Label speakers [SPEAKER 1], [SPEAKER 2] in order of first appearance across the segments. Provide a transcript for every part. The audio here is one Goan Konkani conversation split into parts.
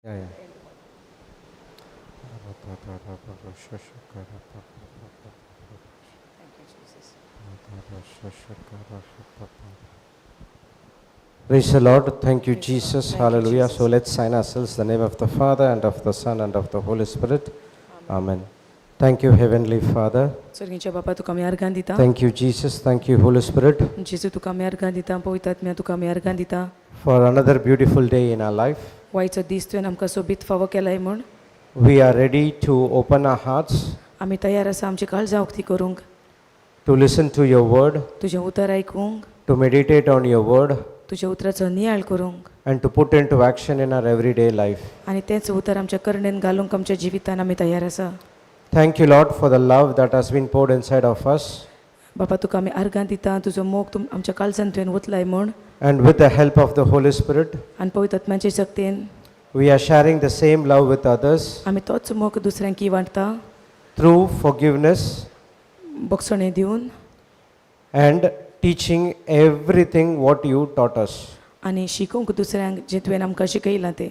[SPEAKER 1] Yeah.
[SPEAKER 2] Thank you, Jesus.
[SPEAKER 1] Praise the Lord. Thank you,
[SPEAKER 2] Praise the Lord.
[SPEAKER 1] Jesus.
[SPEAKER 2] Thank you,
[SPEAKER 1] Hallelujah.
[SPEAKER 2] Jesus.
[SPEAKER 1] So let's sign ourselves in the name of the Father and of the Son and of the Holy Spirit. Amen. Thank you, Heavenly Father.
[SPEAKER 2] स्वर्गीच्या बापा तुका आमी अर्गां दिता.
[SPEAKER 1] Thank you, Jesus. Thank you, Holy Spirit,
[SPEAKER 2] जेजू तुका आमी अर्गां दिता. पवित्र आत्म्या तुका आमी अर्गां दिता.
[SPEAKER 1] for another beautiful day in our life.
[SPEAKER 2] वायचो दीस तुवें आमकां सोबीत फावो केलाय म्हूण.
[SPEAKER 1] We are ready to open our hearts
[SPEAKER 2] आमी तयार आसा आमची काळजां उक्ती करूंक,
[SPEAKER 1] to listen to your word,
[SPEAKER 2] तुजें उतर आयकूंक,
[SPEAKER 1] to meditate on your word,
[SPEAKER 2] तुज्या उतराचो नियाळ करूंक
[SPEAKER 1] and to put into action in our everyday life.
[SPEAKER 2] आनी तेंच उतर आमच्या करणेन घालूंक आमच्या जिवितान आमी तयार आसा.
[SPEAKER 1] Thank you, Lord, for the love that has been poured inside of us.
[SPEAKER 2] बापा तुका आमी अर्गां दिता, तुजो मोग तुम आमच्या काळजान तुवें ओतलाय म्हूण.
[SPEAKER 1] And with the help of the Holy Spirit,
[SPEAKER 2] आनी पवित्र आत्म्याचे शक्तीन
[SPEAKER 1] we are sharing the same love with others
[SPEAKER 2] आमी तोच मोग दुसऱ्यांकी वांटता
[SPEAKER 1] through forgiveness
[SPEAKER 2] बक्षणे दिवन
[SPEAKER 1] and teaching everything what you taught us.
[SPEAKER 2] आनी शिकोवंक दुसऱ्यांक जें तुवें आमकां शिकयलां तें.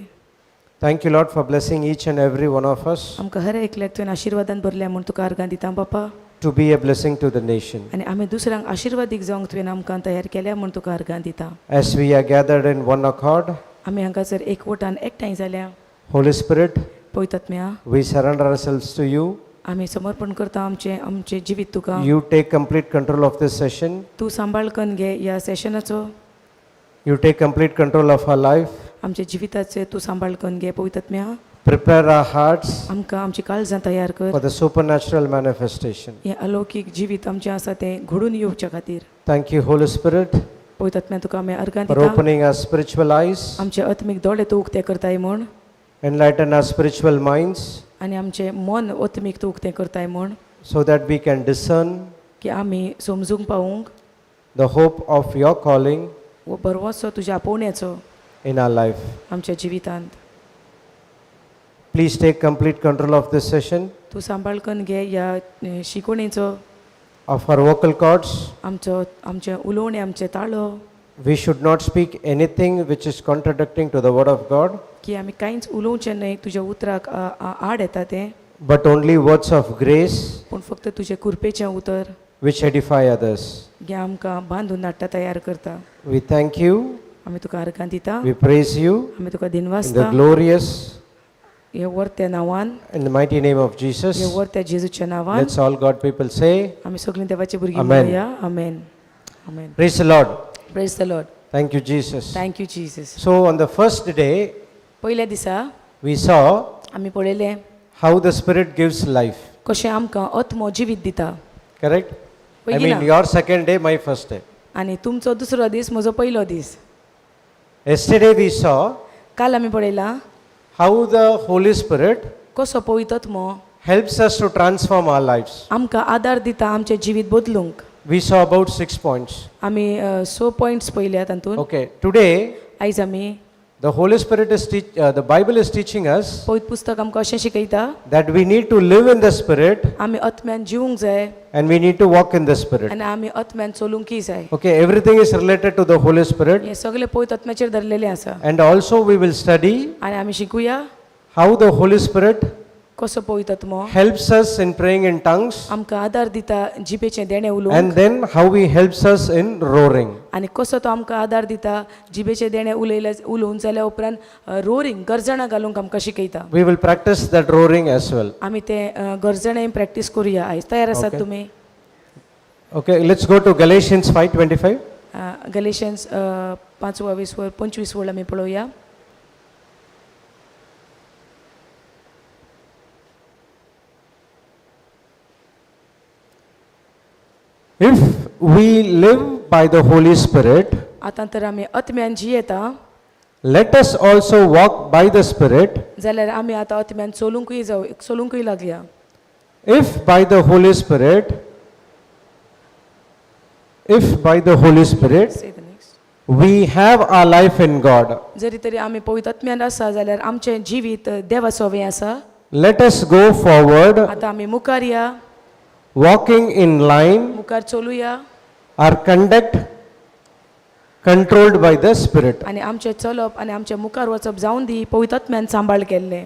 [SPEAKER 1] Thank you, Lord, for blessing each and every one of us
[SPEAKER 2] आमकां हर एकल्याक तुवें आशिर्वादान भरल्या म्हूण तुका अर्गां दिता बापा.
[SPEAKER 1] to be a blessing to the nation.
[SPEAKER 2] आनी आमी दुसऱ्यांक आशिर्वादीक जावंक तुवें आमकां तयार केल्या म्हूण तुका अर्गां दिता.
[SPEAKER 1] As we are gathered in one accord,
[SPEAKER 2] आमी हांगासर एकवटान एकठांय जाल्या,
[SPEAKER 1] Holy Spirit,
[SPEAKER 2] पवित्र आत्म्या,
[SPEAKER 1] we surrender ourselves to you.
[SPEAKER 2] आमी समर्पण करता आमचें आमचें जिवीत तुका.
[SPEAKER 1] You take complete control of this session.
[SPEAKER 2] तूं सांबाळ करून घे ह्या सेशनाचो.
[SPEAKER 1] You take complete control of our life.
[SPEAKER 2] आमच्या जिविताचें तूं सांबाळ करून घे पवित्र आत्म्या.
[SPEAKER 1] Prepare our hearts
[SPEAKER 2] आमकां आमची काळजां तयार कर
[SPEAKER 1] for the supernatural manifestation.
[SPEAKER 2] हें अलौकीक जिवीत आमचें आसा तें घडून येवच्या खातीर.
[SPEAKER 1] Thank you, Holy Spirit,
[SPEAKER 2] पवित्र आत्म्या तुका आमी अर्गां
[SPEAKER 1] for
[SPEAKER 2] दिता.
[SPEAKER 1] opening our spiritual eyes,
[SPEAKER 2] आमचे आत्मीक दोळे तूं उक्ते करताय म्हूण
[SPEAKER 1] enlighten our spiritual minds,
[SPEAKER 2] आनी आमचें मन आत्मीक तूं उक्तें करताय म्हूण
[SPEAKER 1] so that we can discern
[SPEAKER 2] की आमी समजूंक पावूंक
[SPEAKER 1] the hope of your calling
[SPEAKER 2] वो भरवंसो तुज्या आपोवण्याचो
[SPEAKER 1] in our life.
[SPEAKER 2] आमच्या जिवितांत.
[SPEAKER 1] Please take complete control of this session,
[SPEAKER 2] तूं सांबाळ करून घे ह्या शिकवणेचो,
[SPEAKER 1] of our vocal cords.
[SPEAKER 2] आमचो आमचें उलोवणें आमचें ताळो.
[SPEAKER 1] We should not speak anything which is contradicting to the word of God,
[SPEAKER 2] की आमी कांयच उलोवचें न्हय तुज्या उतराक आड येता तें,
[SPEAKER 1] but only words of grace
[SPEAKER 2] पूण फक्त तुजें कृपेचें उतर
[SPEAKER 1] which edify others.
[SPEAKER 2] जें आमकां बांदून हाडटा तयार करता.
[SPEAKER 1] We thank you,
[SPEAKER 2] आमी तुका अर्गां दिता.
[SPEAKER 1] we praise you
[SPEAKER 2] आमी तुका
[SPEAKER 1] in the
[SPEAKER 2] दिनवासता
[SPEAKER 1] glorious
[SPEAKER 2] हे वर्त्या नांवान,
[SPEAKER 1] and the mighty name of
[SPEAKER 2] हे
[SPEAKER 1] Jesus.
[SPEAKER 2] वर्त्या जेजूच्या नांवान.
[SPEAKER 1] Let's all God people say,
[SPEAKER 2] आमी सगळीं देवाची भुरगीं
[SPEAKER 1] Amen.
[SPEAKER 2] म्हणुया amen amen.
[SPEAKER 1] Praise the Lord.
[SPEAKER 2] Praise the Lord.
[SPEAKER 1] Thank you, Jesus.
[SPEAKER 2] Thank you Jesus.
[SPEAKER 1] So, on the first day,
[SPEAKER 2] पयल्या दिसा
[SPEAKER 1] we saw
[SPEAKER 2] आमी पळयलें
[SPEAKER 1] how the Spirit gives life.
[SPEAKER 2] कशें आमकां आत्मो जिवीत दिता.
[SPEAKER 1] Correct? I
[SPEAKER 2] पयली
[SPEAKER 1] mean,
[SPEAKER 2] ना.
[SPEAKER 1] your second day, my first day.
[SPEAKER 2] आनी तुमचो दुसरो दीस म्हजो पयलो दीस.
[SPEAKER 1] Yesterday, we saw
[SPEAKER 2] काल आमी पळयलां
[SPEAKER 1] how the Holy Spirit
[SPEAKER 2] कसो पवित्र आत्मो
[SPEAKER 1] helps us to transform our lives.
[SPEAKER 2] आमकां आदार दिता आमचें जिवीत बदलूंक.
[SPEAKER 1] We saw about 6 points.
[SPEAKER 2] आमी स पॉयंट्स पळयल्या तातूंत.
[SPEAKER 1] Okay, today,
[SPEAKER 2] आयज आमी
[SPEAKER 1] the Holy Spirit is the Bible is teaching us
[SPEAKER 2] पवित्र पुस्तक आमकां अशें शिकयता
[SPEAKER 1] that we need to live in the Spirit
[SPEAKER 2] आमी आत्म्यान जिवूंक जाय
[SPEAKER 1] and we need to walk in the Spirit.
[SPEAKER 2] आनी आमी आत्म्यान चलूंकय जाय.
[SPEAKER 1] Okay, everything is related to the Holy Spirit.
[SPEAKER 2] हें सगळें पवित्र आत्म्याचेर धरलेलें आसा.
[SPEAKER 1] And also, we will study
[SPEAKER 2] आनी आमी शिकुया
[SPEAKER 1] how the Holy Spirit
[SPEAKER 2] कसो पवित्र आत्मो
[SPEAKER 1] helps us in praying in tongues
[SPEAKER 2] आमकां आदार दिता जिबेचें देणें उलोवंक
[SPEAKER 1] and then how he helps us in roaring.
[SPEAKER 2] आनी कसो तो आमकां आदार दिता जिबेचें देणें उलयले उलोवन जाल्या उपरांत रोरींग गरजणां घालूंक आमकां शिकयता.
[SPEAKER 1] We will practice that roaring as well.
[SPEAKER 2] आमी तें गरजणें प्रॅक्टीस करुया आयज. तयार आसात तुमी?
[SPEAKER 1] Okay, let's go to Galatians 5:25.
[SPEAKER 2] Galatians पांचवा वीस वर 25 वळ आमी पळोवया.
[SPEAKER 1] If we live by the Holy Spirit,
[SPEAKER 2] आतां तर आमी आत्म्यान जियेता
[SPEAKER 1] let us also walk by the Spirit.
[SPEAKER 2] जाल्यार आमी आतां आत्म्यान चलुंकूय जाव चलुंकूय लागया.
[SPEAKER 1] If by the Holy Spirit, if by the Holy Spirit
[SPEAKER 2] Say the next.
[SPEAKER 1] we have our life in God,
[SPEAKER 2] जरी तरी आमी पवित्र आत्म्यान आसा जाल्यार आमचें जिवीत देवा सोवें आसा.
[SPEAKER 1] let us go forward,
[SPEAKER 2] आतां आमी मुखार या,
[SPEAKER 1] walking in line,
[SPEAKER 2] मुखार चलुया,
[SPEAKER 1] our conduct controlled by the Spirit.
[SPEAKER 2] आनी आमचें चलप आनी आमचें मुखार वचप जावन दी पवित्र आत्म्यान सांबाळ केल्लें.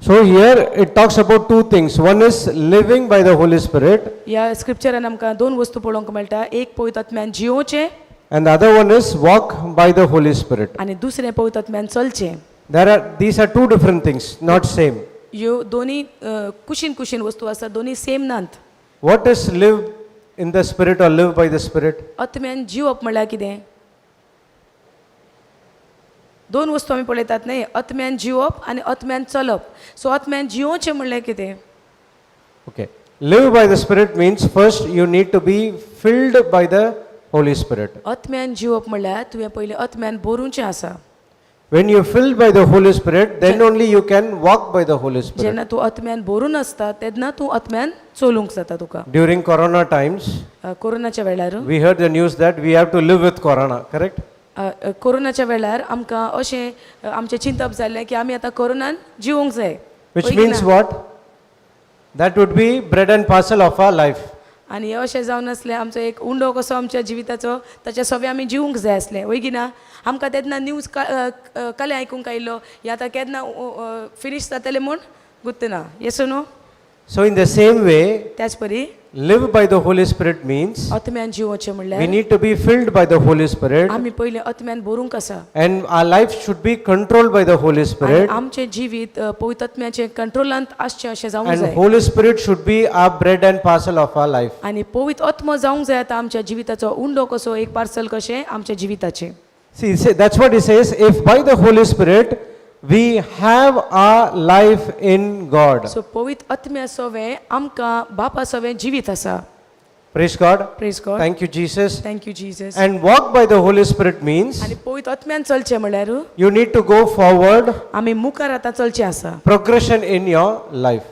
[SPEAKER 1] So here it talks about two things. One is living by the Holy Spirit,
[SPEAKER 2] ह्या स्क्रिप्चरान आमकां दोन वस्तू पळोवंक मेळटा. एक, पवित्र आत्म्यान जियोवचें
[SPEAKER 1] and the other one is walk by the Holy Spirit.
[SPEAKER 2] आनी दुसरें पवित्र आत्म्यान चलचें.
[SPEAKER 1] There are these are two different things, not same.
[SPEAKER 2] ह्यो दोनी कुशीन कुशीन वस्तू आसा, दोनी सेम नात.
[SPEAKER 1] What is live in the Spirit or live by the Spirit?
[SPEAKER 2] आत्म्यान जिवप म्हणल्यार कितें? दोन वस्तू आमी पळयतात न्ही, आत्म्यान जिवप आनी आत्म्यान चलप. सो आत्म्यान जियोवचें म्हणल्यार कितें?
[SPEAKER 1] Okay. Live by the Spirit means first you need to be filled by the Holy Spirit.
[SPEAKER 2] आत्म्यान जिवप म्हणल्यार तुवें पयलीं आत्म्यान भरूचें आसा.
[SPEAKER 1] When you're filled by the Holy Spirit, then only you can walk by the Holy Spirit.
[SPEAKER 2] जेन्ना तूं आत्म्यान भरून आसता तेन्ना तूं आत्म्यान चलूंक जाता तुका.
[SPEAKER 1] During Corona times,
[SPEAKER 2] कोरोनाच्या वेळार
[SPEAKER 1] we heard the news that we have to live with Corona, correct?
[SPEAKER 2] कोरोनाच्या वेळार आमकां अशें आमचें चिंतप जाल्लें की आमी आतां कोरोनान जिवोंक जाय.
[SPEAKER 1] Which
[SPEAKER 2] हय की
[SPEAKER 1] means
[SPEAKER 2] ना?
[SPEAKER 1] What? That would be bread and parcel of our life.
[SPEAKER 2] आनी हें अशें जावन आसलें आमचो एक उंडो कसो आमच्या जिविताचो, ताच्या सवे आमी जिवूंक जाय आसलें, वय की ना? आमकां तेन्ना न्यूज कलें आयकूंक आयिल्लो, हे आतां केन्ना फिनीश जातलें म्हूण गुत्त ना, येस न्हू?
[SPEAKER 1] So, in the same way,
[SPEAKER 2] त्याच परी
[SPEAKER 1] live by the Holy Spirit means
[SPEAKER 2] आत्म्यान जिवोचें
[SPEAKER 1] we
[SPEAKER 2] म्हणल्यार
[SPEAKER 1] need to be filled by the Holy Spirit
[SPEAKER 2] आमी पयलीं आत्म्यान भरूंक आसा
[SPEAKER 1] and our life should be controlled by the Holy
[SPEAKER 2] आनी
[SPEAKER 1] Spirit,
[SPEAKER 2] आमचें जिवीत पवित्र आत्म्याचें कंट्रोलांत आसचें अशें जावंक
[SPEAKER 1] and
[SPEAKER 2] जाय.
[SPEAKER 1] Holy Spirit should be our bread and parcel of our life.
[SPEAKER 2] आनी पवित्र आत्मो जावंक जाय आतां आमच्या जिविताचो उंडो कसो, एक पार्सल कशें आमच्या जिविताचें.
[SPEAKER 1] See, say, that's what he says. If by the Holy Spirit we have our life in God.
[SPEAKER 2] So पवित्र आत्म्या सवें आमकां बापा सवें जिवीत आसा.
[SPEAKER 1] Praise God.
[SPEAKER 2] Praise God.
[SPEAKER 1] Thank you, Jesus.
[SPEAKER 2] Thank you, Jesus.
[SPEAKER 1] And walk by the Holy Spirit means
[SPEAKER 2] आनी पवित्र आत्म्यान चलचें म्हणल्यार
[SPEAKER 1] you need to go forward,
[SPEAKER 2] आमी मुखार आतां चलचें आसा.
[SPEAKER 1] Progression in your life.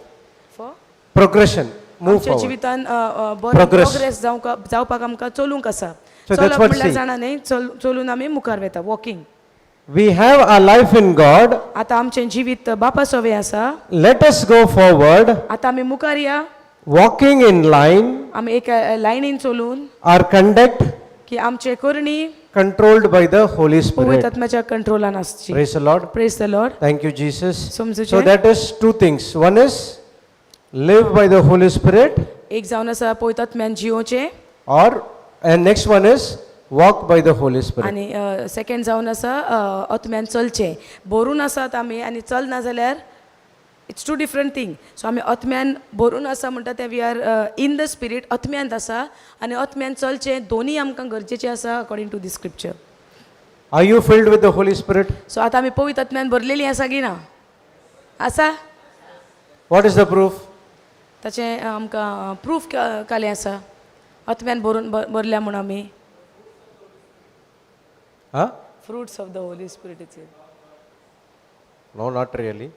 [SPEAKER 1] Progression, move
[SPEAKER 2] आमच्या
[SPEAKER 1] forward.
[SPEAKER 2] जिवितान बरो
[SPEAKER 1] Progress.
[SPEAKER 2] Progress जावंक जावपाक आमकां चलूंक आसा.
[SPEAKER 1] So that's
[SPEAKER 2] चलप
[SPEAKER 1] what
[SPEAKER 2] म्हणल्यार
[SPEAKER 1] see.
[SPEAKER 2] जाणा न्ही, चलून आमी मुखार वता, walking.
[SPEAKER 1] We have our life in God.
[SPEAKER 2] आतां आमचें जिवीत बापा सवें आसा.
[SPEAKER 1] Let us go forward,
[SPEAKER 2] आतां आमी मुखार या,
[SPEAKER 1] walking in line,
[SPEAKER 2] आमी एक लायनीन चलून,
[SPEAKER 1] our conduct
[SPEAKER 2] की आमचे करणी
[SPEAKER 1] controlled by the Holy Spirit.
[SPEAKER 2] पवित्र आत्म्याच्या कंट्रोलान आसची.
[SPEAKER 1] Praise the Lord.
[SPEAKER 2] Praise the Lord.
[SPEAKER 1] Thank you, Jesus. So
[SPEAKER 2] समजूचें?
[SPEAKER 1] That is two things. One is live by the Holy Spirit,
[SPEAKER 2] एक जावन आसा पवित्र आत्म्यान जियोचें
[SPEAKER 1] or and next one is walk by the Holy Spirit.
[SPEAKER 2] आनी सेकंड जावन आसा आत्म्यान चलचें. भरून आसात आमी आनी चलना जाल्यार it's two different thing. So आमी आत्म्यान भरून आसा म्हणटा तें we are in the Spirit, आत्म्यांत आसा आनी आत्म्यान चलचें, दोनूय आमकां गरजेचें आसा according to the scripture.
[SPEAKER 1] Are you filled with the Holy Spirit?
[SPEAKER 2] So आतां आमी पवित्र आत्म्यान भरलेलीं आसा की ना आसा?
[SPEAKER 1] What is the proof?
[SPEAKER 2] ताचें आमकां प्रूफ कालें आसा आत्म्यान भरून भरल्या म्हूण आमी?
[SPEAKER 1] Huh?
[SPEAKER 2] Fruits of the Holy Spirit.
[SPEAKER 1] No, not really.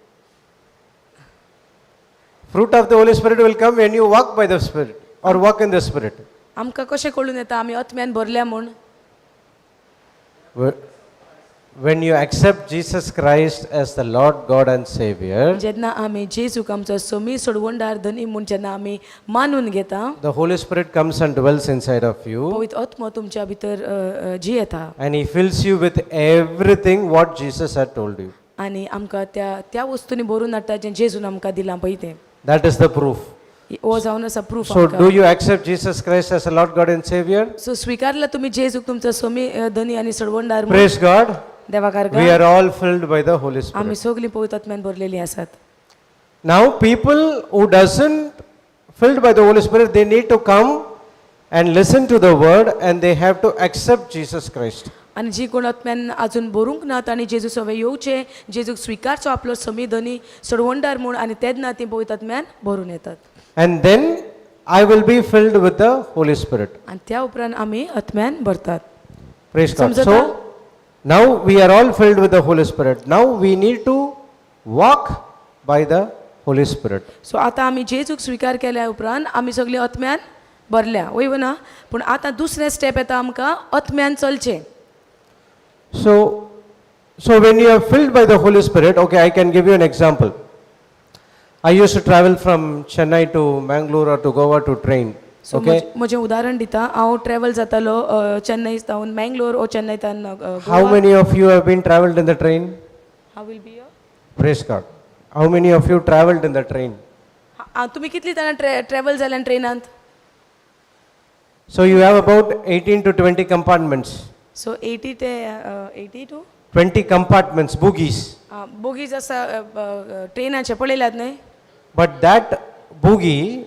[SPEAKER 1] Fruit of the Holy Spirit will come when you walk by the Spirit or walk in the Spirit.
[SPEAKER 2] आमकां कशें कळून येता आमी आत्म्यान भरल्या म्हूण?
[SPEAKER 1] When you accept Jesus Christ as the Lord God and Savior,
[SPEAKER 2] जेन्ना आमी जेजूक आमचो समी सोडवणदार धनी म्हूण जेन्ना आमी मानून घेता,
[SPEAKER 1] the Holy Spirit comes and dwells inside of you
[SPEAKER 2] पवित्र आत्मो तुमच्या भितर जियेता
[SPEAKER 1] and He fills you with everything what Jesus had told you.
[SPEAKER 2] आनी आमकां त्या त्या वस्तूंनी भरून हाडटा जें जेजून आमकां दिलां पळय तें.
[SPEAKER 1] That is the proof.
[SPEAKER 2] हो जावन आसा proof.
[SPEAKER 1] So, do you accept Jesus Christ as a Lord God and Savior?
[SPEAKER 2] So स्विकारला तुमी जेजूक तुमचो समी धनी आनी सोडवणदार म्हूण?
[SPEAKER 1] Praise God.
[SPEAKER 2] देवाक.
[SPEAKER 1] We are all filled by the Holy Spirit.
[SPEAKER 2] आमी सगळीं पवित्र आत्म्यान भरलेलीं आसात.
[SPEAKER 1] Now, people who doesn't filled by the Holy Spirit, they need to come and listen to the word and they have to accept Jesus Christ.
[SPEAKER 2] आनी जी कोण आत्म्यान अजून भरूंक ना तांणी जेजू सवे येवचें, जेजूक स्विकारचो आपलो समी धनी सोडवणदार म्हूण आनी तेन्ना तीं पवित्र आत्म्यान भरून येतात.
[SPEAKER 1] And then I will be filled with the Holy Spirit.
[SPEAKER 2] आनी त्या उपरांत आमी आत्म्यान भरतात.
[SPEAKER 1] Praise God.
[SPEAKER 2] समजता?
[SPEAKER 1] So now we are all filled with the Holy Spirit. Now we need to walk by the Holy Spirit.
[SPEAKER 2] So आतां आमी जेजूक स्विकार केल्या उपरांत आमी सगळीं आत्म्यान भरल्या, वय ना? पूण आतां दुसरें स्टेप येता, आमकां आत्म्यान चलचें.
[SPEAKER 1] So when you are filled by the Holy Spirit, okay, I can give you an example. I used to travel from Chennai to Mangalore or to Goa to train.
[SPEAKER 2] So
[SPEAKER 1] Okay.
[SPEAKER 2] म्हजें उदाहरण दिता. हांव ट्रॅवल जातालो चेन्नई सावन मँगलोर ओ चेन्नय तान.
[SPEAKER 1] How many of you have been traveled in the train?
[SPEAKER 2] How will be?
[SPEAKER 1] Praise God. How many of you traveled in the train?
[SPEAKER 2] तुमी कितली जाणां ट्रॅवल जाल्यान ट्रेनांत?
[SPEAKER 1] So you have about 18 to 20 compartments.
[SPEAKER 2] So 80 ते 80 to
[SPEAKER 1] 20 compartments, bogies.
[SPEAKER 2] Bogies आसा ट्रेनाचे पळयल्यात न्हय?
[SPEAKER 1] But that bogie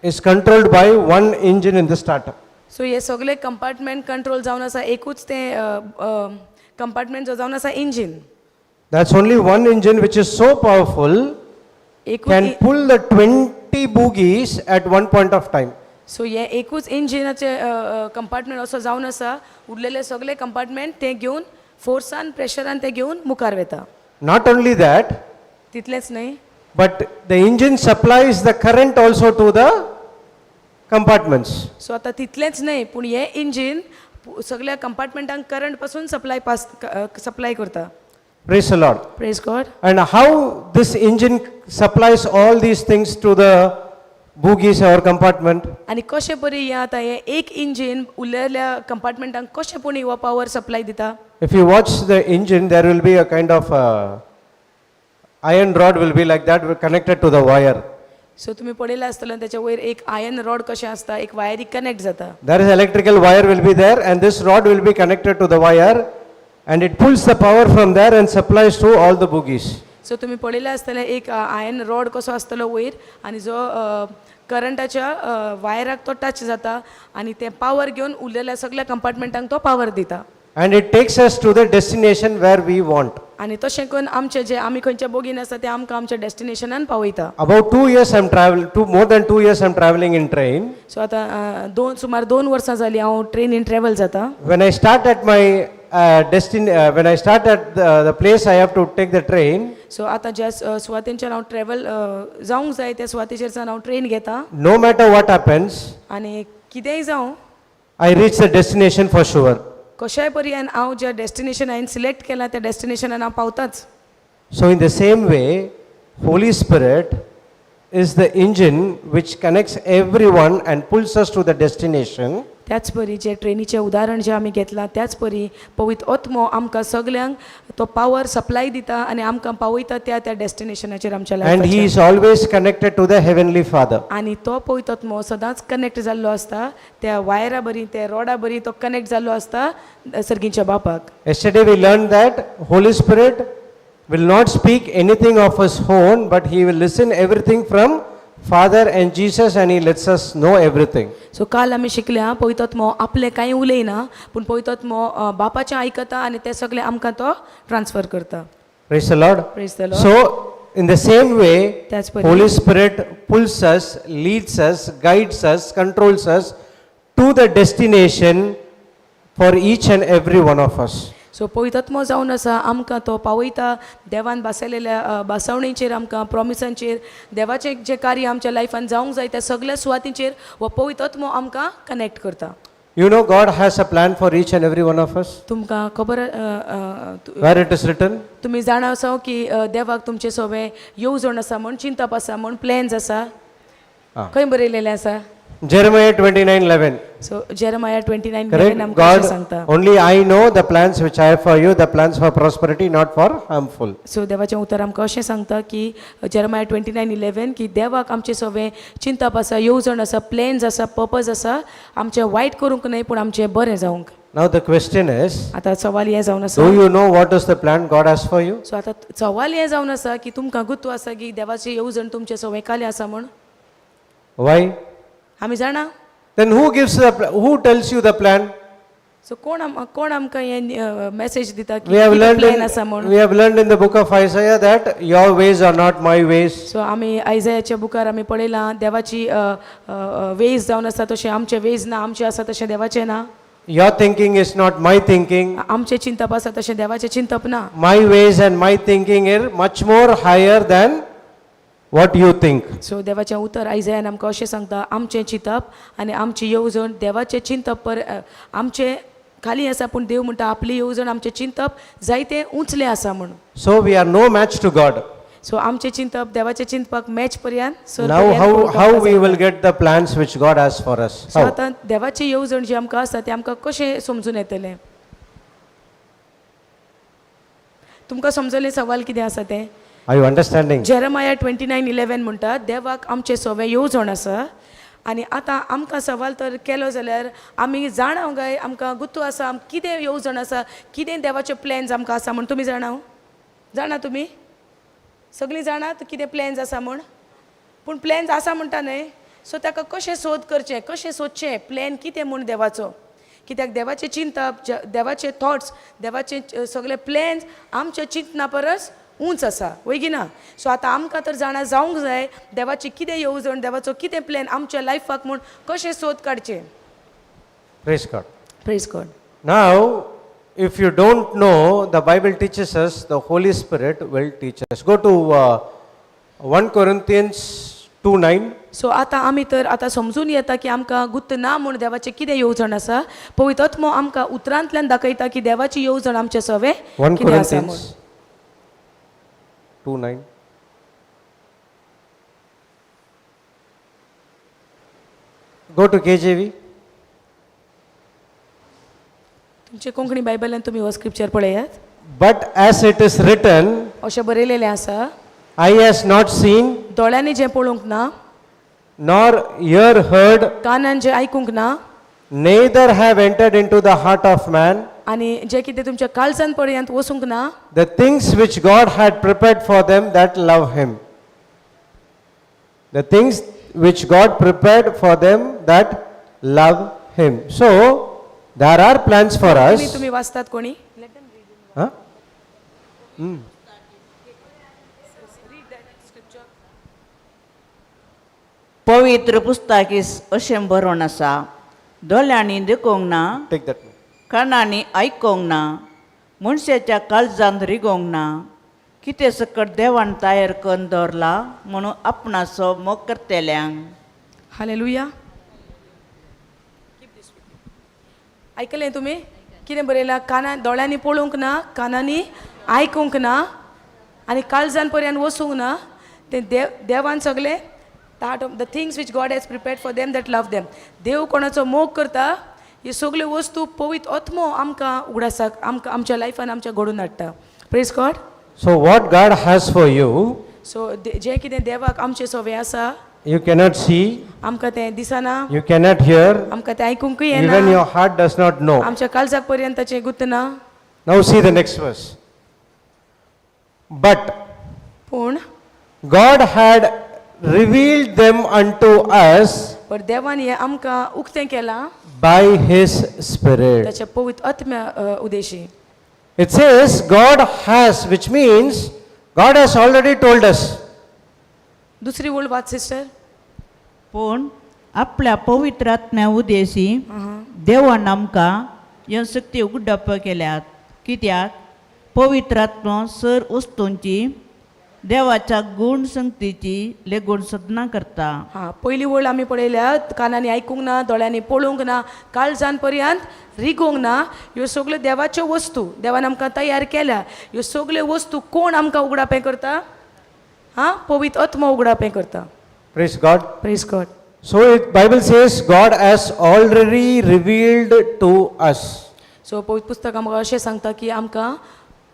[SPEAKER 1] is controlled by one engine in the starter.
[SPEAKER 2] So हे सगळे कंपार्टमेंट कंट्रोल जावन आसा एकूच ते कंपार्टमेंट जो जावन आसा engine.
[SPEAKER 1] That's only one engine which is so powerful,
[SPEAKER 2] एकूच
[SPEAKER 1] can pull the 20 bogies at one point of time.
[SPEAKER 2] So हे एकूच इंजिनाचे कंपार्टमेंट असो जावन आसा उरलेले सगळे कंपार्टमेंट ते घेवन फोर्सान प्रेशरान ते घेवन मुखार वता.
[SPEAKER 1] Not only that,
[SPEAKER 2] तितलेंच न्हय,
[SPEAKER 1] but the engine supplies the current also to the compartments.
[SPEAKER 2] So आतां तितलेंच न्हय पूण हें इंजीन सगळ्या कंपार्टमेंटांक करंट पासून सप्लाय पास सप्लाय करता.
[SPEAKER 1] Praise the Lord.
[SPEAKER 2] Praise God.
[SPEAKER 1] And how this engine supplies all these things to the bogies or compartment?
[SPEAKER 2] आनी कशें परी हें आतां हें एक इंजीन उरलेल्या कंपार्टमेंटांक कशें पूण हो पावर सप्लाय दिता?
[SPEAKER 1] If you watch the engine, there will be a kind of iron rod will be like that connected to the wire.
[SPEAKER 2] So तुमी पळयलां आसतलें त्याच्या वयर एक आयर्न रॉड कशें आसता एक वायरी कनेक्ट जाता.
[SPEAKER 1] There is electrical wire will be there, and this rod will be connected to the wire, and it pulls the power from there and supplies to all the bogies.
[SPEAKER 2] So तुमी पळयलां आसतलें एक आयर्न रॉड कसो आसतलो वयर आनी जो करंटाच्या वायराक तो टच जाता आनी तें पावर घेवन उरलेल्या सगळ्या कंपार्टमेंटांक तो पावर दिता.
[SPEAKER 1] And it takes us to the destination where we want.
[SPEAKER 2] आनी तशें करून आमचें जें आमी खंयच्या बोगीन आसा तें आमकां आमच्या डेस्टिनेशनान पावयता.
[SPEAKER 1] About 2 years I'm traveling, more than 2 years I'm traveling in train.
[SPEAKER 2] So आतां दोन सुमार 2 वर्सां जालीं हांव ट्रेनीन ट्रॅवल जाता.
[SPEAKER 1] When I start at my when I start at the place I have to take the train,
[SPEAKER 2] so आतां ज्या सुवातेंच्यान हांव ट्रॅवल जावंक जाय त्या सुवातेचेरच्यान हांव ट्रेन घेता.
[SPEAKER 1] No matter what happens,
[SPEAKER 2] आनी कितेंय जावं,
[SPEAKER 1] I reach the destination for sure.
[SPEAKER 2] कशाय पर्यान हांव ज्या डेस्टिनेशन हांवें सिलेक्ट केलां त्या डेस्टिनेशनान हांव पावताच.
[SPEAKER 1] So, in the same way, Holy Spirit is the engine which connects everyone and pulls us to the destination.
[SPEAKER 2] त्याच परी जे ट्रेनीचें उदाहरण जें आमी घेतलां त्याच परी पवित्र आत्मो आमकां सगल्यांक तो पावर सप्लाय दिता आनी आमकां पावयता त्या त्या डेस्टिनेशनाचेर आमच्या
[SPEAKER 1] And he
[SPEAKER 2] लायफाचेर.
[SPEAKER 1] Is always connected to the Heavenly Father.
[SPEAKER 2] आनी तो पवित्र आत्मो सदांच कनेक्ट जाल्लो आसता त्या वायरा बरी त्या रोडा बरी तो कनेक्ट जाल्लो आसता सर्गीच्या बापाक.
[SPEAKER 1] Yesterday we learned that Holy Spirit will not speak anything of his own, but he will listen everything from Father and Jesus, and he lets us know everything.
[SPEAKER 2] So काल आमी शिकले आं पवित्र आत्मो आपलें कांय उलयना पूण पवित्र आत्मो बापाचें आयकता आनी तें सगळें आमकां तो ट्रान्सफर करता.
[SPEAKER 1] Praise the Lord.
[SPEAKER 2] Praise the Lord.
[SPEAKER 1] So, in the same way,
[SPEAKER 2] त्याच परी
[SPEAKER 1] Holy Spirit pulls us, leads us, guides us, controls us to the destination for each and every one of us.
[SPEAKER 2] So पवित्र आत्मो जावन आसा आमकां तो पावयता देवान बसयलेल्या बसवणेचेर आमकां प्रोमिसांचेर देवाचें जें कार्य आमच्या लायफान जावंक जाय त्या सगळ्या सुवातींचेर हो पवित्र आत्मो आमकां कनेक्ट करता.
[SPEAKER 1] You know, God has a plan for each and every one of us.
[SPEAKER 2] तुमकां खबर अ, अ, तु-
[SPEAKER 1] Where it is written?
[SPEAKER 2] तुमी जाणा आसा की देवाक तुमचे सोबे येवजण आसा म्हूण चिंतप आसा म्हूण प्लॅन्स आसा?
[SPEAKER 1] Ah.
[SPEAKER 2] खंय बरयलेलें आसा?
[SPEAKER 1] Jeremiah 29:11.
[SPEAKER 2] So Jeremiah 29
[SPEAKER 1] Correct?
[SPEAKER 2] आमकां अशें
[SPEAKER 1] God,
[SPEAKER 2] सांगता.
[SPEAKER 1] only I know the plans which I have for you, the plans for prosperity, not for harmful.
[SPEAKER 2] So देवाचें उतर आमकां अशें सांगता की जेरमाया 29:11 की देवाक आमचें सगळें चिंतप आसा येवजण आसा प्लॅन्स आसा पर्पज आसा आमचें वायट करूंक न्हय पूण आमचें बरें जावंक.
[SPEAKER 1] Now the question is,
[SPEAKER 2] आतां सवाल हें जावन आसा,
[SPEAKER 1] do you know what is the plan God has for you?
[SPEAKER 2] So आतां सवाल हें जावन आसा की तुमकां गुत्व आसा की देवाची येवजण तुमचे सगळें कालें आसा म्हूण?
[SPEAKER 1] Why?
[SPEAKER 2] आमी जाणा?
[SPEAKER 1] Then who tells you the plan?
[SPEAKER 2] So कोण आमकां हें मॅसेज दिता की
[SPEAKER 1] We have learned
[SPEAKER 2] plan आसा म्हूण?
[SPEAKER 1] in, we have learned in the book of Isaiah that your ways are not my ways.
[SPEAKER 2] So आमी आयजयाच्या बुकार आमी पळयलां देवाची वेज जावन आसा तशें आमचे वेज ना आमचे आसा तशें देवाचें ना.
[SPEAKER 1] Your thinking is not my thinking.
[SPEAKER 2] आमचें चिंतप आसा तशें देवाचें चिंतप ना.
[SPEAKER 1] My ways and my thinking are much more higher than what you think.
[SPEAKER 2] So देवाचें उतर आयजयान आमकां अशें सांगता आमचें चिंतप आनी आमची येवजण देवाचें चिंतप पर आमचें खाली आसा पूण देव म्हणटा आपली येवजण आमचें चिंतप जायतें उंचलें आसा म्हूण.
[SPEAKER 1] So we are no match to God.
[SPEAKER 2] So आमचें चिंतप देवाचें चिंतपाक मॅच पर्यंत sir
[SPEAKER 1] Now, how we will get the plans which God has for us?
[SPEAKER 2] So
[SPEAKER 1] How?
[SPEAKER 2] आतां देवाची येवजण जी आमकां आसा ती आमकां कशें समजून येतलें? तुमकां समजलें सवाल कितें आसा तें?
[SPEAKER 1] Are you understanding?
[SPEAKER 2] Jeremiah 29:11 म्हणटा देवाक आमचें सवें येवजण आसा आनी आतां आमकां सवाल तर केलो जाल्यार आमी जाणा काय आमकां गुत्तू आसा कितें येवजण आसा, कितें देवाचे प्लॅन्स आमकां आसा म्हूण तुमी जाणा? जाणा तुमी सगळीं जाणात कितें प्लॅन्स आसा म्हूण? पूण प्लॅन्स आसा म्हणटा न्हय, सो ताका कशें सोद करचें, कशें सोदचें प्लॅन कितें म्हूण देवाचो? कित्याक देवाचें चिंतप, देवाचे थॉट्स, देवाचे सगळे प्लॅन्स आमच्या चिंतना परस उंच आसा, वय की ना? सो आतां आमकां तर जाणा जावंक जाय देवाची कितें येवजण, देवाचो कितें प्लॅन आमच्या लायफाक म्हूण कशें सोद काडचें.
[SPEAKER 1] Praise God.
[SPEAKER 2] Praise God.
[SPEAKER 1] Now, if you don't know, the Bible teaches us, the Holy Spirit will teach us. Go to 1 Corinthians 2:9.
[SPEAKER 2] So आतां आमी तर आतां समजून येता की आमकां गुत्त ना म्हूण देवाचें कितें येवजण आसा. पवित्र आत्मो आमकां उतरांतल्यान दाखयता की देवाची येवजण आमचे सवे
[SPEAKER 1] 1
[SPEAKER 2] कितें आसा म्हूण.
[SPEAKER 1] Corinthians 2:9. Go to KJV.
[SPEAKER 2] तुमचे कोंकणी बायबलान तुमी हो स्क्रिप्चर पळयात.
[SPEAKER 1] But as it is written,
[SPEAKER 2] अशें बरयलेलें आसा,
[SPEAKER 1] eye has not seen,
[SPEAKER 2] दोळ्यांनी जें पळोवंक ना,
[SPEAKER 1] nor ear heard,
[SPEAKER 2] कानान जें आयकूंक ना,
[SPEAKER 1] neither have entered into the heart of man,
[SPEAKER 2] आनी जें कितें तुमच्या काळजान पर्यंत वचूंक ना,
[SPEAKER 1] the things which God had prepared for them that love him. The things which God prepared for them that love him. So, there are plans for
[SPEAKER 2] Konkani
[SPEAKER 1] us.
[SPEAKER 2] तुमी वाचतात कोणी?
[SPEAKER 1] Huh? Hmm.
[SPEAKER 3] पवित्र पुस्तकीस अशें बरोवन आसा, दोळ्यांनी देखोंक ना,
[SPEAKER 1] Take that.
[SPEAKER 3] कानांनी आयकोंक ना, मनशाच्या काळजांत रिगोंक ना, कितें सकट देवान तयार करून दवरला म्हणून आपणाचो मोग करतल्यांक.
[SPEAKER 2] हालेलुया. आयकलें तुमी कितें बरयलां? काना दोळ्यांनी पळोवंक ना, कानांनी आयकूंक ना आनी काळजान पर्यंत वचूंक ना तें देव देवान सगलें that the things which God has prepared for them that love them. देव कोणाचो मोग करता ह्यो सगल्यो वस्तू पवित्र आत्मो आमकां उगडासाक आमकां आमच्या लायफान आमच्या घडोवन हाडटा. Praise God.
[SPEAKER 1] So, what God has for you,
[SPEAKER 2] so जें कितें देवाक आमचें सवें आसा,
[SPEAKER 1] you cannot see,
[SPEAKER 2] आमकां तें दिसना,
[SPEAKER 1] you cannot hear,
[SPEAKER 2] आमकां तें आयकूंकय
[SPEAKER 1] even
[SPEAKER 2] येना,
[SPEAKER 1] your heart does not know.
[SPEAKER 2] आमच्या काळजाक पर्यंत ताचें गुत्त ना.
[SPEAKER 1] Now, see the next verse. But
[SPEAKER 2] पूण
[SPEAKER 1] God had revealed them unto us
[SPEAKER 2] पर देवान हें आमकां उक्तें केलां
[SPEAKER 1] by His Spirit.
[SPEAKER 2] ताच्या पवित्र आत्म्या Udeshi.
[SPEAKER 1] It says God has, which means God has already told us.
[SPEAKER 2] दुसरी वळ वाच सिस्टर.
[SPEAKER 3] पूण आपल्या पवित्र आत्म्या उदेशी देवान आमकां ह्यो शक्ती उगडप केल्यात, कित्याक पवित्र आत्मो सर वस्तूंची देवाच्या गूण संगतीची लेगून साधना करता.
[SPEAKER 2] हां, पयली वळ आमी पळयल्या, कानांनी आयकूंक ना, दोळ्यांनी पळोवंक ना, काळजान पर्यंत रिगोवंक ना, ह्यो सगल्यो देवाच्यो वस्तू देवान आमकां तयार केल्या. ह्यो सगल्यो वस्तू कोण आमकां उगडापें करता? हां, पवित्र आत्मो उगडापें करता.
[SPEAKER 1] Praise God.
[SPEAKER 2] Praise God.
[SPEAKER 1] So it Bible says God has already revealed to us.
[SPEAKER 2] So पवित्र पुस्तक आमकां अशें सांगता की आमकां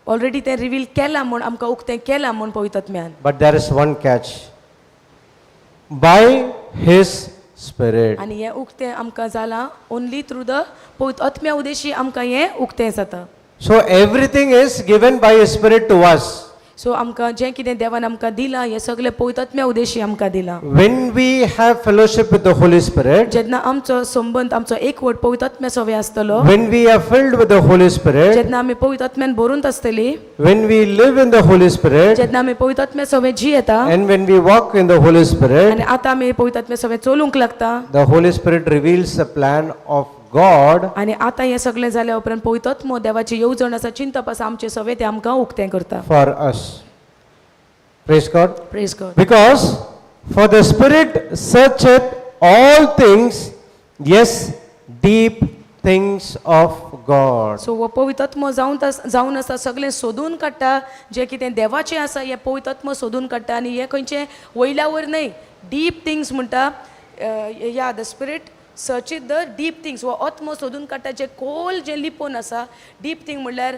[SPEAKER 2] ऑलरेडी तें रिवील केलां म्हूण, आमकां उक्तें केलां म्हूण पवित्र आत्म्यान.
[SPEAKER 1] But there is one catch. By His Spirit.
[SPEAKER 2] आनी हें उक्तें आमकां जालां ओनली थ्रू the पवित्र आत्म्या उदेशी आमकां हें उक्तें जाता.
[SPEAKER 1] So everything is given by His Spirit to us.
[SPEAKER 2] So आमकां जें कितें देवान आमकां दिलां हें सगळें पवित्र आत्म्या उदेशी आमकां दिलां.
[SPEAKER 1] When we have fellowship with the Holy Spirit,
[SPEAKER 2] जेन्ना आमचो संबंद आमचो एकवट पवित्र आत्म्या सवें आसतलो,
[SPEAKER 1] when we are filled with the Holy Spirit,
[SPEAKER 2] जेन्ना आमी पवित्र आत्म्यान भरून आसतली,
[SPEAKER 1] when we live in the Holy Spirit,
[SPEAKER 2] जेन्ना आमी पवित्र आत्म्या सवें जियेता,
[SPEAKER 1] and when we walk in the Holy Spirit,
[SPEAKER 2] आनी आतां आमी पवित्र आत्म्या सवें चलूंक लागता,
[SPEAKER 1] the Holy Spirit reveals the plan of God
[SPEAKER 2] आनी आतां हें सगळें जाल्या उपरांत पवित्र आत्मो देवाची येवजण आसा, चिंतप आसा आमचें सवें, तें आमकां उक्तें करता.
[SPEAKER 1] for us. Praise God.
[SPEAKER 2] Praise God.
[SPEAKER 1] Because for the Spirit searcheth all things, yes, deep things of God.
[SPEAKER 2] So हो पवित्र आत्मो जावन आसा सगळें सोदून काडटा जें कितें देवाचें आसा हें पवित्र आत्मो सोदून काडटा आनी हें खंयचें वयल्या वयर न्हय डीप थिंग्स म्हणटा. या the Spirit search the deep things. हो आत्मो सोदून काडटा जें खोल जें लिपोवन आसा. डीप थींग म्हणल्यार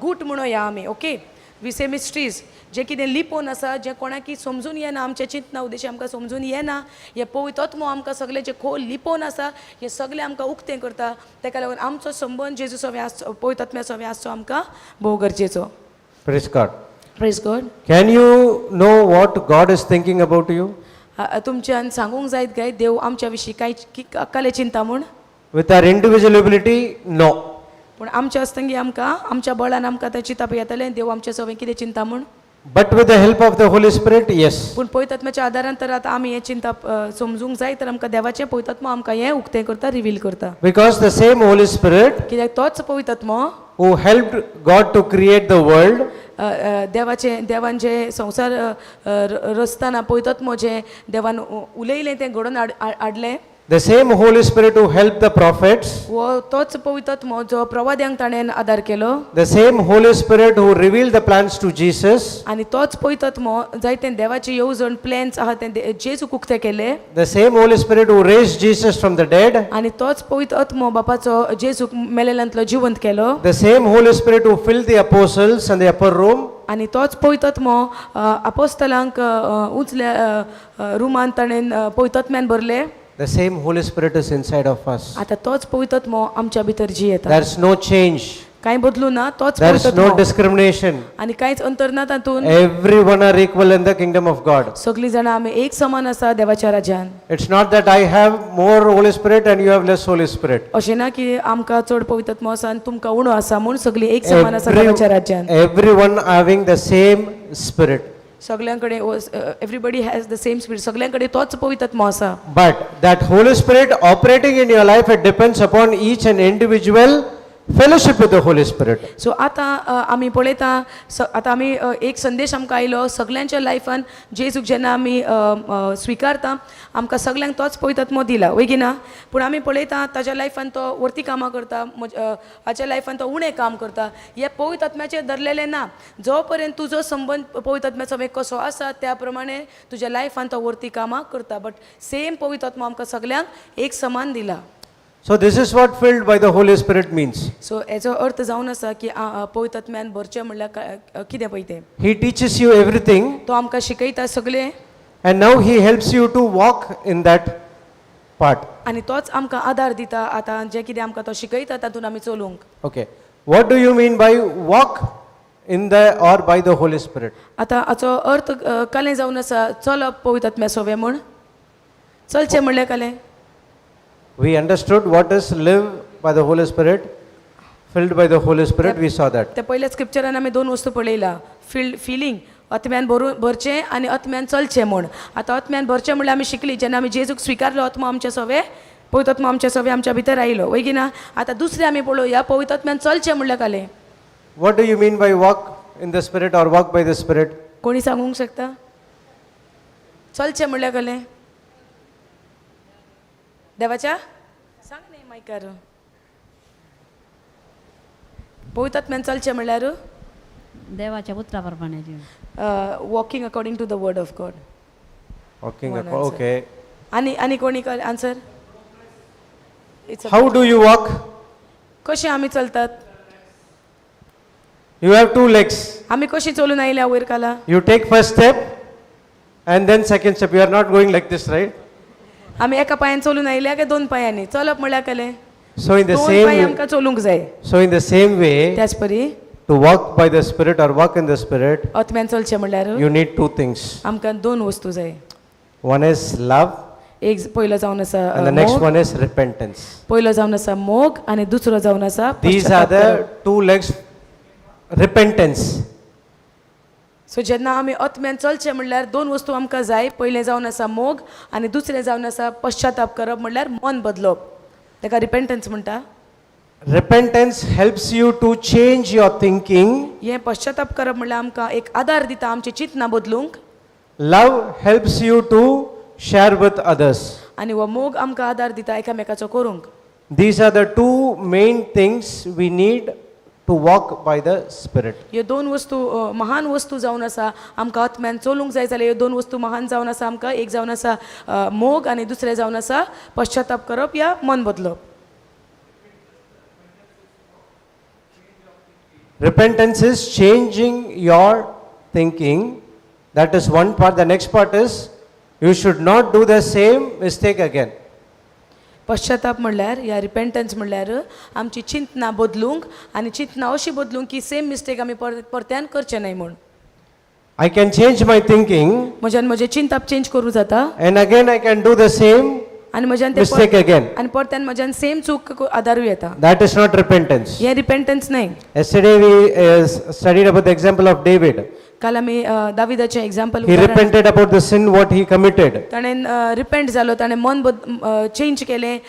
[SPEAKER 2] गूट म्हणोया आमी, ओके, we से मिस्ट्रीज, जें कितें लिपोवन आसा जें कोणाकी समजून येना, आमच्या चिंतना उद्देश आमकां समजून येना, हें पवित्र आत्मो आमकां सगळें जें खोल लिपोवन आसा हें सगळें आमकां उक्तें करता. ताका लागून आमचो संबंद जेजू सवें आसचो, पवित्र आत्म्या सवें आसचो आमकां भोव गरजेचो.
[SPEAKER 1] Praise God.
[SPEAKER 2] Praise God.
[SPEAKER 1] Can you know what God is thinking about you?
[SPEAKER 2] तुमच्यान सांगूंक जायत काय देव आमच्या विशीं कांय कालें चिंता म्हूण?
[SPEAKER 1] With our individual ability, no.
[SPEAKER 2] पूण आमच्या हस्तंगी आमकां आमच्या बळान आमकां तें चिंतप येतलें देव आमच्या सवें कितें चिंता म्हूण?
[SPEAKER 1] But with the help of the Holy Spirit, yes.
[SPEAKER 2] पूण पवित्र आत्म्याच्या आदारान तर आतां आमी हें चिंतप समजूंक जाय तर आमकां देवाचें पवित्र आत्मो आमकां हें उक्तें करता, रिवील करता.
[SPEAKER 1] Because the same Holy Spirit
[SPEAKER 2] कित्याक तोच पवित्र आत्मो
[SPEAKER 1] who helped God to create the world,
[SPEAKER 2] देवाचें देवान जें संवसार अ, अ, रचतना पवित्र आत्मो जें देवान उलयलें तें घडोवन हाडलें.
[SPEAKER 1] The same Holy Spirit who helped the prophets,
[SPEAKER 2] हो तोच पवित्र आत्मो जो प्रवाद्यांक ताणें आदार केलो,
[SPEAKER 1] the same Holy Spirit who revealed the plans to Jesus,
[SPEAKER 2] आनी तोच पवित्र आत्मो जायते देवाची येवजण प्लॅन्स आहा ते जेजूक उक्ते केले,
[SPEAKER 1] the same Holy Spirit who raised Jesus from the dead,
[SPEAKER 2] आनी तोच पवित्र आत्मो बापाचो जेजूक मेलेल्यांतलो जिवंत केलो,
[SPEAKER 1] the same Holy Spirit who filled the apostles in the upper room,
[SPEAKER 2] आनी तोच पवित्र आत्मो आपोस्तलांक उंचल्या रुमान ताणें पवित्र आत्म्यान भरले,
[SPEAKER 1] the same Holy Spirit is inside of us.
[SPEAKER 2] आतां तोच पवित्र आत्मो आमच्या भितर जियेता.
[SPEAKER 1] There is no change,
[SPEAKER 2] कांय बदलू ना, तोच
[SPEAKER 1] there is
[SPEAKER 2] पवित्र
[SPEAKER 1] no
[SPEAKER 2] आत्मो
[SPEAKER 1] discrimination.
[SPEAKER 2] आनी कांयच अंतर ना तातूंत.
[SPEAKER 1] Everyone are equal in the kingdom of God.
[SPEAKER 2] सगळीं जाणां आमी एक समान आसा देवाच्या राज्यान.
[SPEAKER 1] It's not that I have more Holy Spirit and you have less Holy Spirit.
[SPEAKER 2] अशें ना की आमकां चड पवित्र आत्मो आसा आनी तुमकां उणो आसा म्हूण, सगळीं एक समान आसा देवाच्या राज्यान.
[SPEAKER 1] Everyone having the same Spirit.
[SPEAKER 2] सगळ्यां कडेन everybody has the same Spirit, सगळ्यां कडेन तोच पवित्र आत्मो आसा.
[SPEAKER 1] But that Holy Spirit operating in your life, it depends upon each and individual fellowship with the Holy Spirit.
[SPEAKER 2] So आतां आमी पळयता आतां आमी एक संदेश आमकां आयलो सगल्यांच्या लायफान जेजूक जेन्ना आमी अ, अ, स्विकारता आमकां सगल्यांक तोच पवित्र आत्मो दिला वय की ना? पूण आमी पळयता ताज्या लायफान तो वरती कामां करता, हाच्या लायफान तो उणें काम करता. हे पवित्र आत्म्याचेर धरलेलें ना. जो पर्यंत तुजो संबंद पवित्र आत्म्याचो कसो आसा त्या प्रमाणे तुज्या लायफान तो वरती कामां करता, बट सेम पवित्र आत्मो आमकां सगल्यांक एक समान दिला.
[SPEAKER 1] So this is what filled by the Holy Spirit means.
[SPEAKER 2] So हेजो अर्थ जावन आसा की पवित्र आत्म्यान भरचें म्हणल्यार कितें पळय तें.
[SPEAKER 1] He teaches you everything
[SPEAKER 2] तो आमकां शिकयता सगळें
[SPEAKER 1] and now he helps you to walk in that part.
[SPEAKER 2] आनी तोच आमकां आदार दिता आतां जें कितें आमकां तो शिकयता तातूंत आमी चलूंक.
[SPEAKER 1] Okay. What do you mean by walk in the or by the Holy Spirit?
[SPEAKER 2] आतां हाचो अर्थ कालें जावन आसा चलप पवित्र आत्म्या सोवें म्हूण, चलचें म्हणल्यार कालें?
[SPEAKER 1] We understood what is live by the Holy Spirit, filled by the Holy Spirit, we saw that.
[SPEAKER 2] त्या पयल्या स्क्रिप्चरान आमी दोन वस्तू पळयला, फिलींग आत्म्यान भरून भरचें आनी आत्म्यान चलचें म्हूण. आतां आत्म्यान भरचें म्हणल्यार आमी शिकली जेन्ना आमी जेजूक स्विकारलो आत्मो आमच्या सवे पवित्र आत्मो आमच्या सवे आमच्या भितर आयलो वय की ना? आतां दुसरें आमी पळोवया पवित्र आत्म्यान चलचें म्हणल्यार कालें?
[SPEAKER 1] What do you mean by walk in the Spirit or walk by the Spirit?
[SPEAKER 2] कोणी सांगूंक शकता चलचें म्हणल्यार कलें देवाच्या? सांग न्ही मायकार. पवित्र आत्म्यान चलचें म्हणल्यार
[SPEAKER 4] देवाच्या उतरा प्रमाणे जीवन.
[SPEAKER 2] Walking according to the word of God.
[SPEAKER 1] Walking,
[SPEAKER 2] One answer.
[SPEAKER 1] Okay.
[SPEAKER 2] आनी कोणी answer? It's
[SPEAKER 1] How do you walk?
[SPEAKER 2] कशें आमी चलतात?
[SPEAKER 1] You have two legs.
[SPEAKER 2] आमी कशी चलून आयल्या वयर काला?
[SPEAKER 1] You take first step and then second step. You are not going like this, right?
[SPEAKER 2] आमी एका पांयान चलून आयल्या काय दोन पांयांनी चलप म्हणल्यार कलें?
[SPEAKER 1] So in the
[SPEAKER 2] दोन पांय
[SPEAKER 1] same
[SPEAKER 2] आमकां चलूंक जाय.
[SPEAKER 1] so in the same way,
[SPEAKER 2] त्याच परी
[SPEAKER 1] to walk by the Spirit or walk in the Spirit,
[SPEAKER 2] आत्म्यान चलचें म्हणल्यार
[SPEAKER 1] you need two things.
[SPEAKER 2] आमकां दोन वस्तू जाय.
[SPEAKER 1] One is love
[SPEAKER 2] एक पयलो जावन आसा
[SPEAKER 1] and the next
[SPEAKER 2] मोग
[SPEAKER 1] one is repentance.
[SPEAKER 2] पयलो जावन आसा मोग आनी दुसरो जावन आसा
[SPEAKER 1] These are the two legs. Repentance.
[SPEAKER 2] So जेन्ना आमी आत्म्यान चलचें म्हणल्यार दोन वस्तू आमकां जाय. पयलें जावन आसा मोग आनी दुसरें जावन आसा पश्चाताप करप म्हणल्यार मन बदलप, ताका रिपेंटन्स म्हणटा.
[SPEAKER 1] Repentance helps you to change your thinking.
[SPEAKER 2] हें पश्चाताप करप म्हणल्यार आमकां एक आदार दिता आमची चिंतना बदलूंक.
[SPEAKER 1] Love helps you to share with others.
[SPEAKER 2] आनी हो मोग आमकां आदार दिता एकामेकाचो करूंक.
[SPEAKER 1] These are the two main things we need to walk by the Spirit.
[SPEAKER 2] ह्यो दोन वस्तू महान वस्तू जावन आसा आमकां आत्म्यान चलूंक जाय जाल्यार ह्यो दोन वस्तू महान जावन आसा आमकां. एक जावन आसा मोग आनी दुसरें जावन आसा पश्चाताप करप या मन बदलप.
[SPEAKER 1] Repentance is changing your thinking. That is one part. The next part is you should not do the same mistake again.
[SPEAKER 2] पश्चाताप म्हणल्यार या रिपेंटन्स म्हणल्यार आमची चिंतना बदलूंक आनी चिंतना अशी बदलूंक की सेम मिस्टेक आमी परत्यान करचे न्हय म्हूण.
[SPEAKER 1] I can change my thinking
[SPEAKER 2] म्हज्यान म्हजें चिंताप चेंज करूं जाता
[SPEAKER 1] and again I can do the same
[SPEAKER 2] आनी म्हज्यान तें
[SPEAKER 1] mistake again.
[SPEAKER 2] आनी परत्यान म्हज्यान सेम चूक आदारूं येता.
[SPEAKER 1] That is not repentance.
[SPEAKER 2] हें रिपेंटन्स न्हय.
[SPEAKER 1] Yesterday we studied about the example of David.
[SPEAKER 2] काल आमी दाविदाचें example
[SPEAKER 1] He repented about the sin what he committed.
[SPEAKER 2] ताणें रिपेंट जालो, ताणें मन चेंज केलें,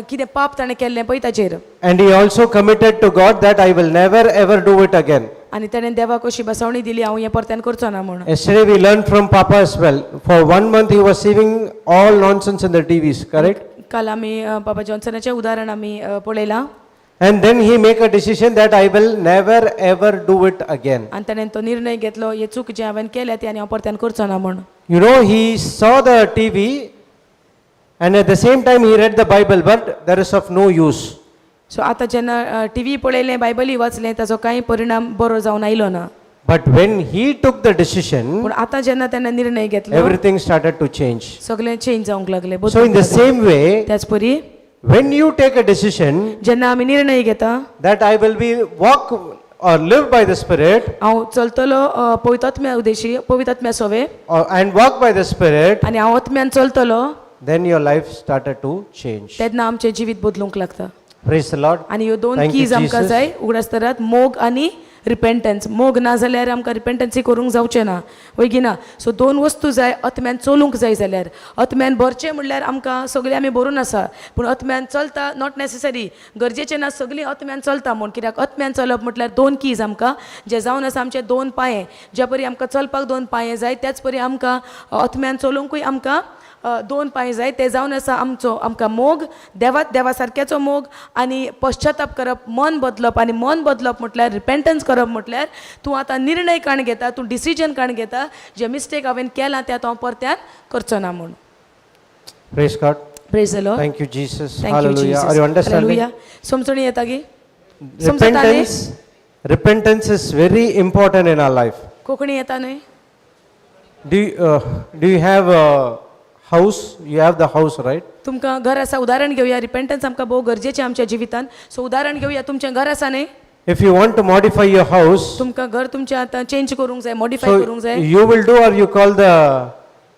[SPEAKER 2] कितें पाप ताणें केल्लें पळय ताचेर.
[SPEAKER 1] And he also committed to God that I will never ever do it again.
[SPEAKER 2] आनी ताणें देवाक अशी बसवणी दिली, हांव हें परत्यान करचो ना म्हूण.
[SPEAKER 1] Yesterday we learned from Papa as well. For one month he was seeing all nonsense in the TVs, correct?
[SPEAKER 2] काल आमी बाबा जॉन्सनाचें उदाहरण आमी पळयलां.
[SPEAKER 1] And then he make a decision that I will never ever do it again.
[SPEAKER 2] आनी ताणें तो निर्णय घेतलो, हे चूक जी हांवें केल्या ती आनी हांव परत्यान करचो ना म्हूण.
[SPEAKER 1] He saw the TV and at the same time he read the Bible, but there is of no use.
[SPEAKER 2] So आतां जेन्ना टिवी पळयलें, बायबलय वाचलें, ताचो कांय परिणाम बरो जावन आयलो ना.
[SPEAKER 1] But when he took the decision,
[SPEAKER 2] पूण आतां जेन्ना तेन्ना निर्णय घेतलो,
[SPEAKER 1] everything started to change.
[SPEAKER 2] सगळें चेंज जावंक लागलें.
[SPEAKER 1] So in the same way,
[SPEAKER 2] त्याच परी
[SPEAKER 1] when you take a decision
[SPEAKER 2] जेन्ना आमी निर्णय घेता
[SPEAKER 1] that I will be walk or live by the Spirit
[SPEAKER 2] हांव चलतलो पवित्र आत्म्या उदेशी, पवित्र आत्म्या सोवे
[SPEAKER 1] and walk by the Spirit,
[SPEAKER 2] आनी हांव आत्म्यान चलतलो,
[SPEAKER 1] then your life started to change.
[SPEAKER 2] तेन्ना आमचें जिवीत बदलूंक लागता.
[SPEAKER 1] Praise the Lord.
[SPEAKER 2] आनी ह्यो दोन
[SPEAKER 1] Thank you,
[SPEAKER 2] keys आमकां
[SPEAKER 1] Jesus.
[SPEAKER 2] जाय. उगडास धरात, मोग आनी रिपेंटन्स. मोग ना जाल्यार आमकां रिपेंटन्सी करूंक जावचें ना, वय की ना? सो दोन वस्तू जाय आत्म्यान चलूंक जाय जाल्यार. आत्म्यान भरचें म्हणल्यार आमकां सगळें आमी भरून आसा, पूण आत्म्यान चलता not necessary, गरजेचें ना सगळीं आत्म्यान चलता म्हूण. कित्याक आत्म्यान चलप म्हटल्यार दोन कीज आमकां जे जावन आसा आमचे दोन पांये. ज्या परी आमकां चलपाक दोन पांये जाय, त्याच परी आमकां आत्म्यान चलूंकूय आमकां दोन पांय जाय. ते जावन आसा आमचो आमकां मोग देवा देवा सारक्याचो मोग आनी पश्चाताप करप, मन बदलप. आनी मन बदलप म्हटल्यार रिपेंटन्स करप म्हटल्यार तूं आतां निर्णय काण घेता, तूं डिसिजन काण घेता, जे मिस्टेक हांवें केलां तें आतां हांव परत्यान करचो ना म्हूण.
[SPEAKER 1] Praise God.
[SPEAKER 2] Praise the Lord.
[SPEAKER 1] Thank you, Jesus.
[SPEAKER 2] Thank you.
[SPEAKER 1] Hallelujah. Are you understanding?
[SPEAKER 2] समजणी येता की? समजता न्ही?
[SPEAKER 1] Repentance is very important in our life.
[SPEAKER 2] Konkani येता न्हय?
[SPEAKER 1] Do you have a house? You have the house, right?
[SPEAKER 2] तुमकां घर आसा? उदाहरण घेवया. रिपेंटन्स आमकां भोव गरजेचें आमच्या जिवितान. सो उदाहरण घेवया, तुमचें घर आसा न्हय?
[SPEAKER 1] If you want to modify your house,
[SPEAKER 2] तुमकां घर तुमचें आतां चेंज करूंक जाय, मॉडिफाय
[SPEAKER 1] so
[SPEAKER 2] करूंक जाय,
[SPEAKER 1] you will do or you call the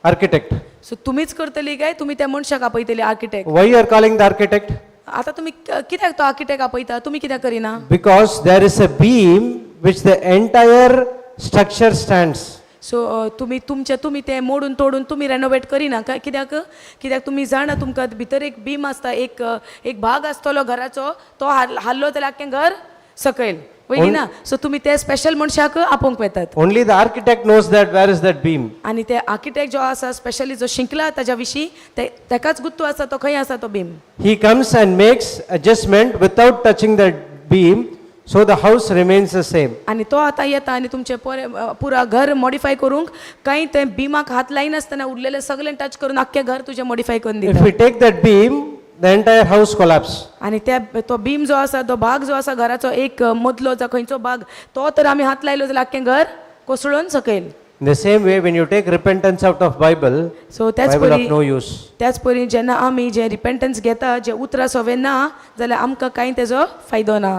[SPEAKER 1] architect?
[SPEAKER 2] So तुमीच करतली काय तुमी त्या मनशाक आपयतली, architect?
[SPEAKER 1] Why you are calling the architect?
[SPEAKER 2] आतां तुमी कित्याक तो आर्किटेक्ट आपयता? तुमी कित्याक करिना?
[SPEAKER 1] Because there is a beam which the entire structure stands.
[SPEAKER 2] So तुमी तुमचे तुमी तें मोडून तोडून तुमी रेनोवेट करिना काय कित्याक? कित्याक तुमी जाणा, तुमकां भितर एक बीम आसता, एक भाग आसतलो घराचो, तो हाल्लो जाल्यार आख्खें घर सकयल वयली ना. सो तुमी ते स्पेशल मनशाक आपोवंक वेतात.
[SPEAKER 1] Only the architect knows that where is that beam.
[SPEAKER 2] आनी ते आर्किटेक्ट जो आसा, स्पेशली जो शिंकला ताज्या विशीं, ते ताकाच गुत्तू आसा तो खंय आसा तो beam.
[SPEAKER 1] He comes and makes adjustment without touching the beam, so the house remains the same.
[SPEAKER 2] आनी तो आतां येता आनी तुमचें पुरा घर मॉडिफाय करूंक कांय ते बिमाक हात लायनासतना उरलेलें सगळें टच करून आख्खें घर तुजें मॉडिफाय करून
[SPEAKER 1] If
[SPEAKER 2] दिता.
[SPEAKER 1] we take that beam, the entire house collapse.
[SPEAKER 2] आनी त्या तो बीम जो आसा, तो भाग जो आसा घराचो एक मदलो जो खंयचो भाग, तो तर आमी हात लायलो जाल्यार आख्खें घर कोसळून सकयल.
[SPEAKER 1] In the same way, when you take repentance out of Bible,
[SPEAKER 2] so त्याच
[SPEAKER 1] Bible
[SPEAKER 2] परी
[SPEAKER 1] of no use.
[SPEAKER 2] त्याच परी जेन्ना आमी जे रिपेंटन्स घेता, जे उतरां सवे ना जाल्यार आमकां कांय तेजो फायदो ना.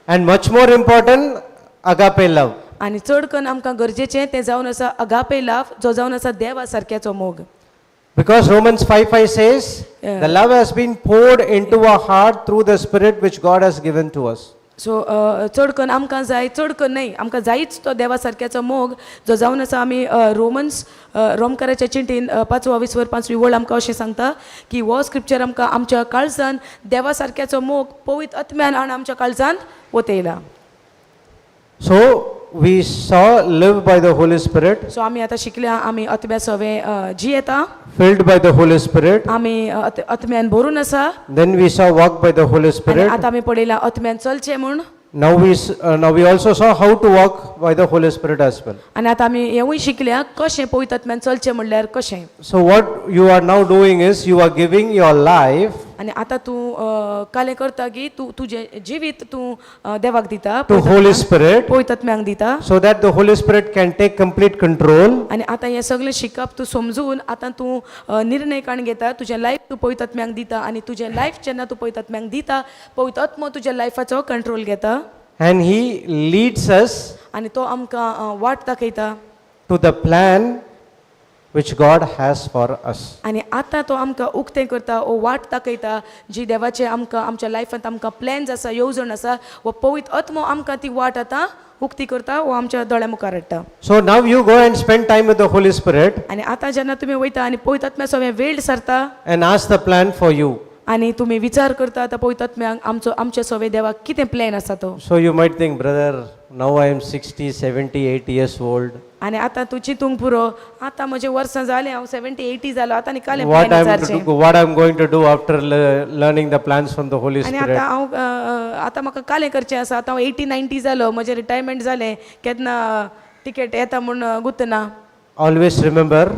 [SPEAKER 1] And much more important, agape love.
[SPEAKER 2] आनी चड करून आमकां गरजेचें तें जावन आसा अगापे लाव, जो जावन आसा देवा सारक्याचो मोग.
[SPEAKER 1] Because Romans 5:5 says, the love has been poured into our heart through the Spirit which God has given to us.
[SPEAKER 2] So चड करून आमकां जाय, चड करून न्हय, आमकां जायच तो देवा सारक्याचो मोग, जो जावन आसा आमी रोमन्स रोमकाराच्या चिंटीन पांचवो विसवर पांचवी वळ आमकां अशें सांगता की हो स्क्रिप्चर आमकां आमच्या काळजान देवा सारक्याचो मोग पवित्र आत्म्यान आनी आमच्या काळजान वतयला.
[SPEAKER 1] So, we saw live by the Holy Spirit,
[SPEAKER 2] so आमी आतां शिकल्या आमी आत्म्या सवे जियेता
[SPEAKER 1] filled by the Holy Spirit.
[SPEAKER 2] आमी आत्म्यान भरून आसा
[SPEAKER 1] Then we saw walk by the Holy
[SPEAKER 2] आनी
[SPEAKER 1] Spirit.
[SPEAKER 2] आतां आमी पळयला आत्म्यान चलचें म्हूण.
[SPEAKER 1] Now we also saw how to walk by the Holy Spirit as well.
[SPEAKER 2] आनी आतां आमी हेंवूय शिकल्या कशें पवित्र आत्म्यान चलचें म्हणल्यार कशें.
[SPEAKER 1] So what you are now doing is you are giving your life
[SPEAKER 2] आनी आतां तूं कालें करता की तूं तुजें जिवीत तूं देवाक दिता,
[SPEAKER 1] to Holy Spirit
[SPEAKER 2] पवित्र आत्म्याक दिता,
[SPEAKER 1] so that the Holy Spirit can take complete control
[SPEAKER 2] आनी आतां हें सगळें शिकप तूं समजून आतां तूं निर्णय काण घेता, तुजें लायफ तूं पवित्र आत्म्याक दिता आनी तुजें लायफ जेन्ना तूं पवित्र आत्म्याक दिता पवित्र आत्मो तुज्या लायफाचो कंट्रोल घेता
[SPEAKER 1] and he leads us
[SPEAKER 2] आनी तो आमकां वाट दाखयता
[SPEAKER 1] to the plan which God has for us.
[SPEAKER 2] आनी आतां तो आमकां उक्तें करता ओ वाट दाखयता जी देवाचे आमकां आमच्या लायफांत आमकां प्लॅन्स आसा येवजण आसा वो पवित्र आत्मो आमकां ती वाट आतां उक्ती करता वो आमच्या दोळ्या मुखार हाडटा.
[SPEAKER 1] So now you go and spend time with the Holy Spirit
[SPEAKER 2] आनी आतां जेन्ना तुमी वयता आनी पवित्र आत्म्या सगळें वेळ सारता
[SPEAKER 1] and ask the plan for you.
[SPEAKER 2] आनी तुमी विचार करता आतां पवित्र आत्म्याक आमचो आमच्या सवे देवाक कितें प्लॅन आसा तो.
[SPEAKER 1] So you might think, brother, now I am 60, 70, 80 years old.
[SPEAKER 2] आनी आतां तूं चिंतूंक पुरो आतां म्हजें वर्सां जालें हांव 70 80 जालो आतां आनी कालें
[SPEAKER 1] What
[SPEAKER 2] plan
[SPEAKER 1] I am to
[SPEAKER 2] विचारचें
[SPEAKER 1] do, what I am going to do after learning the plans from the Holy
[SPEAKER 2] आनी
[SPEAKER 1] Spirit.
[SPEAKER 2] आतां हांव आतां म्हाका कालें करचें आसा आतां हांव 80 90 जालो म्हजें रिटायरमेंट जालें केन्ना टिकेट येता म्हूण गुतना.
[SPEAKER 1] Always remember,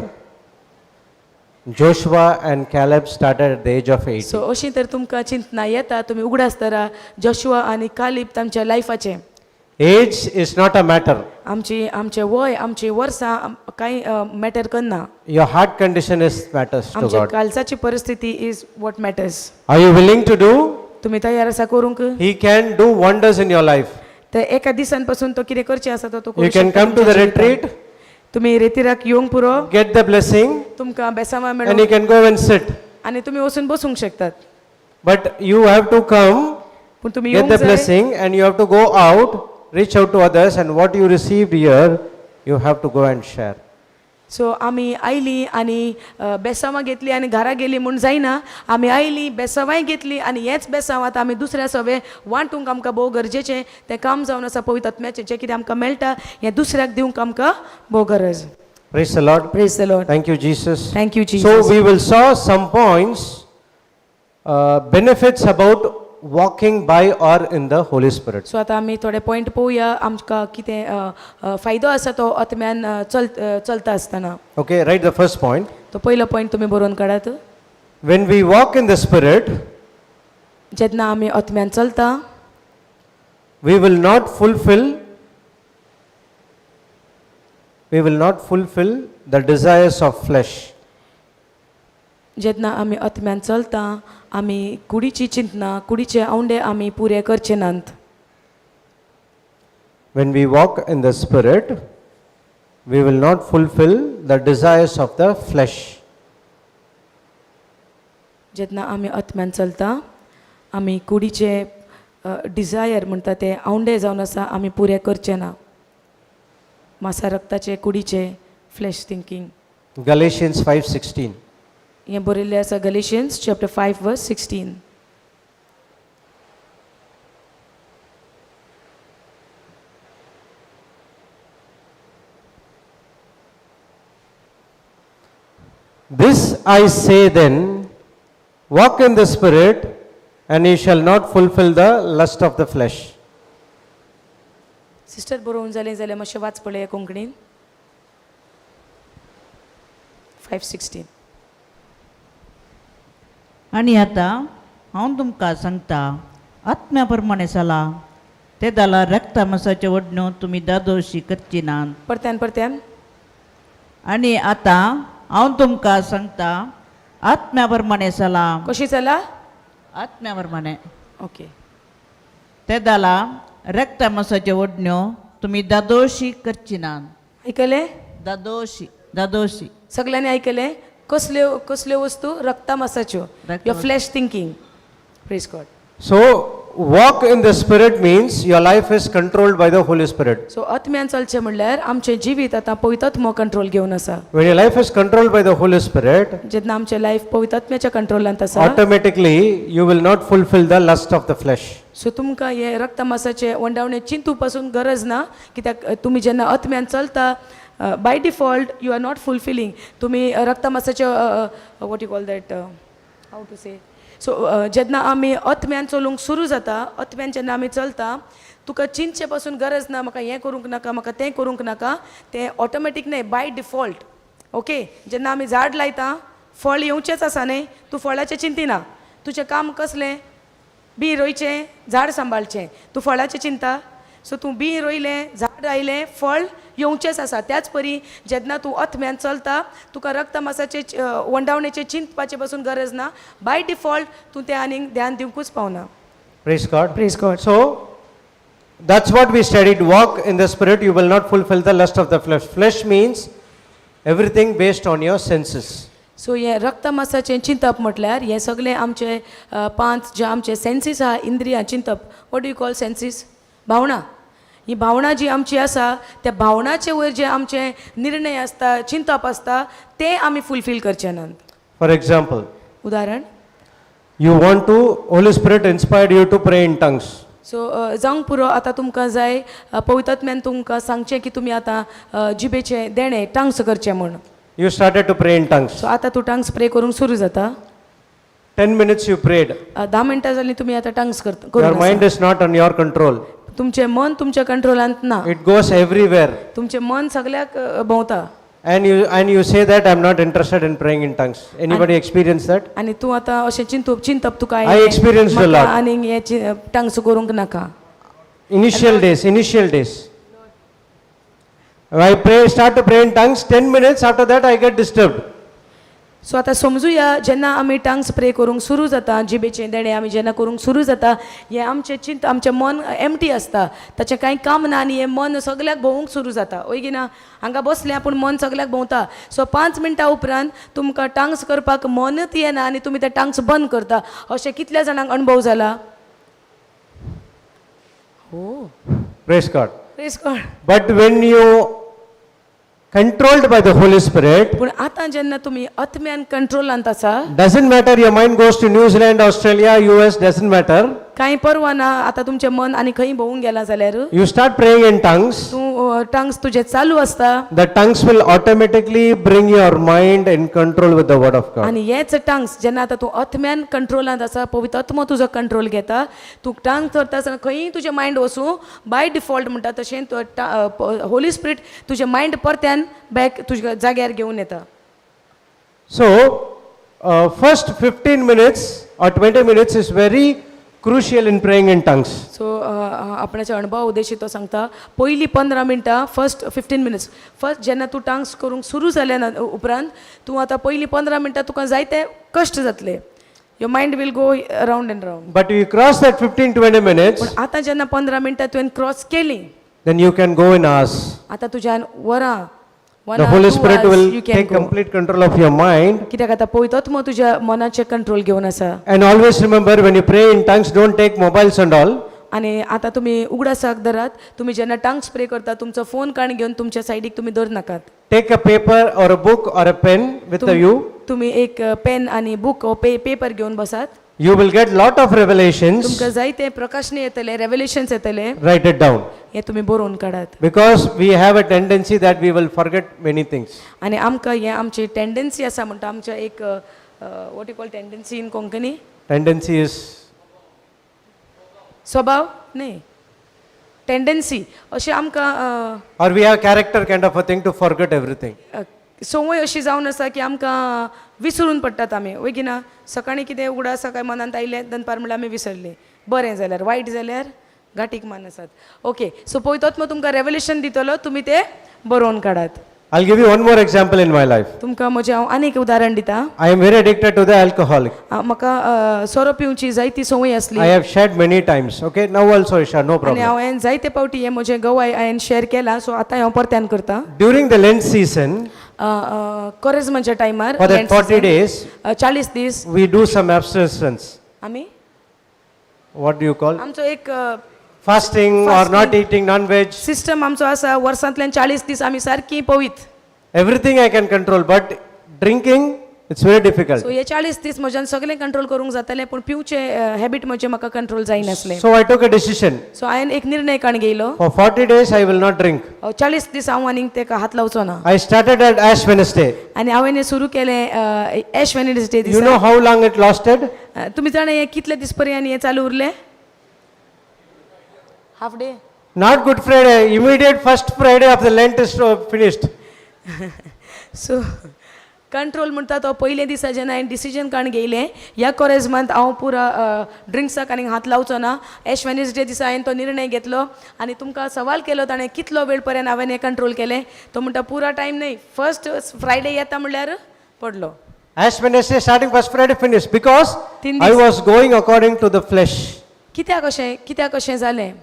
[SPEAKER 1] Joshua and Caleb started at the age of 80.
[SPEAKER 2] So अशीं तर तुमकां चिंतना येता तुमी उगडास धरा जोशुआ आनी कालीब तांच्या लायफाचें.
[SPEAKER 1] Age is not a matter.
[SPEAKER 2] आमची आमचें वय आमची वर्सां कांय मॅटर करना.
[SPEAKER 1] Your heart condition is matters to
[SPEAKER 2] आमच्या
[SPEAKER 1] God.
[SPEAKER 2] कालसाची परिस्थिती is what matters.
[SPEAKER 1] Are you willing to do?
[SPEAKER 2] तुमी तयार आसा करूंक?
[SPEAKER 1] He can do wonders in your life.
[SPEAKER 2] तर एका दिसान पासून तो कितें करचें आसा तो
[SPEAKER 1] You
[SPEAKER 2] करूं
[SPEAKER 1] can
[SPEAKER 2] शकता
[SPEAKER 1] come to
[SPEAKER 2] तुमच्या
[SPEAKER 1] the
[SPEAKER 2] जिवितांत.
[SPEAKER 1] retreat,
[SPEAKER 2] तुमी रेतिराक येवंक पुरो,
[SPEAKER 1] get the blessing,
[SPEAKER 2] तुमकां बेसांवां
[SPEAKER 1] and
[SPEAKER 2] मेळूं
[SPEAKER 1] you can go and sit.
[SPEAKER 2] आनी तुमी वचून बसूंक शकतात.
[SPEAKER 1] But you have to come,
[SPEAKER 2] पूण तुमी
[SPEAKER 1] get
[SPEAKER 2] येवंक
[SPEAKER 1] the
[SPEAKER 2] जाय
[SPEAKER 1] blessing, and you have to go out, reach out to others, and what you received here, you have to go and share.
[SPEAKER 2] So आमी आयलीं आनी बेसांवां घेतली आनी घरा गेली म्हूण जायना, आमी आयलीं बेसांवांय घेतली आनी हेंच बेसांव आतां आमी दुसऱ्या सवे वांटूंक आमकां भोव गरजेचें तें काम जावन आसा पवित्र आत्म्याचें जें कितें आमकां मेळटा हें दुसऱ्याक दिवंक आमकां भोव गरज.
[SPEAKER 1] Praise the Lord.
[SPEAKER 2] Praise the Lord.
[SPEAKER 1] Thank you, Jesus.
[SPEAKER 2] Thank you
[SPEAKER 1] So
[SPEAKER 2] Jesus.
[SPEAKER 1] We will saw some points, benefits about walking by or in the Holy Spirit.
[SPEAKER 2] So आतां आमी थोडे पॉयंट पळोवया आमकां कितें फायदो आसा तो आत्म्यान चलता आसतना.
[SPEAKER 1] Okay, write the first point.
[SPEAKER 2] तो पयलो पॉयंट तुमी बरोवन काडात.
[SPEAKER 1] When we walk in the Spirit,
[SPEAKER 2] जेन्ना आमी आत्म्यान चलता
[SPEAKER 1] we will not fulfill, we will not fulfill the desires of flesh.
[SPEAKER 2] जेन्ना आमी आत्म्यान चलता आमी कुडीची चिंतना कुडीचे आवंडे आमी पुरे करचे नात.
[SPEAKER 1] When we walk in the Spirit, we will not fulfill the desires of the flesh.
[SPEAKER 2] जेन्ना आमी आत्म्यान चलता आमी कुडीचे डिजायर म्हणटा ते आवंडे जावन आसा आमी पुरे करचे ना, मासा रक्ताचे कुडीचे फ्लॅश थिंकींग.
[SPEAKER 1] Galatians 5:16.
[SPEAKER 2] हें बरयल्लें आसा Galatians chapter 5 verse 16.
[SPEAKER 1] This I say then, walk in the Spirit, and ye shall not fulfill the lust of the flesh.
[SPEAKER 2] Sister बरोवन जालें जाल्यार मातशें वाच पळया कोंकणीन 5:16.
[SPEAKER 3] आनी आतां हांव तुमकां सांगता आत्म्या प्रमाणे चला ते दाला रक्ता मासाच्यो वडण्यो तुमी दादोशी करची नात.
[SPEAKER 2] परत्यान परत्यान.
[SPEAKER 3] आनी आतां हांव तुमकां सांगता आत्म्या प्रमाणे चला.
[SPEAKER 2] कशी चला?
[SPEAKER 3] आत्म्या प्रमाणे.
[SPEAKER 2] ओके.
[SPEAKER 3] ते दाला रक्ता मासाच्यो वडण्यो तुमी दादोशी करची नात.
[SPEAKER 2] आयकलें?
[SPEAKER 3] दादोशी दादोशी.
[SPEAKER 2] सगल्यांनी आयकलें? कसल्यो कसल्यो वस्तू? रक्ता मासाच्यो.
[SPEAKER 3] रक्ता
[SPEAKER 2] your flesh thinking. Praise God.
[SPEAKER 1] So, walk in the Spirit means your life is controlled by the Holy Spirit.
[SPEAKER 2] So आत्म्यान चलचें म्हणल्यार आमचें जिवीत आतां पवित्र कंट्रोल घेवन आसा.
[SPEAKER 1] When your life is controlled by the Holy Spirit,
[SPEAKER 2] जेन्ना आमचें लायफ पवित्र कंट्रोलांत आसा,
[SPEAKER 1] automatically you will not fulfill the lust of the flesh.
[SPEAKER 2] So तुमकां हे रक्तमासाचे वंडावणे चिंतू पासून गरज ना, कित्याक तुमी जेन्ना आत्म्यान चलता, by default you are not fulfilling तुमी रक्तमासाचे, what you call that, how to say. So जेन्ना आमी आत्म्यान चलूंक सुरू जाता, आत्म्यान जेन्ना आमी चलता, तुका चिंतचे पासून गरज ना, म्हाका हें करूंक नाका, म्हाका तें करूंक नाका, तें ऑटोमॅटीक न्हय, बाय डिफॉल्ट. ओके, जेन्ना आमी झाड लायता, फळ येवचेंच आसा न्हय, तूं फळाचें चिंतिना. तुजें काम कसलें? बी रोयचें, झाड सांबाळचें. तूं फळाचें चिंता? सो तूं बी रोयलें, झाड आयलें, फळ येवचेंच आसा. त्याच परी जेन्ना तूं आत्म्यान चलता, तुका रक्तमासाचे वंडावणेचें चिंतपाचें पासून गरज ना. बाय डिफॉल्ट तूं तें आनीक ध्यान दिवंकूच पावना.
[SPEAKER 1] Praise God.
[SPEAKER 2] Praise God.
[SPEAKER 1] So that's what we studied. Walk in the Spirit, you will not fulfill the lust of the flesh. Flesh means everything based on your senses.
[SPEAKER 2] So हें रक्तमासाचें चिंतप म्हटल्यार हें सगळें आमचे पांच जे आमचे सेन्सीस आहा, इंद्रियां चिंतप. What do you call senses? भावनां. ही भावनां जी आमची आसा, त्या भावनाचे वयर जे आमचे निर्णय आसता, चिंतप आसता, ते आमी फुलफील करचे नात.
[SPEAKER 1] For example,
[SPEAKER 2] उदाहरण,
[SPEAKER 1] you want to, Holy Spirit inspired you to pray in tongues.
[SPEAKER 2] So जावंक पुरो, आतां तुमकां जाय, पवित्र तुमकां सांगचें की तुमी आतां जिबेचें देणें टांग्स करचें म्हूण.
[SPEAKER 1] You started to pray in tongues.
[SPEAKER 2] So आतां तूं टांग्स प्रे करूंक सुरू जाता.
[SPEAKER 1] 10 minutes you prayed.
[SPEAKER 2] 10 मिनटां जालीं तुमी आतां टांग्स करता
[SPEAKER 1] Your
[SPEAKER 2] करून आसा.
[SPEAKER 1] Mind is not on your control.
[SPEAKER 2] तुमचें मन तुमच्या कंट्रोलांत ना.
[SPEAKER 1] It goes everywhere.
[SPEAKER 2] तुमचें मन सगल्याक भोंवता.
[SPEAKER 1] And you say that I'm not interested in praying in tongues. Anybody experience that?
[SPEAKER 2] आनी तूं आतां अशें चिंतूप चिंतप तुका
[SPEAKER 1] I experienced a
[SPEAKER 2] म्हाका
[SPEAKER 1] lot.
[SPEAKER 2] आनीक हें टांग्स करूंक नाका.
[SPEAKER 1] Initial days, initial days. I pray, start to pray in tongues, 10 minutes after that I get disturbed.
[SPEAKER 2] So आतां समजुया, जेन्ना आमी टांग्स प्रे करूंक सुरू जाता, जिबेचें देणें आमी जेन्ना करूंक सुरू जाता, हें आमचें चिंत, आमचें मन एमटी आसता, ताचें कांय काम ना आनी हें मन सगल्याक भोंवूंक सुरू जाता. वय की ना? हांगा बसलें पूण मन सगल्याक भोंवता. सो 5 मिनटां उपरांत तुमकां टांग्स करपाक मनच येना आनी तुमी ते टांग्स बंद करता. अशें कितल्या जाणांक अणभव जाला? हो.
[SPEAKER 1] Praise God.
[SPEAKER 2] Praise God.
[SPEAKER 1] But when you controlled by the Holy Spirit,
[SPEAKER 2] पूण आतां जेन्ना तुमी आत्म्यान कंट्रोलांत आसा,
[SPEAKER 1] doesn't matter your mind goes to New Zealand, Australia, US, doesn't matter.
[SPEAKER 2] कांय परवा ना आतां तुमचें मन आनी खंय भोंवूंक गेलां जाल्यार.
[SPEAKER 1] You start praying in tongues,
[SPEAKER 2] तूं टांग्स तुजें चालू आसता.
[SPEAKER 1] The tongues will automatically bring your mind in control with the word of God.
[SPEAKER 2] आनी हेच टांग्स जेन्ना आतां तूं आत्म्यान कंट्रोलांत आसा, पवित्र आत्मो तुजो कंट्रोल घेता, तूं टांग करता आसतना खंयी तुजें मायंड वचूं, बाय डिफॉल्ट म्हणटा तशें होली स्पिरीट तुजें मायंड परत्यान बॅक तुज्या जाग्यार घेवन येता.
[SPEAKER 1] So, first 15 minutes or 20 minutes is very crucial in praying in tongues.
[SPEAKER 2] So आपणाचे अणभव उद्देशी तो सांगता, पयलीं 15 मिनटां, फर्स्ट 15 मिनट्स, फर्स्ट जेन्ना तूं टांग्स करूंक सुरू जाल्या ना उपरांत तूं आतां पयलीं 15 मिनटां तुका जायते कश्ट जातले. Your mind will go round and round.
[SPEAKER 1] But you cross that 15 20 minutes,
[SPEAKER 2] पूण आतां जेन्ना 15 मिनटां तुवें क्रॉस केली,
[SPEAKER 1] then you can go in hours.
[SPEAKER 2] आतां तुज्यान वरां, one
[SPEAKER 1] The Holy
[SPEAKER 2] two
[SPEAKER 1] Spirit will
[SPEAKER 2] you can
[SPEAKER 1] take
[SPEAKER 2] go.
[SPEAKER 1] Complete control of your mind.
[SPEAKER 2] कित्याक आतां पवित्र आत्मो तुज्या मनाचें कंट्रोल घेवन आसा.
[SPEAKER 1] And always remember, when you pray in tongues, don't take mobiles and all.
[SPEAKER 2] आनी आतां तुमी उगडासाक धरात, तुमी जेन्ना टांग स्प्रे करता, तुमचो फोन काण घेवन तुमच्या सायडीक तुमी दवर नाकात.
[SPEAKER 1] Take a paper or a book or a pen with you.
[SPEAKER 2] तुमी एक पेन आनी बूक पे पेपर घेवन बसात.
[SPEAKER 1] You will get lot of revelations.
[SPEAKER 2] तुमकां जायते प्रकाशने येतले, रेवलेशन्स येतले.
[SPEAKER 1] Write it down.
[SPEAKER 2] हे तुमी बरोवन काडात.
[SPEAKER 1] Because we have a tendency that we will forget many things.
[SPEAKER 2] आनी आमकां हें आमची टेंडन्सी आसा म्हणटा, आमच्या एक, what you call tendency in Konkani?
[SPEAKER 1] Tendency is
[SPEAKER 2] स्वभाव न्ही, टेंडन्सी अशें आमकां
[SPEAKER 1] or we have character kind of a thing to forget everything.
[SPEAKER 2] संवय अशी जावन आसा की आमकां विसरून पडटात आमी. वय की ना? सकाळीं कितें उगडास काय मनांत आयलें, दनपार म्हणल्यार आमी विसरलीं. बरें जाल्यार, वायट जाल्यार घाटीक मान आसात. ओके, सो पवित्र आत्मो तुमकां रेवलेशन दितलो, तुमी तें बरोवन काडात.
[SPEAKER 1] I'll give you one more example in my life.
[SPEAKER 2] तुमकां म्हजें हांव आनीक एक उदाहरण दिता.
[SPEAKER 1] I am very addicted to the alcoholic.
[SPEAKER 2] म्हाका सोरो पिवची जायती संवय आसली.
[SPEAKER 1] I have shared many times. Okay, now also I share, no
[SPEAKER 2] आनी
[SPEAKER 1] problem.
[SPEAKER 2] हांवें जायते फावटी हें म्हजें गवाय हांवें शेअर केलां, सो आतां हांव परत्यान करतां.
[SPEAKER 1] During the Lent season,
[SPEAKER 2] कोरेज्माच्या टायमार,
[SPEAKER 1] for that 40 days,
[SPEAKER 2] 40 दीस,
[SPEAKER 1] we do some abstinence.
[SPEAKER 2] आमी
[SPEAKER 1] what do you call?
[SPEAKER 2] आमचो एक
[SPEAKER 1] Fasting or not eating non-veg.
[SPEAKER 2] System आमचो आसा वर्सांतल्यान चाळीस दीस आमी सारकी पवीत.
[SPEAKER 1] Everything I can control, but drinking, it's very difficult.
[SPEAKER 2] So हे चाळीस दीस म्हज्यान सगळें कंट्रोल करूंक जातालें पूण पिवचें हॅबीट म्हजें म्हाका control जायनासलें.
[SPEAKER 1] So I took a decision.
[SPEAKER 2] So हांवें एक निर्णय काण घेयलो.
[SPEAKER 1] For 40 days, I will not drink.
[SPEAKER 2] चाळीस दीस हांव आनीक तेका हात लावचो ना.
[SPEAKER 1] I started at Ash Wednesday.
[SPEAKER 2] आनी हांवें हें सुरू केलें एश वेनसडे
[SPEAKER 1] You
[SPEAKER 2] दिसा.
[SPEAKER 1] Know how long it lasted?
[SPEAKER 2] तुमी जाणा हें कितले दीस पर्यंत हें चालू उरलें? Half day.
[SPEAKER 1] Not Good Friday, immediate first Friday of the Lent is finished.
[SPEAKER 2] So control म्हणटा तो पयले दिसा जेन्ना हांवें डिसिजन काडून घेयलें ह्या कोरेजमांत हांव पुरा ड्रिंक्साक आनीक हात लावचो ना. एश वेनसडे दिसा हांवें तो निर्णय घेतलो आनी तुमकां सवाल केलो ताणें कितलो वेळ पर्यंत हांवें हें कंट्रोल केलें. तो म्हणटा पुरा टायम न्हय, फर्स्ट फ्रायडे येता म्हणल्यार पडलो.
[SPEAKER 1] Ash Wednesday starting first Friday finished because
[SPEAKER 2] तीन
[SPEAKER 1] I was going according to the flesh.
[SPEAKER 2] कित्याक अशें, कित्याक अशें जालें?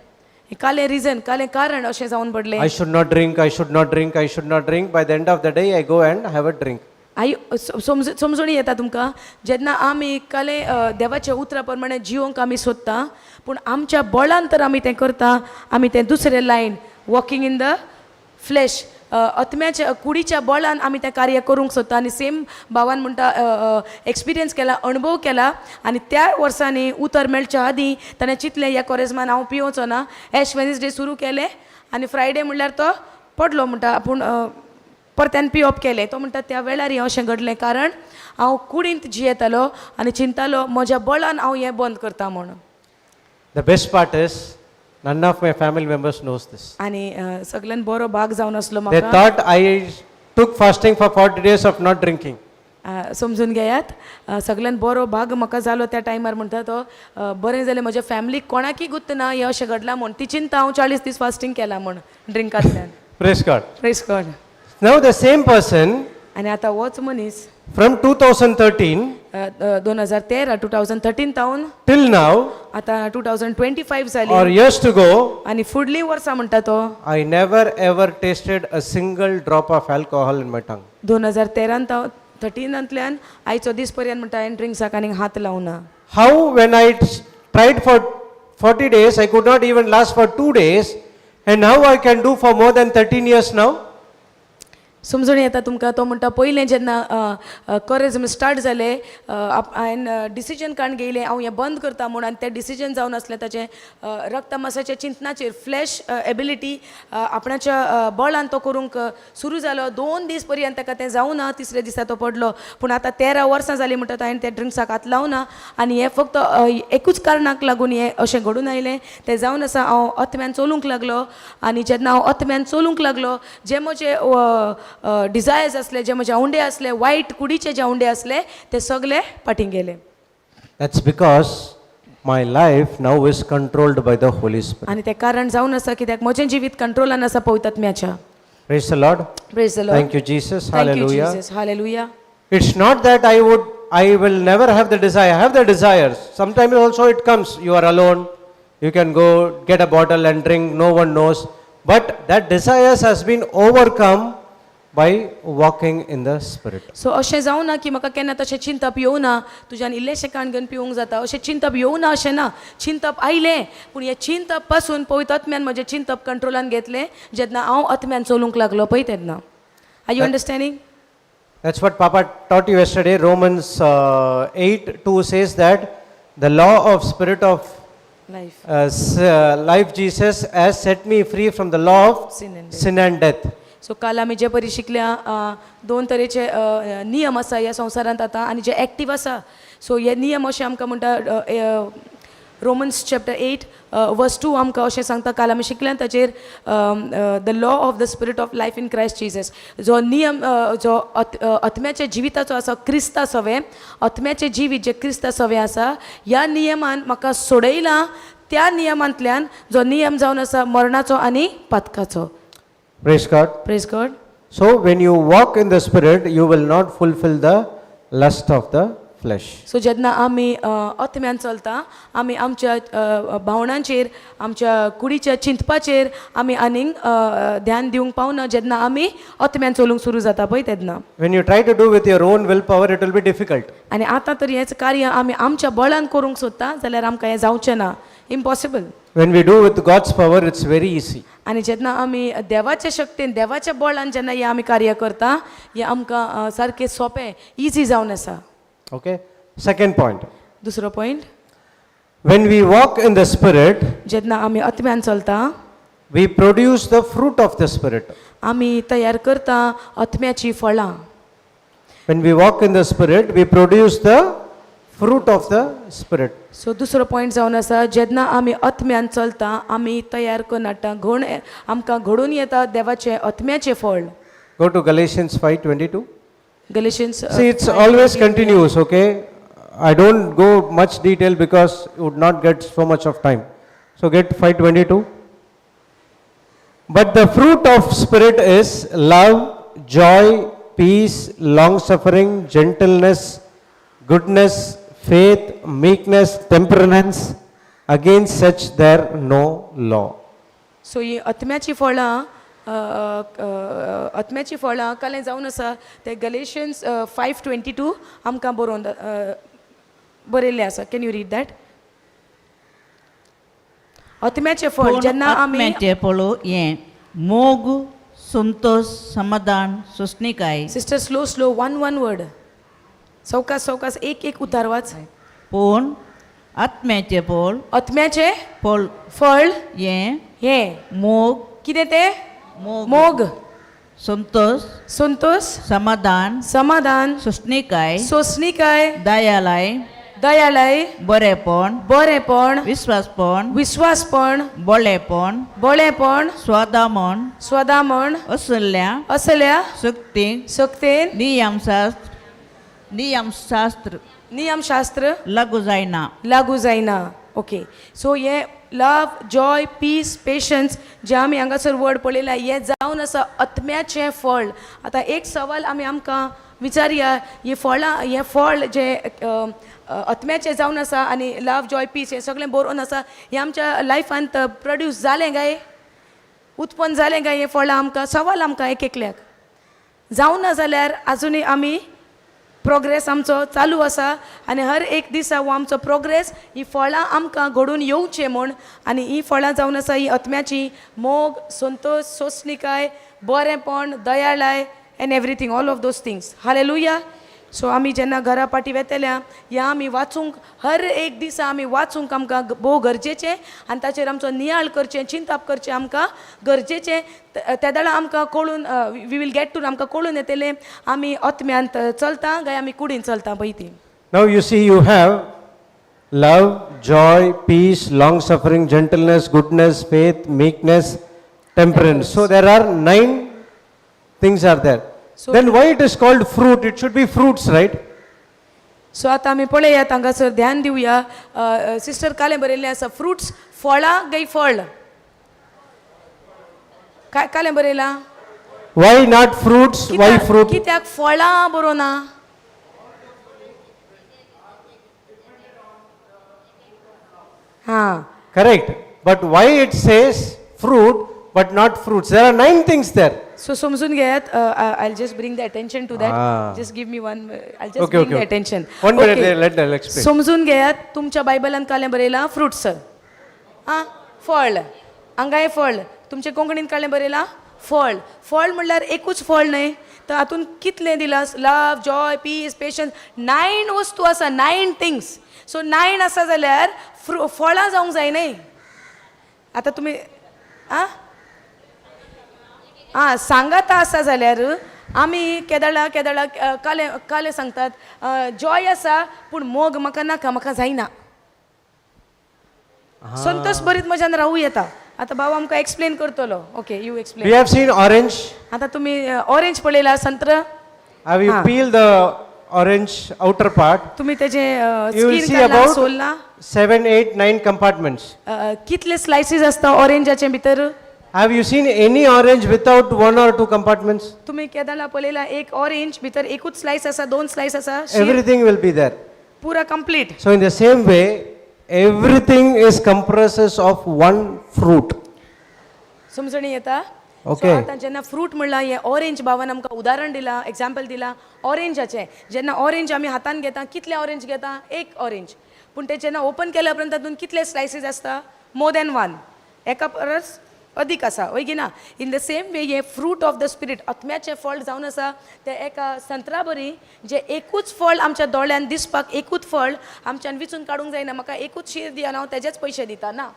[SPEAKER 2] कालें रिजन, कालें कारण अशें जावन पडलें.
[SPEAKER 1] I should not drink, I should not drink, I should not drink. By the end of the day, I go and have a drink.
[SPEAKER 2] आई समज समजणी येता तुमकां जेन्ना आमी काले देवाच्या उतरा प्रमाणे जिवंक आमी सोदता पूण आमच्या बळान तर आमी तें करता, आमी तें दुसरें line walking in the flesh, आत्म्याच्या कुडीच्या बळान आमी तें कार्य करूंक सोदता. आनी सेम भावान म्हणटा एक्सपिरियन्स केला, अणभव केला आनी त्या वर्सांनी उतर मेळच्या आदीं ताणें चिंतलें ह्या कोरेजमान हांव पिवचो ना. एश वेनसडे सुरू केलें आनी फ्रायडे म्हणल्यार तो पडलो म्हणटा आपूण परत्यान पिवप केलें. तो म्हणटा त्या वेळार हें अशें घडलें कारण हांव कुडींत जियेतालो आनी चिंतालो म्हज्या बळान हांव हें बंद करता म्हणून.
[SPEAKER 1] The best part is, none of my family members knows this.
[SPEAKER 2] आनी सगळ्यान बरो भाग जावन आसलो
[SPEAKER 1] They
[SPEAKER 2] म्हाका.
[SPEAKER 1] Thought I took fasting for 40 days of not drinking.
[SPEAKER 2] समजून घेयात, सगळ्यान बरो भाग म्हाका जालो त्या टायमार म्हणटा तो बरें जालें म्हज्या फॅमिलीक कोणाकय गुत्त ना हें अशें घडलां म्हूण. ती चिंता हांव चाळीस दीस फास्टींग केलां म्हूण ड्रिंकांतल्यान.
[SPEAKER 1] Praise God.
[SPEAKER 2] Praise God.
[SPEAKER 1] Now the same person
[SPEAKER 2] आनी आतां होच मनीस
[SPEAKER 1] from 2013
[SPEAKER 2] 2013, 2013 तावन
[SPEAKER 1] till now
[SPEAKER 2] आतां 2025 जाली
[SPEAKER 1] or years to go,
[SPEAKER 2] आनी फुडलीं वर्सां म्हणटा तो
[SPEAKER 1] I never ever tasted a single drop of alcohol in my tongue.
[SPEAKER 2] दोन हजार तेरान थर्टिनांतल्यान आयचो दीस पर्यंत म्हणटा हांवें ड्रिंक्साक आनीक हात लावना.
[SPEAKER 1] How when I tried for 40 days, I could not even last for 2 days, and now I can do for more than 13 years now?
[SPEAKER 2] समजून येता तुमकां? तो म्हणटा पयलें जेन्ना कोरेज्म स्टार्ट जालें हांवें डिसिजन काडून घेयलें हांव हें बंद करता म्हूण आनी तें डिसिजन जावन आसलें ताचें रक्तमासाच्या चिंतनाचेर फ्लॅश एबिलिटी आपणाच्या बळान तो करूंक सुरू जालो. दोन दीस पर्यंत ताका तें जावं ना, तिसऱ्या दिसा तो पडलो. पूण आतां 13 वर्सां जालीं म्हणटा हांवें त्या ड्रिंक्साक हात लावना आनी हें फक्त एकूच कारणाक लागून हें अशें घडून आयलें तें जावन आसा हांव आत्म्यान चलूंक लागलो आनी जेन्ना हांव आत्म्यान चलूंक लागलो जे म्हजे डिजायर्स आसले, जे म्हजे आवंडे आसले, वायट कुडीचे जे आवंडे आसले ते सगले फाटीं गेले.
[SPEAKER 1] That's because my life now is controlled by the Holy Spirit.
[SPEAKER 2] आनी तें कारण जावन आसा कित्याक म्हजें जिवीत कंट्रोलान आसा पवित्र आत्म्याच्या.
[SPEAKER 1] Praise the Lord.
[SPEAKER 2] Praise the Lord.
[SPEAKER 1] Thank you, Jesus.
[SPEAKER 2] Thank you
[SPEAKER 1] Hallelujah.
[SPEAKER 2] Jesus. Hallelujah.
[SPEAKER 1] It's not that I will never have the desire. I have the desires. Sometimes also it comes. You are alone. You can go get a bottle and drink. No one knows. But that desires has been overcome by walking in the Spirit.
[SPEAKER 2] So अशें जावं ना की म्हाका केन्ना तशें चिंतप येवना, तुज्यान इल्लेशें काण घेवन पिवंक जाता अशें चिंतप येवना अशें ना. चिंतप आयलें पूण हें चिंतप पासून पवित्र आत्म्यान म्हजें चिंतप कंट्रोलान घेतलें जेन्ना हांव आत्म्यान चलूंक लागलो पळय तेन्ना. Are you understanding?
[SPEAKER 1] That's what Papa taught you yesterday. Romans 8:2 says that the law of Spirit of
[SPEAKER 2] life
[SPEAKER 1] life Jesus has set me free from the law of
[SPEAKER 2] sin and
[SPEAKER 1] sin and death.
[SPEAKER 2] So काल आमी जे परी शिकल्या दोन तरेचे नियम आसा ह्या संवसारांत आतां आनी जे एक्टीव आसा. सो हे नियम अशें आमकां म्हणटा, Romans chapter 8 verse 2 आमकां अशें सांगता. काल आमी शिकल्या ताचेर, the law of the Spirit of life in Christ Jesus, जो नियम जो आत्म्याच्या जिविताचो आसा क्रिस्ता सवें, आत्म्याचें जिवीत जें क्रिस्ता सवें आसा, ह्या नियमान म्हाका सोडयलां त्या नियमांतल्यान जो नियम जावन आसा मरणाचो आनी पातकाचो.
[SPEAKER 1] Praise God.
[SPEAKER 2] Praise God.
[SPEAKER 1] So when you walk in the Spirit, you will not fulfill the lust of the flesh.
[SPEAKER 2] So जेन्ना आमी आत्म्यान चलता आमी आमच्या भावनांचेर आमच्या कुडीच्या चिंतपाचेर आमी आनीक ध्यान दिवंक पावना जेन्ना आमी आत्म्यान चलूंक सुरू जाता पळय तेन्ना.
[SPEAKER 1] When you try to do with your own willpower, it will be difficult.
[SPEAKER 2] आनी आतां तर हेंच कार्य आमी आमच्या बळान करूंक सोदता जाल्यार आमकां हें जावचें ना, impossible.
[SPEAKER 1] When we do with God's power, it's very easy.
[SPEAKER 2] आनी जेन्ना आमी देवाच्या शक्तीन देवाच्या बळान जेन्ना हें आमी कार्य करता हें आमकां सारकें सोंपें इजी जावन आसा.
[SPEAKER 1] Okay? Second point.
[SPEAKER 2] दुसरो point.
[SPEAKER 1] When we walk in the Spirit,
[SPEAKER 2] जेन्ना आमी आत्म्यान चलता
[SPEAKER 1] we produce the fruit of the Spirit.
[SPEAKER 2] आमी तयार करता आत्म्याचीं फळां.
[SPEAKER 1] When we walk in the Spirit, we produce the fruit of the Spirit.
[SPEAKER 2] So दुसरो पॉयंट जावन आसा जेन्ना आमी आत्म्यान चलता आमी तयार करून हाडटा घोण आमकां घडून येता देवाचें आत्म्याचें फळ.
[SPEAKER 1] Go to Galatians 5:22.
[SPEAKER 2] Galatians.
[SPEAKER 1] See, it's always continuous, okay? I don't go much detail because you would not get so much of time. So get 5:22. But the fruit of Spirit is love, joy, peace, long suffering, gentleness, goodness, faith, meekness, temperance. Against such there no law.
[SPEAKER 2] So ही आत्म्याचीं फळां अ, अ, आत्म्याचीं फळां कालें जावन आसा ते गलेशियन्स 5:22 आमकां बरोवन बरयल्लें आसा. Can you read that? आत्म्याचें फळ
[SPEAKER 3] पूण
[SPEAKER 2] जेन्ना आमी
[SPEAKER 3] आत्म्याचें फळ हें मोग, संतोश, समाधान, सोंसणीकाय.
[SPEAKER 2] Sister, slow slow, one one word, सवकास सवकास, एक एक उतार वाच.
[SPEAKER 3] पूण आत्म्याचें फळ
[SPEAKER 2] आत्म्याचें
[SPEAKER 3] फळ
[SPEAKER 2] फळ
[SPEAKER 3] हें
[SPEAKER 2] हें
[SPEAKER 3] मोग.
[SPEAKER 2] कितें तें?
[SPEAKER 3] मोग.
[SPEAKER 2] मोग.
[SPEAKER 3] संतोश.
[SPEAKER 2] संतोश.
[SPEAKER 3] समाधान.
[SPEAKER 2] समाधान.
[SPEAKER 3] सोंसणीकाय.
[SPEAKER 2] सोंसणीकाय.
[SPEAKER 3] दयालाय.
[SPEAKER 2] दयाळाय.
[SPEAKER 3] बरेपण.
[SPEAKER 2] बरेपण.
[SPEAKER 3] विस्वासपण.
[SPEAKER 2] विस्वासपण.
[SPEAKER 3] बोळेपण.
[SPEAKER 2] बळेपण.
[SPEAKER 3] स्वादामण.
[SPEAKER 2] स्वदामण.
[SPEAKER 3] असल्या
[SPEAKER 2] असल्या
[SPEAKER 3] शक्तीक
[SPEAKER 2] सक्तेन
[SPEAKER 3] नियमशास्त्र नियमशास्त्र
[SPEAKER 2] नियमशास्त्र
[SPEAKER 3] लागू जायना.
[SPEAKER 2] लागू जायना. ओके, सो हे लव, जॉय, पीस, पेशन्स जे आमी हांगासर वर्ड पळयला हे जावन आसा आत्म्याचें फळ. आतां एक सवाल आमी आमकां विचारया, ही फळां हें फळ जें आत्म्याचें जावन आसा आनी लव, जॉय, पीस हें सगळें बरोवन आसा हें आमच्या लायफांत प्रोड्यूस जालें काय, उत्पन्न जालें काय हें फळां? आमकां सवाल आमकां एक एकल्याक जावना जाल्यार आजुनूय आमी प्रोग्रेस आमचो चालू आसा आनी हर एक दिसा हो आमचो प्रोग्रेस ही फळां आमकां घडून येवचें म्हूण. आनी ही फळां जावन आसा ही आत्म्याची मोग, Santosh, सोंसणीकाय, बरेंपण, दयाळाय and everything, all of those things. Hallelujah. So आमी जेन्ना घरा पाटी वेतल्या ह्या आमी वाचूंक हर एक दिसा आमी वाचूंक आमकां भोव गरजेचें आनी ताचेर आमचो नियाळ करचें, चिंताप करचें आमकां गरजेचें. तेदळा आमकां कळून we will get to आमकां कळून येतलें आमी आत्म्यांत चलता काय आमी कुडीन चलता पळय ती.
[SPEAKER 1] Now you see, you have love, joy, peace, long suffering, gentleness, goodness, faith, meekness, temperance. So there are nine things are there. Then why it is called fruit? It should be fruits, right?
[SPEAKER 2] So आतां आमी पळयात हांगासर ध्यान दिवया. सिस्टर कालें बरयल्लें आसा फ्रुट्स फळां काय फळ काय कालें बरयलां?
[SPEAKER 1] Why not fruits? Why fruit?
[SPEAKER 2] कित्याक फळां बरोवना? हां.
[SPEAKER 1] Correct. But why it says fruit but not fruits? There are nine things there.
[SPEAKER 2] So समजून घेयात. I just bring the attention to that.
[SPEAKER 1] Ah.
[SPEAKER 2] Just give me one, I just
[SPEAKER 1] Okay,
[SPEAKER 2] bring the
[SPEAKER 1] okay.
[SPEAKER 2] Attention.
[SPEAKER 1] One minute, let I'll explain.
[SPEAKER 2] समजून घेयात, तुमच्या बायबलान कालें बरयलां फ्रुट्स आं फळ, हांगाय फळ. तुमच्या कोंकणीन कालें बरयलां फळ. फळ म्हणल्यार एकूच फळ न्हय तर हातून कितलें दिलां? Love, joy, peace, patience, nine वस्तू आसा, नायन थिंग्स. सो नायन आसा जाल्यार फ्रु फळां जावंक जाय न्हय. आतां तुमी आं आं सांगाता आसा जाल्यार आमी केदळा केदळा काले काले सांगतात जॉय आसा पूण मोग म्हाका नाका, म्हाका जायना. संतोष बरीत म्हज्यान रावूं येता. आतां बाबा आमकां एक्सप्लेन करतलो. Okay, you explain.
[SPEAKER 1] We have seen orange.
[SPEAKER 2] आतां तुमी ऑरेंज पळयला, संत्र.
[SPEAKER 1] Have you peel the orange outer part?
[SPEAKER 2] तुमी तेजें
[SPEAKER 1] You will
[SPEAKER 2] skin
[SPEAKER 1] see
[SPEAKER 2] काडला
[SPEAKER 1] about
[SPEAKER 2] सोल्ला?
[SPEAKER 1] 7, 8, 9 compartments.
[SPEAKER 2] कितले स्लायसीस आसता ऑरेंजाचे भितर?
[SPEAKER 1] Have you seen any orange without one or two compartments?
[SPEAKER 2] तुमी केदळा पळयला एक ऑरेंज भितर एकूच स्लायस आसा, दोन स्लायस आसा शीर?
[SPEAKER 1] Everything will be there.
[SPEAKER 2] पुरा complete.
[SPEAKER 1] So in the same way, everything is comprises of one fruit.
[SPEAKER 2] समजणी येता?
[SPEAKER 1] Okay.
[SPEAKER 2] So आतां जेन्ना फ्रूट म्हणलां हें ऑरेंज भावान आमकां उदाहरण दिलां, एग्जाम्पल दिलां ऑरेंजाचें. जेन्ना ऑरेंज आमी हातान घेता, कितले ऑरेंज घेता? एक ऑरेंज. पूण ते जेन्ना ओपन केल्या उपरांत तातूंत कितले स्लायसीस आसता? मोर दॅन वन, एका परस अदीक आसा, वय की ना? इन the same way हें फ्रूट ऑफ the spirit, आत्म्याचें फळ जावन आसा तें एका संत्रा बरी, जें एकूच फळ आमच्या दोळ्यान दिसपाक, एकूच फळ आमच्यान विचून काडूंक जायना. म्हाका एकूच शीर दी आनी हांव तेजेच पयशे दिता ना.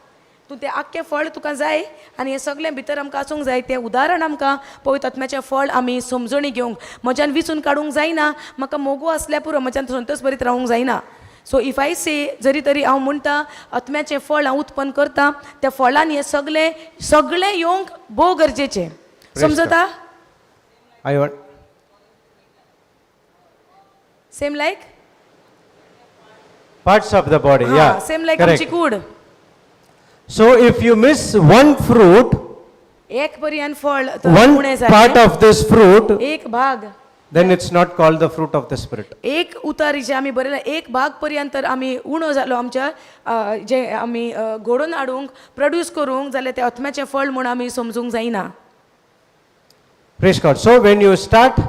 [SPEAKER 2] तूं तें आख्खें फळ तुका जाय आनी हें सगळें भितर आमकां आसूंक जाय. तें उदाहरण आमकां पवित्र आत्म्याचें फळ आमी समजणी घेवंक म्हज्यान विचून काडूंक जायना. म्हाका मोगो आसल्यार पुरो, म्हज्यान संतोश भरीत रावूंक जायना. सो if I से, जरी तरी हांव म्हणटा आत्म्याचें फळ हांव उत्पन्न करता, त्या फळान हें सगळें सगळें येवंक भोव गरजेचें. समजता?
[SPEAKER 1] I want
[SPEAKER 2] same like
[SPEAKER 1] parts of the body. Yeah.
[SPEAKER 2] Same like
[SPEAKER 1] Correct.
[SPEAKER 2] आमची कूड.
[SPEAKER 1] So if you miss one fruit,
[SPEAKER 2] एक पर्यान फळ तर
[SPEAKER 1] one
[SPEAKER 2] उणें
[SPEAKER 1] part
[SPEAKER 2] जालें,
[SPEAKER 1] of this fruit,
[SPEAKER 2] एक भाग,
[SPEAKER 1] then it's not called the fruit of the Spirit.
[SPEAKER 2] एक उतारी जे आमी बरयलां, एक भाग पर्यंत तर आमी उणो जालो आमच्या जे आमी घडोवन हाडूंक, प्रोड्यूस करूंक जाल्यार तें आत्म्याचें फळ म्हूण आमी समजूंक जायना.
[SPEAKER 1] Praise God. So when you start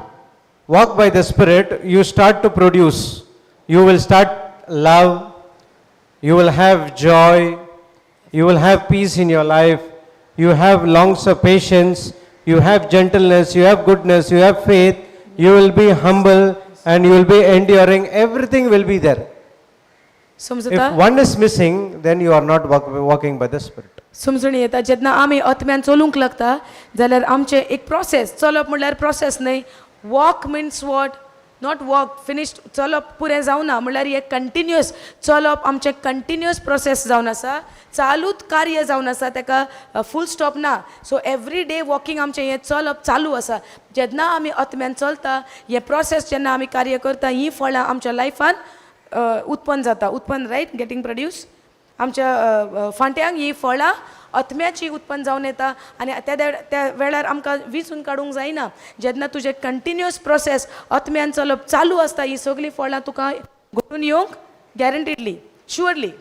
[SPEAKER 1] walk by the Spirit, you start to produce. You will start love, you will have joy, you will have peace in your life, you have longs of patience, you have gentleness, you have goodness, you have faith, you will be humble and you will be enduring. Everything will be there.
[SPEAKER 2] समजता?
[SPEAKER 1] If one is missing, then you are not walking by the Spirit.
[SPEAKER 2] समजणी येता? जेन्ना आमी आत्म्यान चलूंक लागता जाल्यार आमचें एक प्रोसेस, चलप म्हणल्यार प्रोसेस न्हय. Walk means what? Not walk finished. चलप पुरें जावना म्हणल्यार हें कंटिन्युअस चलप आमचें कंटिन्युअस प्रोसेस जावन आसा, चालूच कार्य जावन आसा, ताका फूल स्टॉप ना. सो एवरी डे वॉकिंग आमचें हें चलप चालू आसा. जेन्ना आमी आत्म्यान चलता, हें प्रोसेस जेन्ना आमी कार्य करता, हीं फळां आमच्या लायफान उत्पन्न जाता. उत्पन्न, रायट, गेटींग प्रोड्यूस. आमच्या अ, अ, फांट्यांक ही फळां आत्म्याची उत्पन्न जावन येता आनी त्या वेळार आमकां विचून काडूंक जायना. जेन्ना तुजें कंटिन्युअस प्रोसेस आत्म्यान चलप चालू आसता, ही सगळीं फळां तुका घडून येवंक गॅरंटीडली, surely.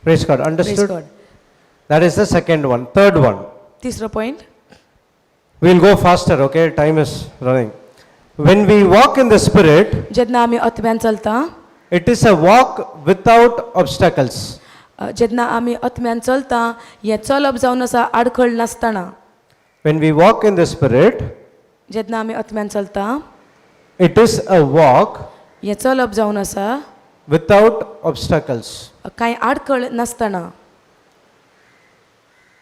[SPEAKER 1] Praise God. Understood? That is the second one. Third one.
[SPEAKER 2] तिसरो point.
[SPEAKER 1] We'll go faster, okay? Time is running. When we walk in the Spirit,
[SPEAKER 2] जेन्ना आमी आत्म्यान चलता,
[SPEAKER 1] it is a walk without obstacles.
[SPEAKER 2] जेन्ना आमी आत्म्यान चलता, हें चलप जावन आसा आडखळ नासतना.
[SPEAKER 1] When we walk in the Spirit,
[SPEAKER 2] जेन्ना आमी आत्म्यान चलता,
[SPEAKER 1] it is a walk
[SPEAKER 2] हें चलप जावन आसा
[SPEAKER 1] without obstacles.
[SPEAKER 2] कांय आडखळ नासतना.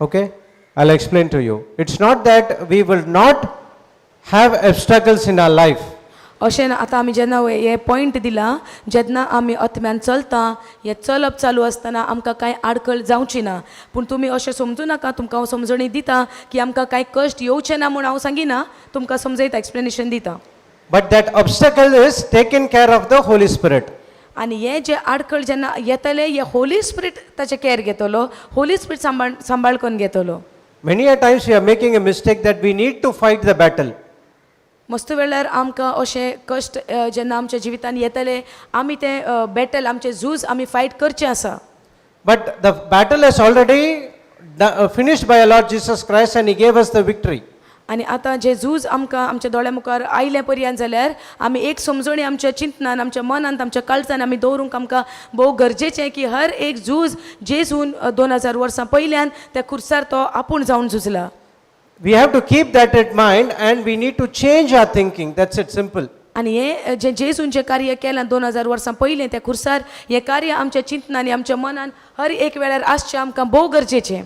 [SPEAKER 1] Okay? I'll explain to you. It's not that we will not have obstacles in our life.
[SPEAKER 2] अशें ना, आतां आमी जेन्ना हे पॉयंट दिला, जेन्ना आमी आत्म्यान चलता, हें चलप चालू आसतना आमकां कांय आडखळ जावची ना. पूण तुमी अशें समजूं नाका, तुमकां हांव समजणी दिता की आमकां कांय कश्ट येवचे ना म्हूण हांव सांगिना, तुमकां समजयता, एक्सप्लेनेशन दिता.
[SPEAKER 1] But that obstacle is taken care of the Holy Spirit.
[SPEAKER 2] आनी हे जे आडखळ जेन्ना येतले, हे होली स्पिरीट ताचें कॅर घेतलो, होली स्पिरीट सांबाळ सांबाळ करून घेतलो.
[SPEAKER 1] Many a times we are making a mistake that we need to fight the battle.
[SPEAKER 2] मस्त वेळार आमकां अशें कश्ट जेन्ना आमच्या जिवितान येतले, आमी तें बॅटल, आमचें झूज आमी फायट करचें आसा.
[SPEAKER 1] But the battle is already finished by our Lord Jesus Christ and He gave us the victory.
[SPEAKER 2] आनी आतां जें झूज आमकां आमच्या दोळ्या मुखार आयलें पर्यंत जाल्यार आमी एक समजणी आमच्या चिंतनान, आमच्या मनांत, आमच्या काळजान आमी दवरूंक आमकां भोव गरजेचें की हर एक झूज जेजून 2000 वर्सां पयल्यान त्या खुर्सार तो आपूण जावन झुजला.
[SPEAKER 1] We have to keep that in mind and we need to change our thinking. That's it, simple.
[SPEAKER 2] आनी हें जें जेजून जें कार्य केलां 2000 वर्सां पयलें त्या खुर्सार, हें कार्य आमच्या चिंतनान आनी आमच्या मनान हर एक वेळार आसचें आमकां भोव गरजेचें.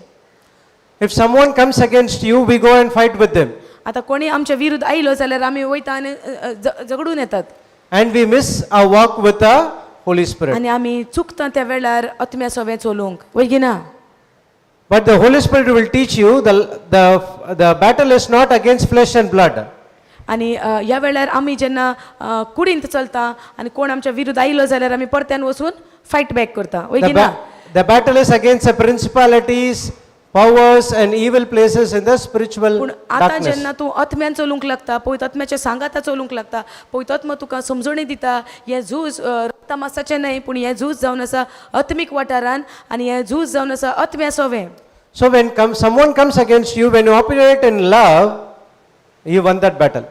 [SPEAKER 1] If someone comes against you, we go and fight with them.
[SPEAKER 2] आतां कोणी आमच्या विरुद्ध आयलो जाल्यार आमी वयता आनी झगडून येतात.
[SPEAKER 1] And we miss our walk with the Holy Spirit.
[SPEAKER 2] आनी आमी चुकता त्या वेळार आत्म्या सवें चलूंक, वय ना?
[SPEAKER 1] But the Holy Spirit will teach you the battle is not against flesh and blood.
[SPEAKER 2] आनी ह्या वेळार आमी जेन्ना कुडींत चलता आनी कोण आमच्या विरुद्ध आयलो जाल्यार आमी परत्यान वचून फायट बॅक करता, वय
[SPEAKER 1] The,
[SPEAKER 2] ना?
[SPEAKER 1] The battle is against the principalities, powers, and evil places in the spiritual
[SPEAKER 2] पूण आतां
[SPEAKER 1] darkness.
[SPEAKER 2] जेन्ना तूं आत्म्यान चलूंक लागता, पवित्र आत्म्याच्या सांगाता चलूंक लागता, पवित्र आत्मा तुका समजणी दिता, हें झूज तमासाचें न्हय, पूण हें झूज जावन आसा आत्मीक वाठारान आनी हें झूज जावन आसा आत्म्या सोवें.
[SPEAKER 1] So when someone comes against you, when you operate in love, you won that battle.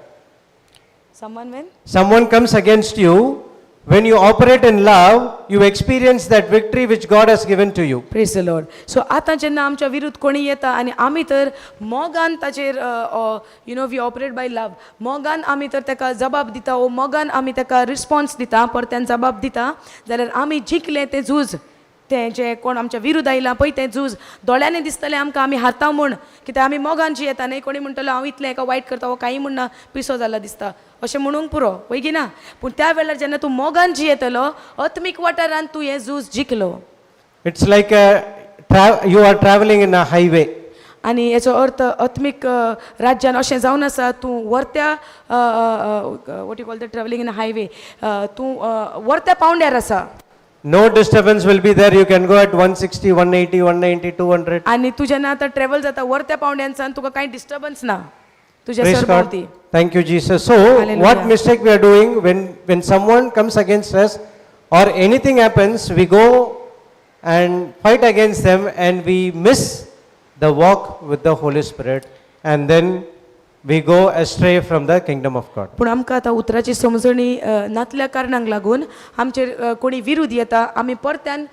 [SPEAKER 2] Someone when
[SPEAKER 1] Someone comes against you, when you operate in love, you experience that victory which God has given to you.
[SPEAKER 2] Praise the Lord. So आतां जेन्ना आमच्या विरुद्ध कोणी येता आनी आमी तर मोगान ताचेर, we operate by love, मोगान आमी तर ताका जबाब दिता ओ मोगान आमी ताका रिस्पॉन्स दिता, परत्यान जबाब दिता जाल्यार आमी जिखले तें झूज. तें जें कोण आमच्या विरुद्ध आयलां पळय तें झूज दोळ्यांनी दिसतलें आमकां आमी हारता म्हूण, कित्याक आमी मोगान जियेता न्ही. कोणी म्हणटलो हांव इतलें एका वायट करता हो कांय म्हणना, पिसो जाला दिसता अशें म्हणूंक पुरो वय की ना. पूण त्या वेळार जेन्ना तूं मोगान जियेतलो आत्मीक वाठारान तूं हें झूज जिखलो.
[SPEAKER 1] It's like you are traveling in a highway.
[SPEAKER 2] आनी हेचो अर्थ आत्मीक राज्यान अशें जावन आसा, तूं वर्त्या, what you call the travelling in highway, तूं वर्त्या पावंड्यार आसा.
[SPEAKER 1] No disturbance will be there. You can go at 160, 180, 190, 200.
[SPEAKER 2] आनी तूं जेन्ना आतां ट्रॅवल जाता वर्त्या पावंड्यान तुका कांय डिस्टर्बन्स ना तुज्या
[SPEAKER 1] Praise God.
[SPEAKER 2] सरभोंवती.
[SPEAKER 1] Thank you, Jesus. So,
[SPEAKER 2] Hallelujah.
[SPEAKER 1] What mistake we are doing when someone comes against us or anything happens, we go and fight against them and we miss the walk with the Holy Spirit and then we go astray from the kingdom of God.
[SPEAKER 2] पूण आमकां आतां उतराची समजणी नातल्या कारणांक लागून आमचेर कोणी विरोध येता, आमी परत्यान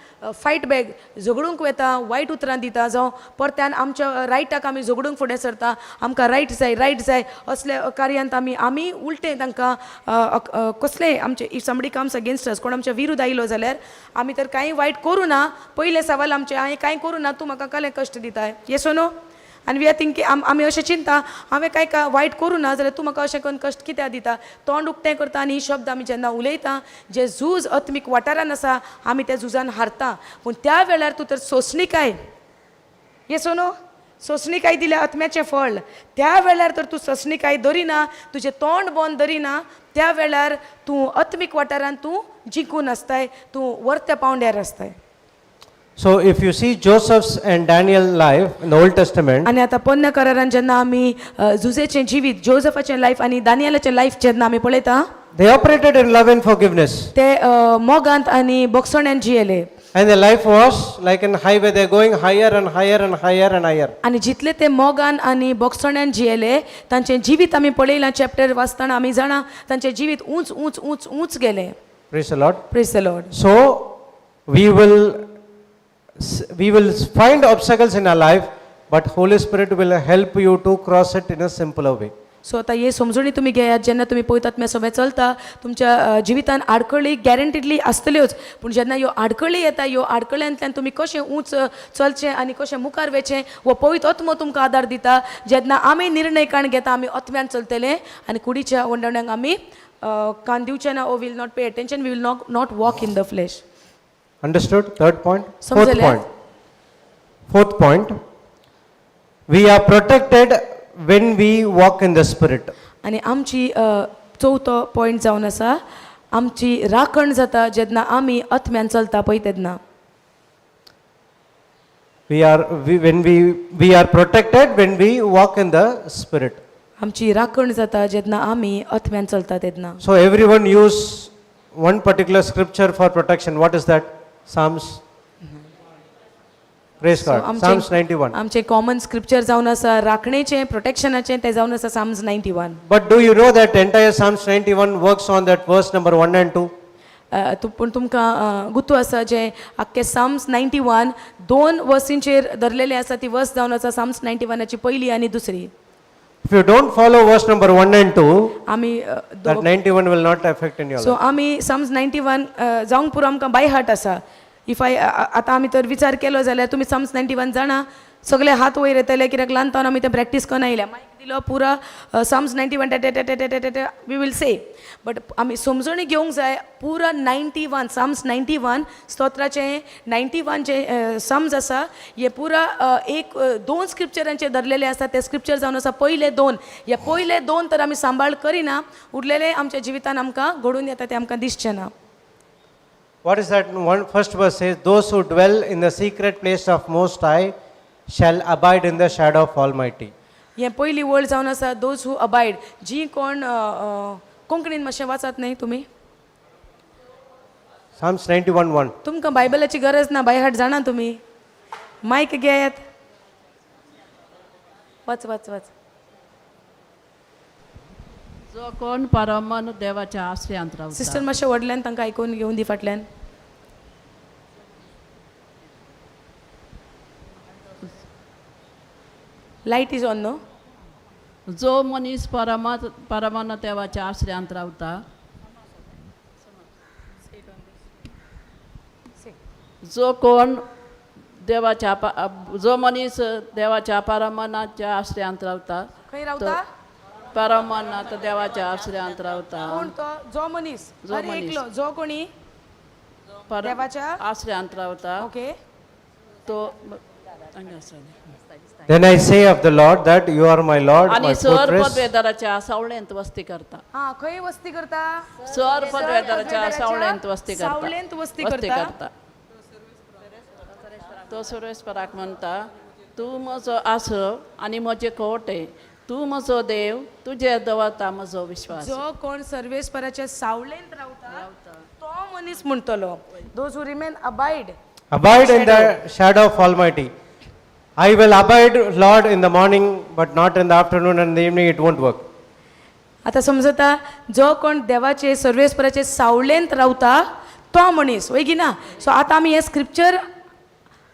[SPEAKER 2] फायट बॅक झगडूंक वता, वायट उतरां दिता, जावं परत्यान आमच्या रायटाक आमी झगडूंक फुडें सरता, आमकां रायट जाय, रायट जाय असल्या कार्यांत आमी उलटें तांकां कसलें आमचें, if somebody comes against us, कोण आमच्या विरोध आयलो जाल्यार आमी तर कांय वायट करूं ना. पयलें सवाल आमचें, हांवें कांय करूं ना, तूं म्हाका कसलें कश्ट दिताय, येस नो? आनी we are thinking, आमी अशें चिंता, हांवें कांय वायट करूं ना जाल्यार तूं म्हाका अशें करून कश्ट कित्याक दिता? तोंड उक्तें करता आनी शब्द आमी जेन्ना उलयता, जे झूज आत्मीक वाठारान आसा आमी त्या झुजान हारता. पूण त्या वेळार तूं तर सोंसणीकाय, येस नो, सोंसणीकाय दिल्या आत्म्याचें फळ, त्या वेळार तर तूं सोंसणीकाय धरिना, तुजें तोंड बंद धरिना, त्या वेळार तूं आत्मीक वाठारान तूं जिखून आसताय, तूं वर्त्या पावंड्यार आसताय.
[SPEAKER 1] So, if you see Joseph's and Daniel's life in the Old Testament,
[SPEAKER 2] आनी आतां पोन्न्या करारान जेन्ना आमी जुजेचें जिवीत, जोजफाचें लायफ आनी दानियलाचें लायफ जेन्ना आमी पळयता,
[SPEAKER 1] they operated in love and forgiveness.
[SPEAKER 2] ते मोगांत आनी बोगसण्यान जियेले.
[SPEAKER 1] And their life was like in highway, they're going higher and higher and higher and higher.
[SPEAKER 2] आनी जितले ते मोगान आनी बोगसण्यान जियेले तांचें जिवीत आमी पळयलां, चॅप्टर वाचतना आमी जाणा तांचें जिवीत ऊंच ऊंच ऊंच ऊंच गेलें.
[SPEAKER 1] Praise the Lord.
[SPEAKER 2] Praise the Lord.
[SPEAKER 1] So, we will find obstacles in our life, but Holy Spirit will help you to cross it in a simpler way.
[SPEAKER 2] So आतां हे समजणी तुमी घेयात, जेन्ना तुमी पळयतात म्या सगळें चलता तुमच्या जिवितान आडखळी गॅरंटीडली आसतल्योच, पूण जेन्ना ह्यो आडखळी येता ह्यो आडखळ्यांतल्यान तुमी कशें ऊंच चलचें आनी कशें मुखार वचचें हो पवित्र आत्मो तुमकां आदार दिता. जेन्ना आमी निर्णय काण घेता आमी आत्म्यान चलतले आनी कुडीच्या वंडवण्यांक आमी कान दिवचे ना, or will not pay attention, we will not walk in the flesh.
[SPEAKER 1] Understood? Third point? Fourth
[SPEAKER 2] समजले?
[SPEAKER 1] Point. Fourth point. We are protected when we walk in the Spirit.
[SPEAKER 2] आनी आमची चवथो पॉयंट जावन आसा, आमची राखण जाता जेन्ना आमी आत्म्यान चलता पळय तेन्ना.
[SPEAKER 1] We are, we, when we are protected when we walk in the Spirit.
[SPEAKER 2] आमची राखण जाता जेन्ना आमी आत्म्यान चलता तेन्ना.
[SPEAKER 1] So everyone use one particular scripture for protection. What is that? Psalms. Praise
[SPEAKER 2] So,
[SPEAKER 1] God. Psalms 91.
[SPEAKER 2] आमचे कॉमन स्क्रिप्चर जावन आसा राखणेचें, प्रोटेक्शनाचें, तें जावन आसा Psalms 91.
[SPEAKER 1] But do you know that entire Psalms 91 works on that verse number 1 and 2?
[SPEAKER 2] पूण तुमकां गुतू आसा जें आख्खे साम्स 91 दोन वर्सींचेर धरलेलें आसा, ती वर्स जावन आसा साम्स 91ची पयली आनी दुसरी.
[SPEAKER 1] If you don't follow verse number 1 and 2,
[SPEAKER 2] आमी
[SPEAKER 1] that 91 will not affect in your
[SPEAKER 2] so
[SPEAKER 1] life.
[SPEAKER 2] आमी साम्स 91 जावंक पुरो, आमकां बाय हार्ट आसा. If I आतां आमी तर विचार केलो जाल्यार तुमी साम्स 91 जाणा, सगळे हात वयर येतले, कित्याक ल्हान तावन आमी तें प्रॅक्टीस करून आयल्या. मायक दिलो पुरा साम्स 91 टे टे टे टे टे टे we will say, but आमी समजणी घेवंक जाय पुरा 91, साम्स 91, स्तोत्राचें 91 जे साम्स आसा हे पुरा एक दोन स्क्रिप्चरांचे धरलेले आसा. ते स्क्रिप्चर जावन आसा पयले दोन. हे पयले दोन तर आमी सांबाळ करिना, उरलेले आमच्या जिवितान आमकां घडून येता तें आमकां दिसचें ना.
[SPEAKER 1] What is that? One first verse says, "Those who dwell in the secret place of Most High shall abide in the shadow of Almighty."
[SPEAKER 2] हें पयली वळ जावन आसा those who abide, जी कोण कोंकणीन मातशें वाचात न्ही तुमी.
[SPEAKER 1] Psalms 91:1.
[SPEAKER 2] तुमकां बायबलाची गरज ना, बाय हार्ट जाणा तुमी. मायक घेयात, वच वच वच.
[SPEAKER 5] जो कोण परमन देवाच्या आश्रयांत रावता.
[SPEAKER 2] सिस्टर, मातशें व्हडल्यान तांकां आयकून घेवन दी फाटल्यान. लायट is on न्हू?
[SPEAKER 5] जो मनीस परमात परमान देवाच्या आश्रयांत रावता, जो कोण देवाच्या जो मनीस देवाच्या परमानाच्या आश्रयांत रावता.
[SPEAKER 2] खंय रावता?
[SPEAKER 5] परमानात देवाच्या आश्रयांत रावता.
[SPEAKER 2] कोण तो? जो मनीस,
[SPEAKER 5] जो
[SPEAKER 2] हर
[SPEAKER 5] मनीस.
[SPEAKER 2] एकलो जो कोणी देवाच्या
[SPEAKER 5] आश्रयांत रावता
[SPEAKER 2] ओके.
[SPEAKER 5] तो हांगा आसा.
[SPEAKER 1] Then I say of the Lord that you are my Lord, my
[SPEAKER 5] आनी सर
[SPEAKER 1] fortress.
[SPEAKER 5] पदवेदाराच्या सावळेंत वस्ती करता.
[SPEAKER 2] हा, खंय वस्ती करता?
[SPEAKER 5] सर पदवेदाराच्या सावळेंत वस्ती करता.
[SPEAKER 2] सावळेंत वस्ती करता.
[SPEAKER 5] तो सुरेशपराक म्हणटा, तूं म्हजो आसरो आनी म्हजे कोटे, तूं म्हजो देव, तुजेर दवरता म्हजो विश्वास.
[SPEAKER 2] जो कोण सर्वेस्पराच्या सावळेंत रावता तो मनीस म्हणटलो, those who remain abide.
[SPEAKER 1] Abide in the shadow of Almighty. I will abide, Lord, in the morning, but not in the afternoon and the evening, it won't work.
[SPEAKER 2] आतां समजता, जो कोण देवाचे सर्वेस्पराचे सावळेंत रावता तो मनीस, वय की ना? सो आतां आमी हें स्क्रिप्चर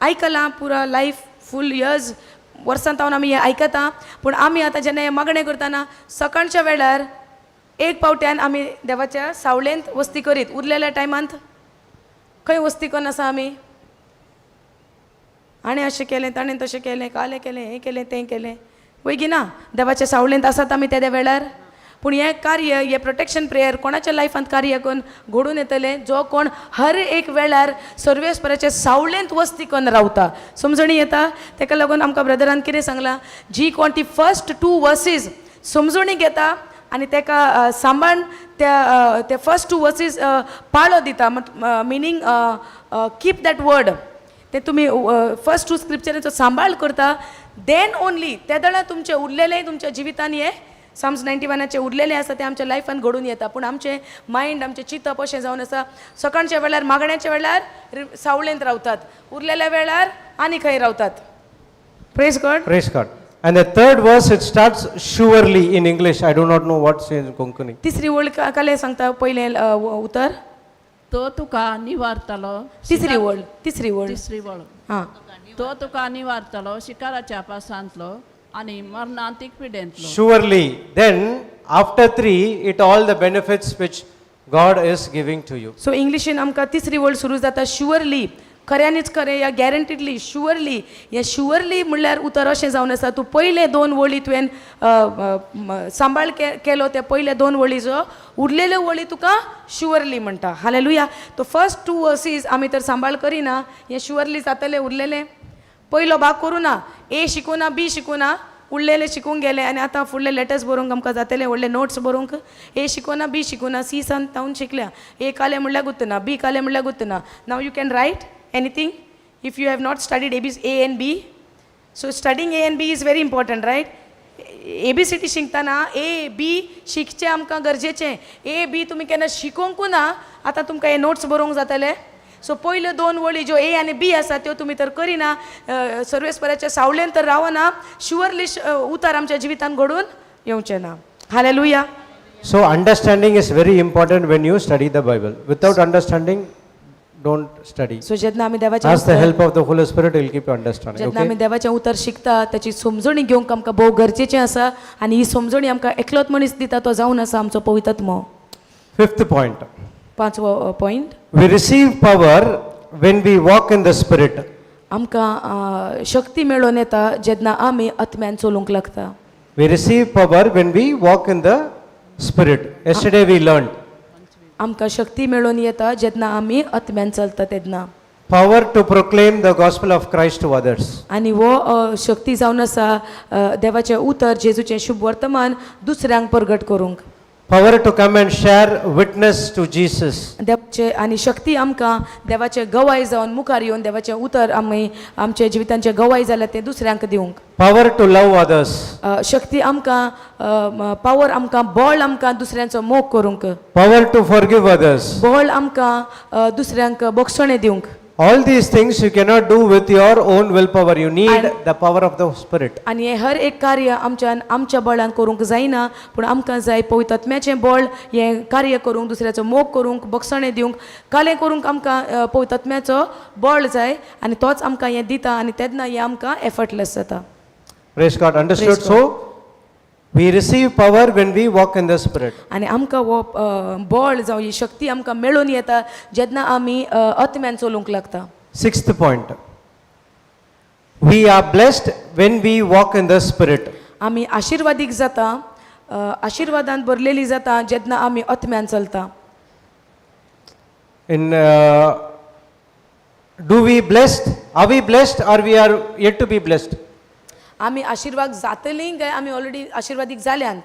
[SPEAKER 2] आयकलां पुरा लायफ, फूल इयर्स, वर्सां तावन आमी हें आयकता. पूण आमी आतां जेन्ना हें मागणें करतना सकाळच्या वेळार एक पावट्यान आमी देवाच्या सावळेंत वस्ती करीत, उरलेल्या टायमांत खंय वस्ती करून आसा आमी? हाणें अशें केलें, ताणें तशें केलें, कालें केलें, हें केलें, तें केलें, वय की ना? देवाच्या सावळेंत आसात आमी त्या वेळार? पूण हें कार्य, हें प्रोटेक्शन प्रेयर कोणाच्या लायफांत कार्य करून घडून येतलें? जो कोण हर एक वेळार सर्वेस्पराच्या सावळेंत वस्ती करून रावता. समजणी येता? तेका लागून आमकां ब्रदरान कितें सांगलां, जी कोण ती फर्स्ट टू वर्सीस समजणी घेता आनी तेका सांबाळून त्या ते फर्स्ट टू वर्सीस पाळो दिता, मिनींग कीप that word, ते तुमी फर्स्ट टू स्क्रिप्चरांचो सांबाळ करता, then only तेदळा तुमचें उरलेलें तुमच्या जिवितान हें साम्स 91आचें उरलेलें आसा तें आमच्या लायफान घडून येता. पूण आमचें मायंड, आमचें चिंतप अशें जावन आसा, सकाळच्या वेळार मागण्याच्या वेळार सावळेंत रावतात, उरलेल्या वेळार आनी खंय रावतात. Praise God.
[SPEAKER 1] Praise God. And the third verse, it starts surely in English. I do not know what's in Konkani.
[SPEAKER 2] तिसरी वळ कालें सांगता पयलें उतर.
[SPEAKER 5] तो तुका निवारतलो.
[SPEAKER 2] तिसरी वळ, तिसरी वळ.
[SPEAKER 5] तिसरी वळ.
[SPEAKER 2] हां.
[SPEAKER 5] तो तुका निवारतलो शिकाराच्या पासांतलो आनी मरणांतीक पिडेंतलो.
[SPEAKER 1] Surely. Then, after three, it all the benefits which God is giving to you.
[SPEAKER 2] So इंग्लिशीन आमकां तिसरी वळ सुरू जाता शुअरली, खऱ्यांनीच खरें या गॅरंटीडली, शुअरली. हें शुअरली म्हणल्यार उतर अशें जावन आसा, तूं पयले दोन वळी तुवें अ, अ, म, सांबाळ केलो, ते पयले दोन वळीचो उरलेल्यो वळी तुका शुअरली म्हणटा. हालेलुया. तो फर्स्ट टू वर्सीज आमी तर सांबाळ करिना, हें शुअरली जातलें उरलेलें? पयलो भाग करूं ना, ए शिकूना, बी शिकूना, उरलेले शिकूंक गेले आनी आतां फुडले लेटर्स बरोवंक आमकां जातले, व्हडले नोट्स बरोवंक. ए शिकोना, बी शिकोना, सी सान तावन शिकल्या. ए काले म्हणल्यार गुत्तना, बी काले म्हणल्यार गुत्तना. Now you can write anything if you have not studied A B A and B. So studying A and B is very important, right? A B C D शिकतना ए बी शिकचें आमकां गरजेचें. ए बी तुमी केन्ना शिकोवंकू ना, आतां तुमकां हे नोट्स बरोवंक जातले. सो पयल्यो दोन वळी ज्यो ए आनी बी आसा त्यो तुमी तर करिना, सर्वेस्पराच्या सावळेन तर रावना, शुअरली उतार आमच्या जिवितान घडून येवचें ना. Hallelujah.
[SPEAKER 1] So, understanding is very important when you study the Bible. Without understanding, don't study.
[SPEAKER 2] So जेन्ना आमी देवाचें
[SPEAKER 1] Ask the help of the Holy Spirit, he will give you understanding.
[SPEAKER 2] जेन्ना
[SPEAKER 1] Okay?
[SPEAKER 2] आमी देवाचें उतर शिकता ताची समजणी घेवंक आमकां भोव गरजेचें आसा आनी ही समजणी आमकां एकलोच मनीस दिता, तो जावन आसा आमचो पवित्र.
[SPEAKER 1] Fifth point.
[SPEAKER 2] पांचवो point.
[SPEAKER 1] We receive power when we walk in the Spirit.
[SPEAKER 2] आमकां शक्ती मेळोन येता जेन्ना आमी आत्म्यान चलूंक लागता.
[SPEAKER 1] We receive power when we walk in the Spirit. Yesterday we learned
[SPEAKER 2] आमकां शक्ती मेळोन येता जेन्ना आमी आत्म्यान चलता तेन्ना.
[SPEAKER 1] Power to proclaim the gospel of Christ to others.
[SPEAKER 2] आनी हो शक्ती जावन आसा देवाचें उतर, जेजूचें शुभ वर्तमान दुसऱ्यांक परगट करूंक.
[SPEAKER 1] Power to come and share witness to Jesus.
[SPEAKER 2] देवाचे आनी शक्ती आमकां देवाचे गवाय जावन मुखार येवन देवाचें उतर आमी आमच्या जिवितांचे गवाय जाल्या तें दुसऱ्यांक दिवंक.
[SPEAKER 1] Power to love others.
[SPEAKER 2] शक्ती आमकां, पावर आमकां, बळ आमकां दुसऱ्यांचो मोग करूंक.
[SPEAKER 1] Power to forgive others.
[SPEAKER 2] बळ आमकां दुसऱ्यांक बक्षणें दिवंक.
[SPEAKER 1] All these things you cannot do with your own willpower. You need the power of the Spirit.
[SPEAKER 2] आनी हें हर एक कार्य आमच्यान आमच्या बळान करूंक जायना, पूण आमकां जाय पवित्र आत्म्याचें बळ हें कार्य करूंक, दुसऱ्याचो मोग करूंक, बक्षणें दिवंक, कालें करूंक आमकां पवित्र आत्म्याचो बळ जाय आनी तोच आमकां हें दिता आनी तेन्ना हें आमकां एफर्टलेस जाता.
[SPEAKER 1] Praise God. Understood? So, we receive power when we walk in the Spirit.
[SPEAKER 2] आनी आमकां हो बळ जावं ही शक्ती आमकां मेळून येता जेन्ना आमी आत्म्यान चलूंक लागता.
[SPEAKER 1] Sixth point. We are blessed when we walk in the Spirit.
[SPEAKER 2] आमी आशिर्वादीक जाता, आशिर्वादान भरलेली जाता जेन्ना आमी आत्म्यान चलता.
[SPEAKER 1] In do we blessed? Are we blessed or we are yet to be blessed?
[SPEAKER 2] आमी आशिर्वाद जातली काय आमी ऑलरेडी आशिर्वादीक जाल्यांत?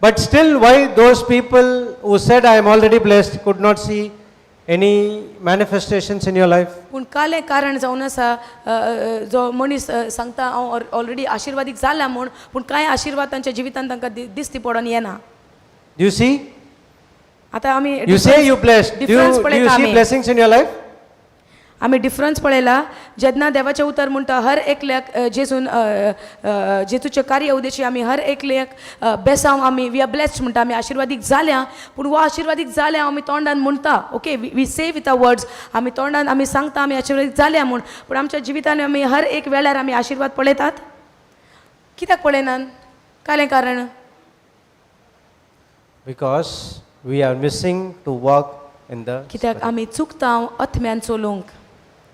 [SPEAKER 1] But still, why those people who said, "I am already blessed," could not see any manifestations in your life?
[SPEAKER 2] पूण कालें कारण जावन आसा जो मनीस सांगता हांव ऑलरेडी आशिर्वादीक जाला म्हूण, पूण कांय आशिर्वाद तांच्या जिवितांत तांकां दिसती पडोन येना?
[SPEAKER 1] Do you see?
[SPEAKER 2] आतां आमी
[SPEAKER 1] You say you blessed. Do
[SPEAKER 2] difference
[SPEAKER 1] you, do you
[SPEAKER 2] पळयता
[SPEAKER 1] see
[SPEAKER 2] आमी.
[SPEAKER 1] Blessings in your life?
[SPEAKER 2] आमी डिफरन्स पळयला जेन्ना देवाचें उतर म्हणटा हर एकल्याक जेजून जेजूचें कार्य उद्देशी आमी हर एकल्याक बेसांव आमी we are blessed म्हणटा, आमी आशिर्वादीक जाल्या. पूण हो आशिर्वादीक जाल्या आमी तोंडान म्हणटा, okay, we say with our words, आमी तोंडान आमी सांगता आमी आशिर्वादीक जाल्या म्हूण, पूण आमच्या जिवितान आमी हर एक वेळार आमी आशिर्वाद पळयतात? कित्याक पळयनात? कालें कारण?
[SPEAKER 1] Because we are missing to walk in the
[SPEAKER 2] कित्याक आमी चुकता आत्म्यान चलूंक.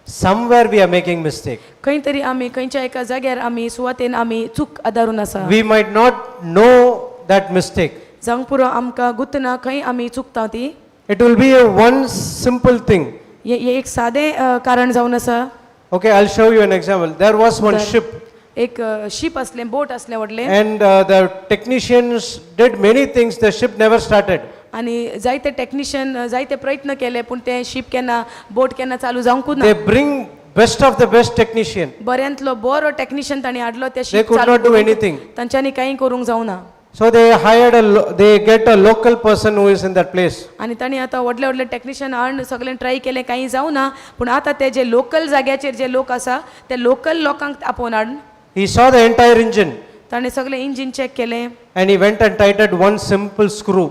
[SPEAKER 1] Somewhere we are making mistake.
[SPEAKER 2] खंय तरी आमी खंयच्या एका जाग्यार आमी सुवातेन आमी चूक आदारून आसा.
[SPEAKER 1] We might not know that mistake.
[SPEAKER 2] जावंक पुरो आमकां गुतना खंय आमी चुकता ती.
[SPEAKER 1] It will be a one simple thing.
[SPEAKER 2] हें हें एक सादें कारण जावन आसा.
[SPEAKER 1] Okay, I'll show you an example. There was one ship,
[SPEAKER 2] एक शीप आसलें, बोट आसलें व्हडलें.
[SPEAKER 1] And the technicians did many things. The ship never started.
[SPEAKER 2] आनी जायते टॅक्निशियन जायते प्रयत्न केले, पूण तें शीप केन्ना, बोट केन्ना चालू जावंकूच ना.
[SPEAKER 1] They bring best of the best technician.
[SPEAKER 2] बऱ्यांतलो बरो टॅक्निशियन तांणी हाडलो तें
[SPEAKER 1] They
[SPEAKER 2] sheep
[SPEAKER 1] could
[SPEAKER 2] चालू
[SPEAKER 1] not do
[SPEAKER 2] करूंक.
[SPEAKER 1] Anything.
[SPEAKER 2] तांच्यांनी कांय करूंक जावना.
[SPEAKER 1] So they hired a they get a local person who is in that place.
[SPEAKER 2] आनी तांणी आतां व्हडले व्हडले टॅक्निशियन हाडून सगळें ट्राय केलें, कांय जावना, पूण आतां ते जे लोकल जाग्याचेर जे लोक आसा ते लोकल लोकांक आपोवन हाडून
[SPEAKER 1] He saw the entire engine
[SPEAKER 2] ताणें सगळें इंजीन चॅक केलें.
[SPEAKER 1] And he went and tightened one simple screw.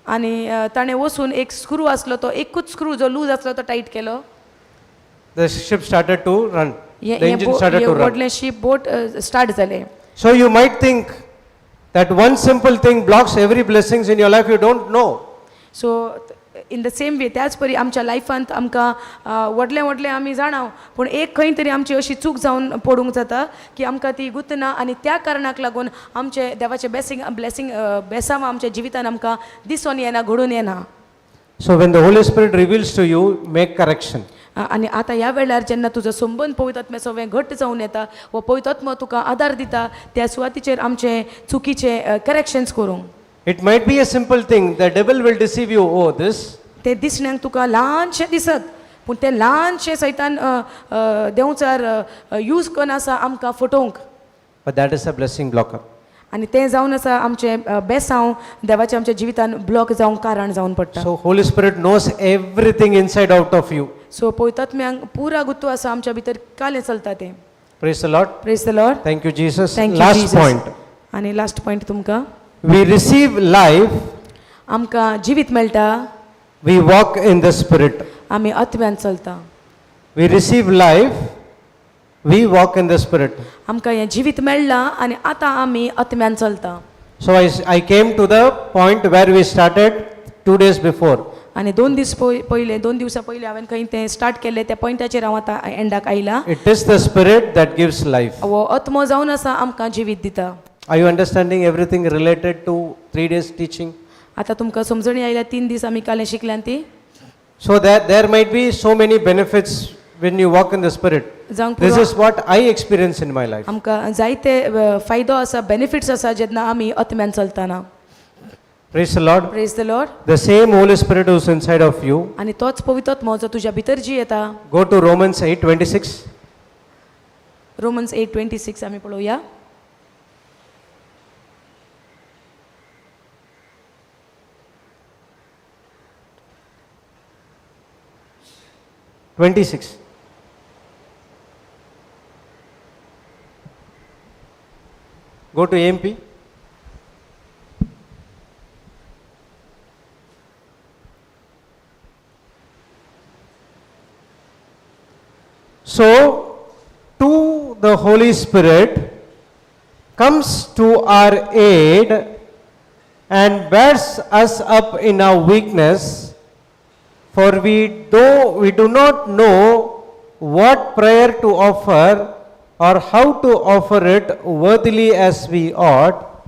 [SPEAKER 2] आनी ताणें वचून एक स्क्रू आसलो, तो एकूच स्क्रू जो लूज आसलो तो टायट केलो.
[SPEAKER 1] The ship started to run.
[SPEAKER 2] हें
[SPEAKER 1] The
[SPEAKER 2] हें
[SPEAKER 1] engine started
[SPEAKER 2] हें
[SPEAKER 1] to run.
[SPEAKER 2] व्हडलें शीप बोट स्टार्ट जालें.
[SPEAKER 1] So you might think that one simple thing blocks every blessings in your life. You don't know.
[SPEAKER 2] So in the same way, त्याच परी आमच्या लायफांत आमकां व्हडलें व्हडलें आमी जाणाव, पूण एक खंय तरी आमची अशी चूक जावन पडूंक जाता की आमकां ती गुतना आनी त्या कारणाक लागून आमचे देवाचें बेसिंग ब्लेसींग बेसांव आमच्या जिवितान आमकां दिसून येना, घडून येना.
[SPEAKER 1] So when the Holy Spirit reveals to you, make correction.
[SPEAKER 2] आनी आतां ह्या वेळार जेन्ना तुजो संबंद पवित्र आत्म्या सवें घट्ट जावन येता वो पवित्र आत्मो तुका आदार दिता त्या सुवातीचेर आमचे चुकीचे करेक्शन्स करूंक.
[SPEAKER 1] It might be a simple thing. The devil will deceive you. Oh, this.
[SPEAKER 2] तें दिसण्यांक तुका ल्हानशें दिसत, पूण तें ल्हानशें सैतान देंवचार यूज करून आसा आमकां फटोवंक.
[SPEAKER 1] But that is a blessing blocker.
[SPEAKER 2] आनी तें जावन आसा आमचें बेसांव देवाचें आमच्या जिवितान ब्लॉक जावंक कारण जावन पडटा.
[SPEAKER 1] So Holy Spirit knows everything inside out of you.
[SPEAKER 2] So पवित्र आत्म्यांक पुरा गुत्तो आसा आमच्या भितर कालें चलता तें.
[SPEAKER 1] Praise the Lord.
[SPEAKER 2] Praise the Lord.
[SPEAKER 1] Thank you, Jesus.
[SPEAKER 2] Thank you.
[SPEAKER 1] Last point.
[SPEAKER 2] आनी लास्ट पॉयंट तुमकां.
[SPEAKER 1] We receive life,
[SPEAKER 2] आमकां जिवीत मेळटा.
[SPEAKER 1] We walk in the Spirit.
[SPEAKER 2] आमी आत्म्यान चलता.
[SPEAKER 1] We receive life, we walk in the Spirit.
[SPEAKER 2] आमकां हें जिवीत मेळ्ळां आनी आतां आमी आत्म्यान चलता.
[SPEAKER 1] So I came to the point where we started 2 days before.
[SPEAKER 2] आनी 2 दीस पयले, 2 दिवसां पयलीं हांवें खंय तें स्टार्ट केलें त्या पॉयंटाचेर हांव आतां एंडाक आयलां.
[SPEAKER 1] It is the Spirit that gives life.
[SPEAKER 2] हो आत्मो जावन आसा आमकां जिवीत दिता.
[SPEAKER 1] Are you understanding everything related to 3 days teaching?
[SPEAKER 2] आतां तुमकां समजणी आयल्या 3 दीस आमी कालें शिकल्यान ती?
[SPEAKER 1] So that there might be so many benefits when you walk in the Spirit.
[SPEAKER 2] जावंक
[SPEAKER 1] This
[SPEAKER 2] पुरो
[SPEAKER 1] is what I experience in my life.
[SPEAKER 2] आमकां जायते फायदो आसा, बेनिफिट्स आसा जेन्ना आमी आत्म्यान चलतना.
[SPEAKER 1] Praise the Lord.
[SPEAKER 2] Praise the Lord.
[SPEAKER 1] The same Holy Spirit who's inside of you.
[SPEAKER 2] आनी तोच पवित्र आत्मो जो तुज्या भितर जी येता.
[SPEAKER 1] Go to Romans 8:26.
[SPEAKER 2] Romans 8:26 आमी पळोवया.
[SPEAKER 1] 26. Go to AMP. So, to the Holy Spirit comes to our aid and bears us up in our weakness, for we do not know what prayer to offer or how to offer it worthily as we ought,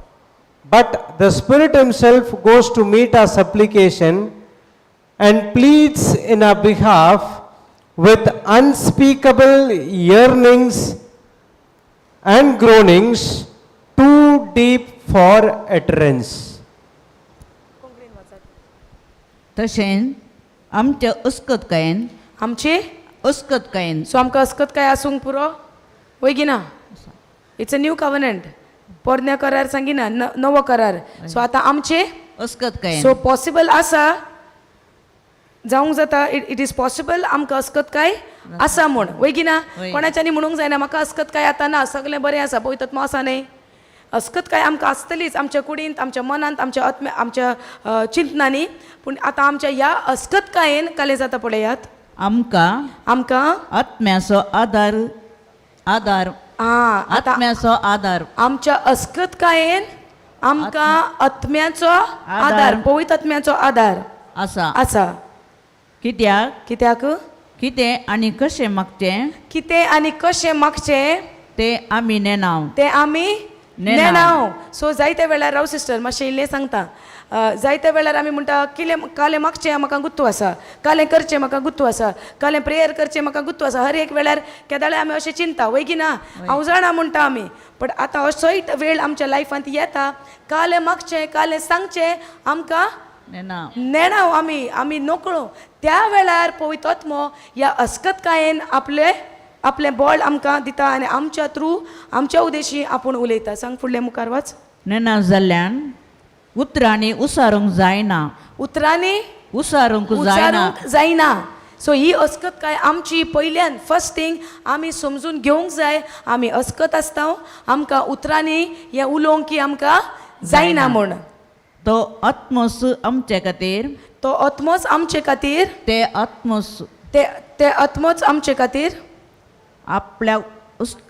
[SPEAKER 1] but the Spirit himself goes to meet our supplication and pleads in our behalf with unspeakable yearnings and groanings too deep for utterance.
[SPEAKER 3] तशेंच आमच्या अस्कतकायेन
[SPEAKER 2] आमचे
[SPEAKER 3] अस्कतकायेन
[SPEAKER 2] सो आमकां अस्कत काय आसूंक पुरो वय की ना? It's a new covenant. पोरण्या करार सांगिना, नवो करार. सो आतां आमचे
[SPEAKER 3] अस्कतकायेन
[SPEAKER 2] सो पॉसिबल आसा, जावंक जाता. It is possible आमकां अस्कत काय आसा म्हूण, वय की ना?
[SPEAKER 3] वय.
[SPEAKER 2] कोणाच्यानी म्हणूंक जायना म्हाका अस्कत काय आतां ना, सगळें बरें आसा, पवित्र आत्मो आसा न्ही. अस्कत काय आमकां आसतलीच आमच्या कुडींत, आमच्या मनांत, आमच्या आत्म्या, आमच्या चिंतनांनी. पूण आतां आमच्या ह्या अस्कतकायेन कालें जाता पळयात.
[SPEAKER 3] आमकां
[SPEAKER 2] आमकां
[SPEAKER 3] आत्म्याचो आदार आदार
[SPEAKER 2] आं आतां
[SPEAKER 3] आत्म्याचो आदार
[SPEAKER 2] आमच्या अस्कतकायेन आमकां आत्म्याचो आदार, पवित्र आत्म्याचो आदार
[SPEAKER 3] आसा.
[SPEAKER 2] आसा.
[SPEAKER 3] कित्याक
[SPEAKER 2] कित्याक
[SPEAKER 3] कितें आनी कशें मागचें
[SPEAKER 2] कितें आनी कशें मागचें
[SPEAKER 3] तें आमी नेणाव.
[SPEAKER 2] तें आमी
[SPEAKER 3] नेणाव.
[SPEAKER 2] नेणाव. सो जायत्या वेळार, राव सिस्टर मातशें इल्लें सांगता, जायत्या वेळार आमी म्हणटा कितें कालें मागचें म्हाका गुत्तू आसा, कालें करचें म्हाका गुत्तू आसा, कालें प्रेयर करचें म्हाका गुत्तू आसा. हर एक वेळार केदाळे आमी अशें चिंता वय की ना, हांव जाणा म्हणटा आमी. बट आतां असोय वेळ आमच्या लायफांत येता, कालें मागचें कालें सांगचें आमकां
[SPEAKER 3] नेणाव.
[SPEAKER 2] नेणाव, आमी आमी नकळो. त्या वेळार पवित्र आत्मो ह्या अस्कतकायेन आपलें आपलें बळ आमकां दिता आनी आमच्या थ्रू आमच्या उद्देशी आपूण उलयता. सांग फुडलें मुखार वाच.
[SPEAKER 3] नेणाव जाल्ल्यान उतरांनी उसारूंक जायना.
[SPEAKER 2] उतरांनी
[SPEAKER 3] उसारूंक जायना.
[SPEAKER 2] उच्चारूंक जायना. सो ही अस्कत काय आमची पयल्यान फर्स्ट थिंग आमी समजून घेवंक जाय, आमी अस्कत आसता, आमकां उतरांनी हें उलोवंक की आमकां जायना म्हूण.
[SPEAKER 3] तो आत्मोस आमचे खातीर
[SPEAKER 2] तो आत्मोच आमचे खातीर
[SPEAKER 3] ते आत्मोस
[SPEAKER 2] ते ते आत्मोच आमचे खातीर
[SPEAKER 3] आपल्या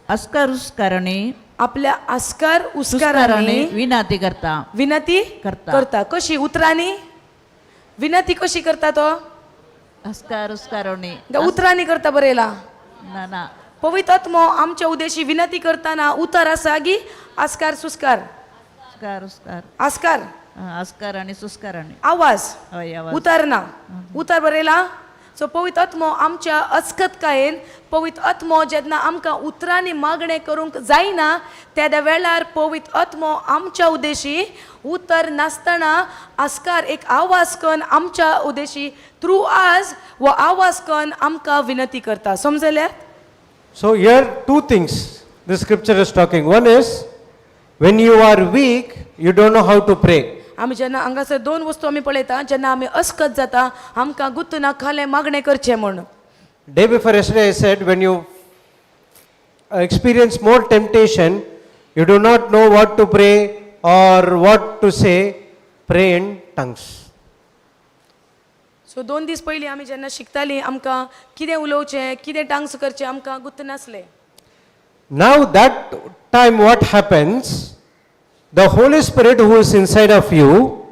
[SPEAKER 3] अस्कार उस्कारांनी
[SPEAKER 2] आपल्या आस्कार
[SPEAKER 3] उस्कारांनी
[SPEAKER 2] उस्कारांनी
[SPEAKER 3] विनाती करता.
[SPEAKER 2] विनती
[SPEAKER 3] करता.
[SPEAKER 2] करता. कशी उतरांनी विनती कशी करता तो?
[SPEAKER 3] अस्कार उस्कारांनी.
[SPEAKER 2] गा उतरांनी करता बरयला.
[SPEAKER 3] ना ना.
[SPEAKER 2] पवित्र आत्मो आमच्या उद्देशी विनती करताना उतर आसा गी आस्कार सुस्कार?
[SPEAKER 3] अस्कार उस्कार.
[SPEAKER 2] आस्कार.
[SPEAKER 3] अस्कार आनी सुस्कारांनी.
[SPEAKER 2] आवाज.
[SPEAKER 3] हय आवाज.
[SPEAKER 2] उतर ना, उतर बरयला. सो पवित्र आत्मो आमच्या अस्कतकायेन, पवित्र आत्मो जेन्ना आमकां उतरांनी मागणें करूंक जायना तेद्या वेळार पवित्र आत्मो आमच्या उद्देशी उतर नासतना आस्कार एक आवाज कन्न आमच्या उद्देशी थ्रू आज वो आवाज कन्न आमकां विनती करता. समजल्यात?
[SPEAKER 1] So here two things the scripture is talking. One is, when you are weak, you don't know how to pray.
[SPEAKER 2] आमी जेन्ना हांगासर दोन वस्तू आमी पळयता, जेन्ना आमी अस्कत जाता आमकां गुत्त ना खालें मागणें करचें म्हूण.
[SPEAKER 1] Day before yesterday I said, when you experience more temptation, you do not know what to pray or what to say, pray in tongues.
[SPEAKER 2] So 2 दीस पयलीं आमी जेन्ना शिकतालीं आमकां कितें उलोवचें कितें टांग्स करचें आमकां गुत्त नासलें.
[SPEAKER 1] Now that time what happens, the Holy Spirit who is inside of you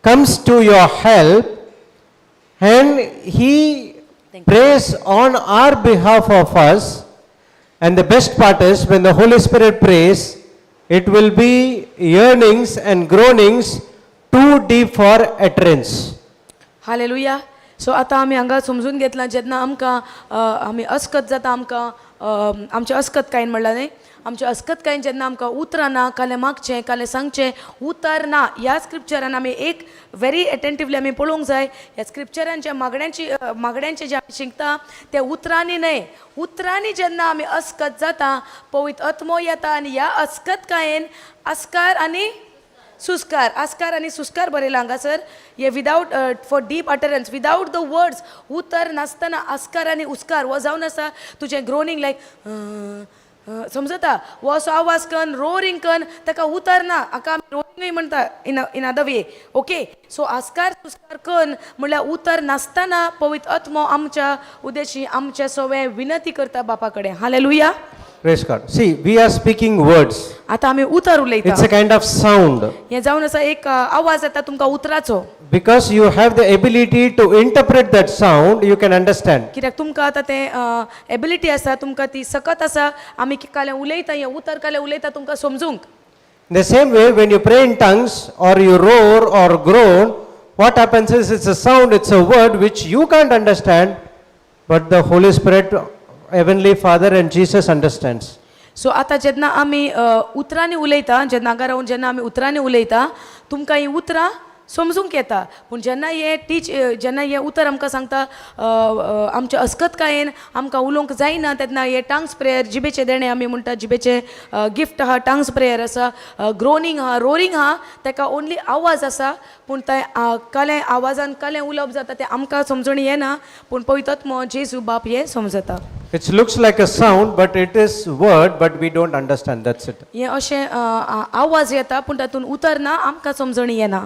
[SPEAKER 1] comes to your help and he prays on our behalf of us. And the best part is, when the Holy Spirit prays, it will be yearnings and groanings too deep for utterance.
[SPEAKER 2] Hallelujah. So आतां आमी हांगा समजून घेतलां, जेन्ना आमकां आमी अस्कत जाता, आमकां आमचें अस्कत कांय म्हणलां न्ही, आमच्या अस्कतकायेन जेन्ना आमकां उतरां ना, कालें मागचें, कालें सांगचें उतर ना, ह्या स्क्रिप्चरान आमी एक व्हेरी एटेंटिवली आमी पळोवंक जाय. ह्या स्क्रिप्चरान ज्या मागण्यांची मागण्यांचें जें आमी शिकता तें उतरांनी न्हय. उतरांनी जेन्ना आमी अस्कत जाता, पवित्र आत्मो येता आनी ह्या अस्कतकायेन अस्कार आनी सुस्कार, आस्कार आनी सुस्कार बरयला हांगासर. हे without for deep utterance, without the words, उतर नासतना आस्कार आनी उस्कार हो जावन आसा तुजें ग्रोनींग लायक समजता. हो असो आवाज कन रोरींग कन ताका उतर ना, हाका आमी रोरींगूय म्हणटा in other way. Okay, so आस्कार सुस्कार कन म्हणल्यार उतर नासतना पवित्र आत्मो आमच्या उद्देशी आमच्या सवे विनंती करता बापा कडेन. Hallelujah.
[SPEAKER 1] Praise God. See, we are speaking words.
[SPEAKER 2] आतां आमी उतर उलयता.
[SPEAKER 1] It's a kind of sound.
[SPEAKER 2] हें जावन आसा एक आवाज येता तुमकां उतराचो.
[SPEAKER 1] Because you have the ability to interpret that sound, you can understand.
[SPEAKER 2] कित्याक तुमकां आतां तें एबिलिटी आसा, तुमकां ती सकत आसा, आमी काल्यां उलयता, हें उतर काल्यां उलयता तुमकां समजूंक.
[SPEAKER 1] In the same way, when you pray in tongues or you roar or groan, what happens is it's a sound, it's a word which you can't understand, but the Holy Spirit, Heavenly Father, and Jesus understands.
[SPEAKER 2] So आतां जेन्ना आमी उतरांनी उलयता, जेन्ना हांगा रावन जेन्ना आमी उतरांनी उलयता, तुमकां हीं उतरां समजूंक येता. पूण जेन्ना हें टीच, जेन्ना हें उतर आमकां सांगता, आमच्या अस्कतकायेन आमकां उलोवंक जायना, तेन्ना हें टांग्स प्रेयर, जिबेचें देणें आमी म्हणटा, जिबेचें गिफ्ट आहा, टांग्स प्रेयर आसा, ग्रोनींग आहा, रोरींग आहा, ताका ओनली आवाज आसा. पूण तें कालें आवाजान कालें उलोवप जाता तें आमकां समजणी येना, पूण पवित्र आत्मो जेजू बाप हें समजता.
[SPEAKER 1] It looks like a sound, but it is word, but we don't understand. That's it.
[SPEAKER 2] हें अशें आवाज येता पूण तातूंत उतर ना, आमकां समजणी येना.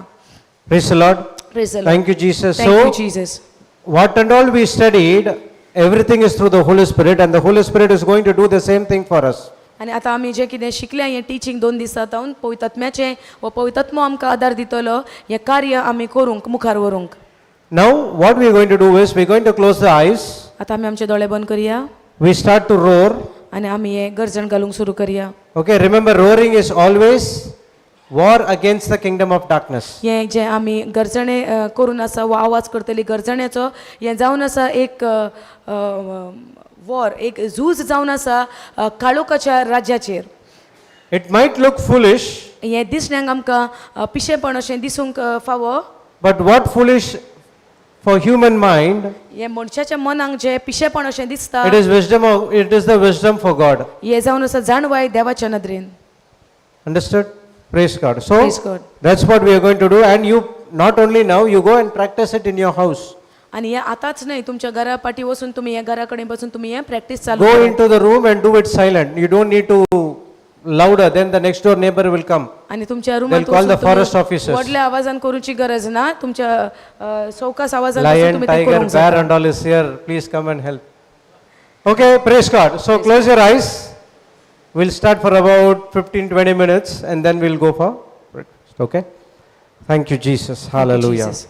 [SPEAKER 1] Praise the Lord.
[SPEAKER 2] Praise the Lord.
[SPEAKER 1] Thank you, Jesus.
[SPEAKER 2] Thank you
[SPEAKER 1] So,
[SPEAKER 2] Jesus.
[SPEAKER 1] what and all we studied, everything is through the Holy Spirit, and the Holy Spirit is going to do the same thing for us.
[SPEAKER 2] आनी आतां आमी जें कितें शिकल्या हें टिचींग दोन दिसां जावन पवित्र आत्म्याचें हो पवित्र आत्मो आमकां आदार दितलो हें कार्य आमी करूंक मुखार व्हरूंक.
[SPEAKER 1] Now, what we are going to do is we are going to close the eyes.
[SPEAKER 2] आतां आमी आमचे दोळे बंद करया.
[SPEAKER 1] We start to roar.
[SPEAKER 2] आनी आमी हें गर्जण घालूंक सुरू करया.
[SPEAKER 1] Okay, remember, roaring is always war against the kingdom of darkness.
[SPEAKER 2] हें जें आमी गरजणें करून आसा वा आवाज करतली गरजण्याचो, हें जावन आसा एक वॉर, एक झूज जावन आसा काळोखाच्या राज्याचेर.
[SPEAKER 1] It might look foolish,
[SPEAKER 2] हें दिसण्यांक आमकां पिशेपण अशें दिसूंक फावो.
[SPEAKER 1] but what foolish for human mind,
[SPEAKER 2] हें मनशाच्या मनाक जें पिशेपण अशें दिसता,
[SPEAKER 1] it is wisdom of, it is the wisdom for God.
[SPEAKER 2] हें जावन आसा जाणवाय देवाच्या नदरेन.
[SPEAKER 1] Understood? Praise God. So
[SPEAKER 2] Praise God.
[SPEAKER 1] That's what we are going to do. And you not only now, you go and practice it in your house.
[SPEAKER 2] आनी हें आतांच न्हय, तुमच्या घरा पाटी वचून तुमी हें घरा कडेन बसून तुमी हें प्रॅक्टीस चालू
[SPEAKER 1] Go
[SPEAKER 2] करात.
[SPEAKER 1] into the room and do it silent. You don't need to louder, then the next door neighbor will come.
[SPEAKER 2] आनी तुमच्या रुमांत
[SPEAKER 1] They'll call the
[SPEAKER 2] वचून तुम्ही
[SPEAKER 1] forest officers.
[SPEAKER 2] व्हडल्या आवाजान करूची गरज ना, तुमच्या सवकास आवाजान वचून
[SPEAKER 1] Lion,
[SPEAKER 2] तुमी तें
[SPEAKER 1] tiger,
[SPEAKER 2] करूंक
[SPEAKER 1] bear
[SPEAKER 2] जाता.
[SPEAKER 1] and all is here. Please come and help. Okay, praise God. So close your eyes. We'll start for about 15-20 minutes and then we'll go for breakfast. Okay? Thank you, Jesus.
[SPEAKER 2] Thank you,
[SPEAKER 1] Hallelujah.
[SPEAKER 2] Jesus.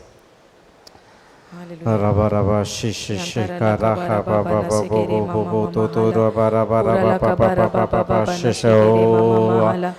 [SPEAKER 2] Hallelujah.
[SPEAKER 1] Raba raba shi shi shi ka ra ha ba ba ba bo bo bo bo to to ra ba ra ba ra ba pa pa pa pa pa pa shi shi o.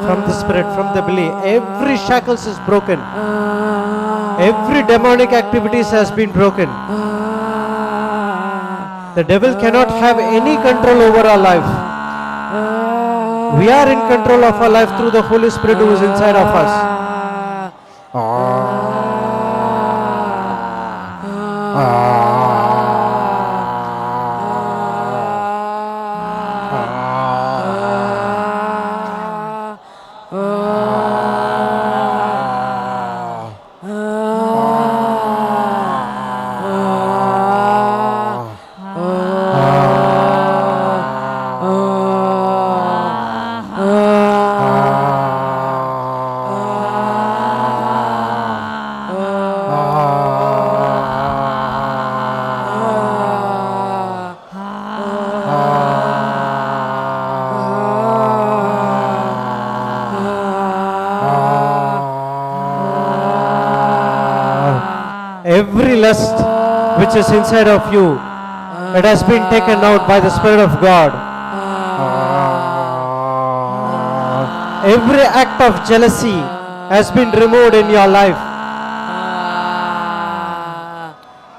[SPEAKER 1] From the spirit, from the belly, every shackles is broken. Every demonic activities has been broken. The devil cannot have any control over our life. We are in control of our life through the Holy Spirit who is inside of us. Every lust which is inside of you, it has been taken out by the Spirit of God. Every act of jealousy has been removed in your life.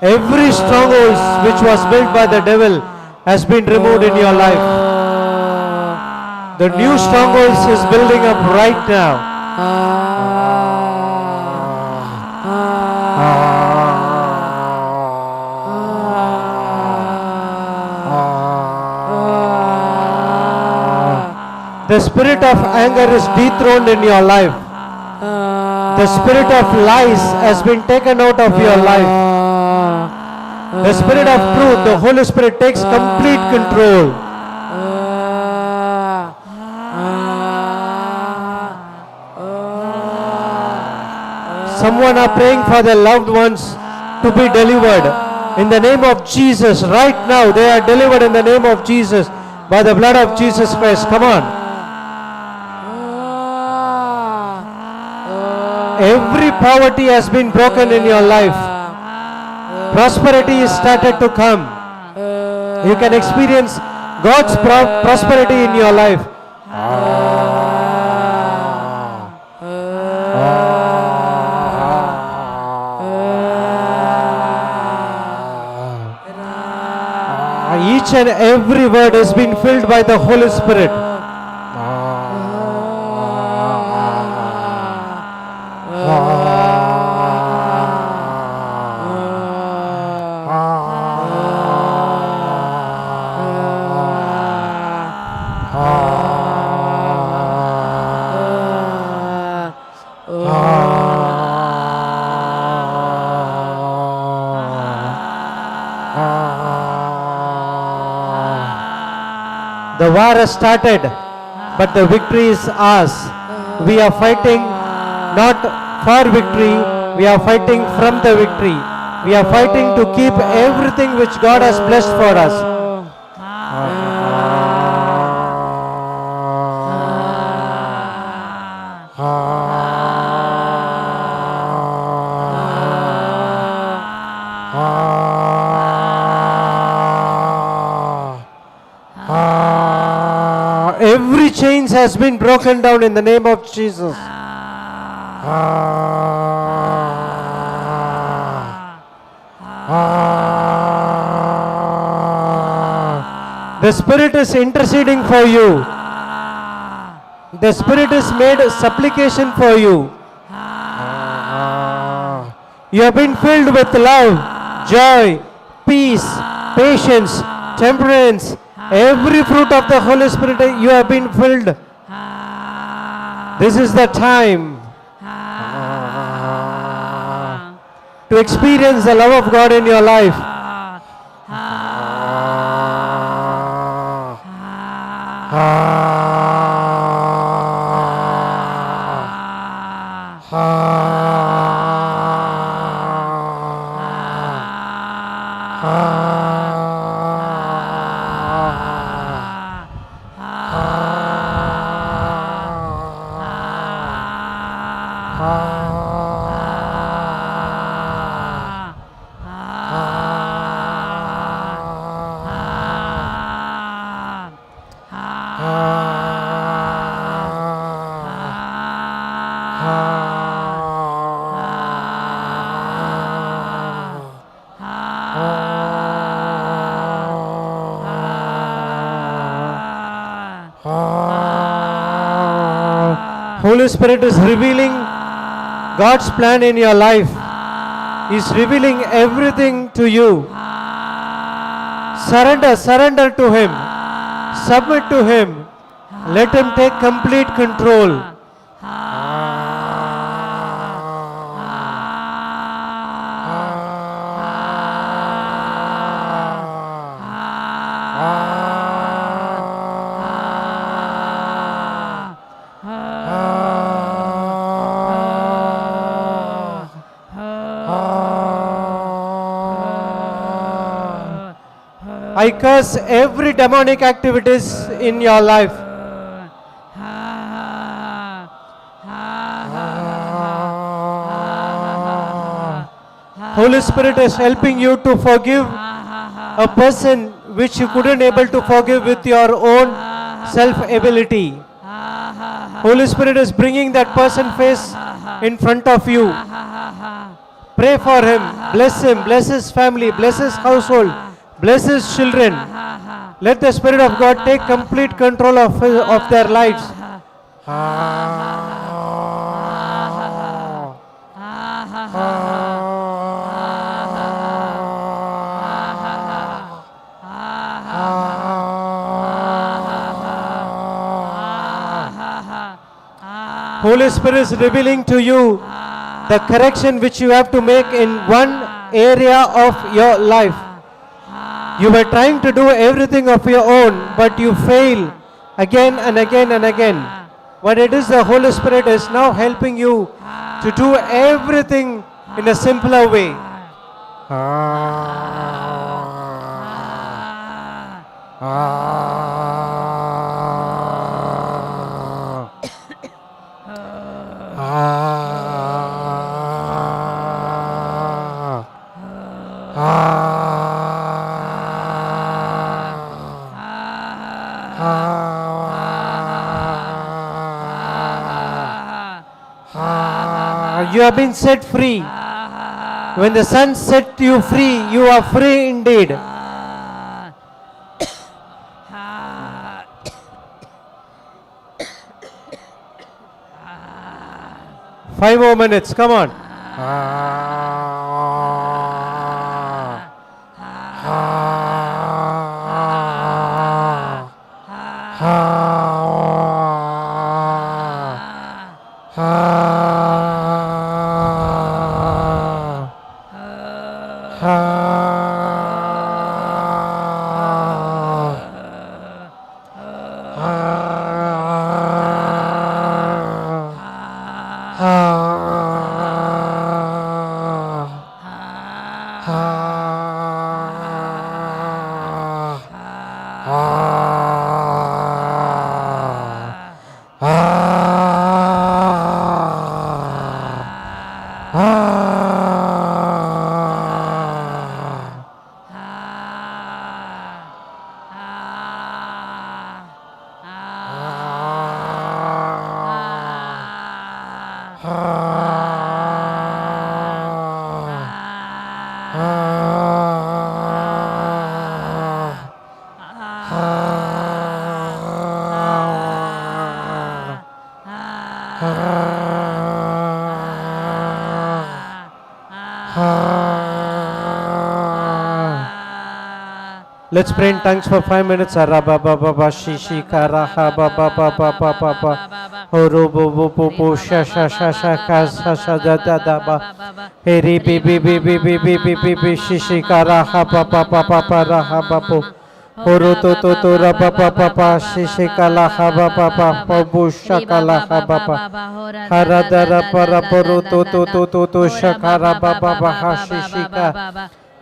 [SPEAKER 1] Every stronghold which was built by the devil has been removed in your life. The new strongholds is building up right now. The spirit of anger is dethroned in your life. The spirit of lies has been taken out of your life. The spirit of truth, the Holy Spirit takes complete control. Someone are praying for their loved ones to be delivered. In the name of Jesus, right now they are delivered in the name of Jesus by the blood of Jesus Christ. Come on. Every poverty has been broken in your life. Prosperity is started to come. You can experience God's prosperity in your life. Each and every word has been filled by the Holy Spirit. The war has started, but the victory is ours. We are fighting not for victory, we are fighting from the victory. We are fighting to keep everything which God has blessed for us. Every chains has been broken down in the name of Jesus. The Spirit is interceding for you. The Spirit is made supplication for you. You have been filled with love, joy, peace, patience, temperance, every fruit of the Holy Spirit you have been filled. This is the time to experience the love of God in your life. Holy Spirit is revealing God's plan in your life. He's revealing everything to you. Surrender, surrender to Him. Submit to Him. Let Him take complete control. I curse every demonic activities in your life. Holy Spirit is helping you to forgive a person which you couldn't able to forgive with your own self ability. Holy Spirit is bringing that person face in front of you. Pray for him, bless him, bless his family, bless his household, bless his children. Let the Spirit of God take complete control of their lives. Holy Spirit is revealing to you the correction which you have to make in one area of your life. You were trying to do everything of your own, but you fail again and again and again. But it is the Holy Spirit is now helping you to do everything in a simpler way. You have been set free. When the Son set you free, you are free indeed. 5 more minutes, come on. Let's pray in tongues for 5 minutes. Ara ba ba ba ba shi shi ka ra ha ba ba ba ba ba ba ba. Ho ro bo bo bo bo sha sha sha sha ka sa sha da da da ba. He ri bi bi bi bi bi bi bi bi bi shi shi ka ra ha ba ba ba ba ba ra ha ba bo. Ho ro to to to ra ba ba ba ba shi shi ka la ha ba ba ba ba bo sha ka la ha ba ba. Ha ra da ra pa ra pa ro to to to to to sha ka ra ba ba ba ha shi shi ka.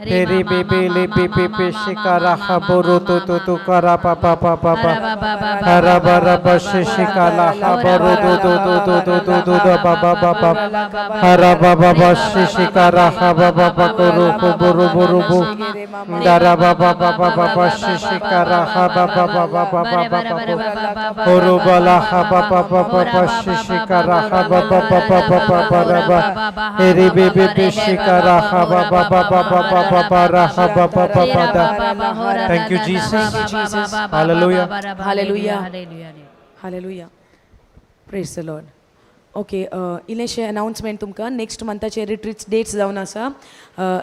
[SPEAKER 1] He ri bi bi li bi bi bi shi ka ra ha bo ro to to to ka ra pa pa pa pa pa. Ha ra ba ra ba shi shi ka la ha ba ro do do do do do do do do ba ba ba ba. Ha ra ba ba ba shi shi ka ra ha ba ba ba ko ro ko bo ro bo ro bo. Da ra ba ba ba ba ba ba shi shi ka ra ha ba ba ba ba ba ba ba ba bo. Ho ro ba la ha ba ba ba ba ba shi shi ka ra ha ba ba ba ba ba ba ba ra ba. He ri bi bi bi shi ka ra ha ba ba ba ba ba ba ba ba ra ha ba ba ba ba da. Thank you, Jesus.
[SPEAKER 2] Jesus.
[SPEAKER 1] Hallelujah.
[SPEAKER 2] Hallelujah. Hallelujah. Praise the Lord. Okay, इल्लेशें अनाउन्समेंट तुमकां नेक्स्ट मंथाचे रिट्रीट्स डेट्स जावन आसा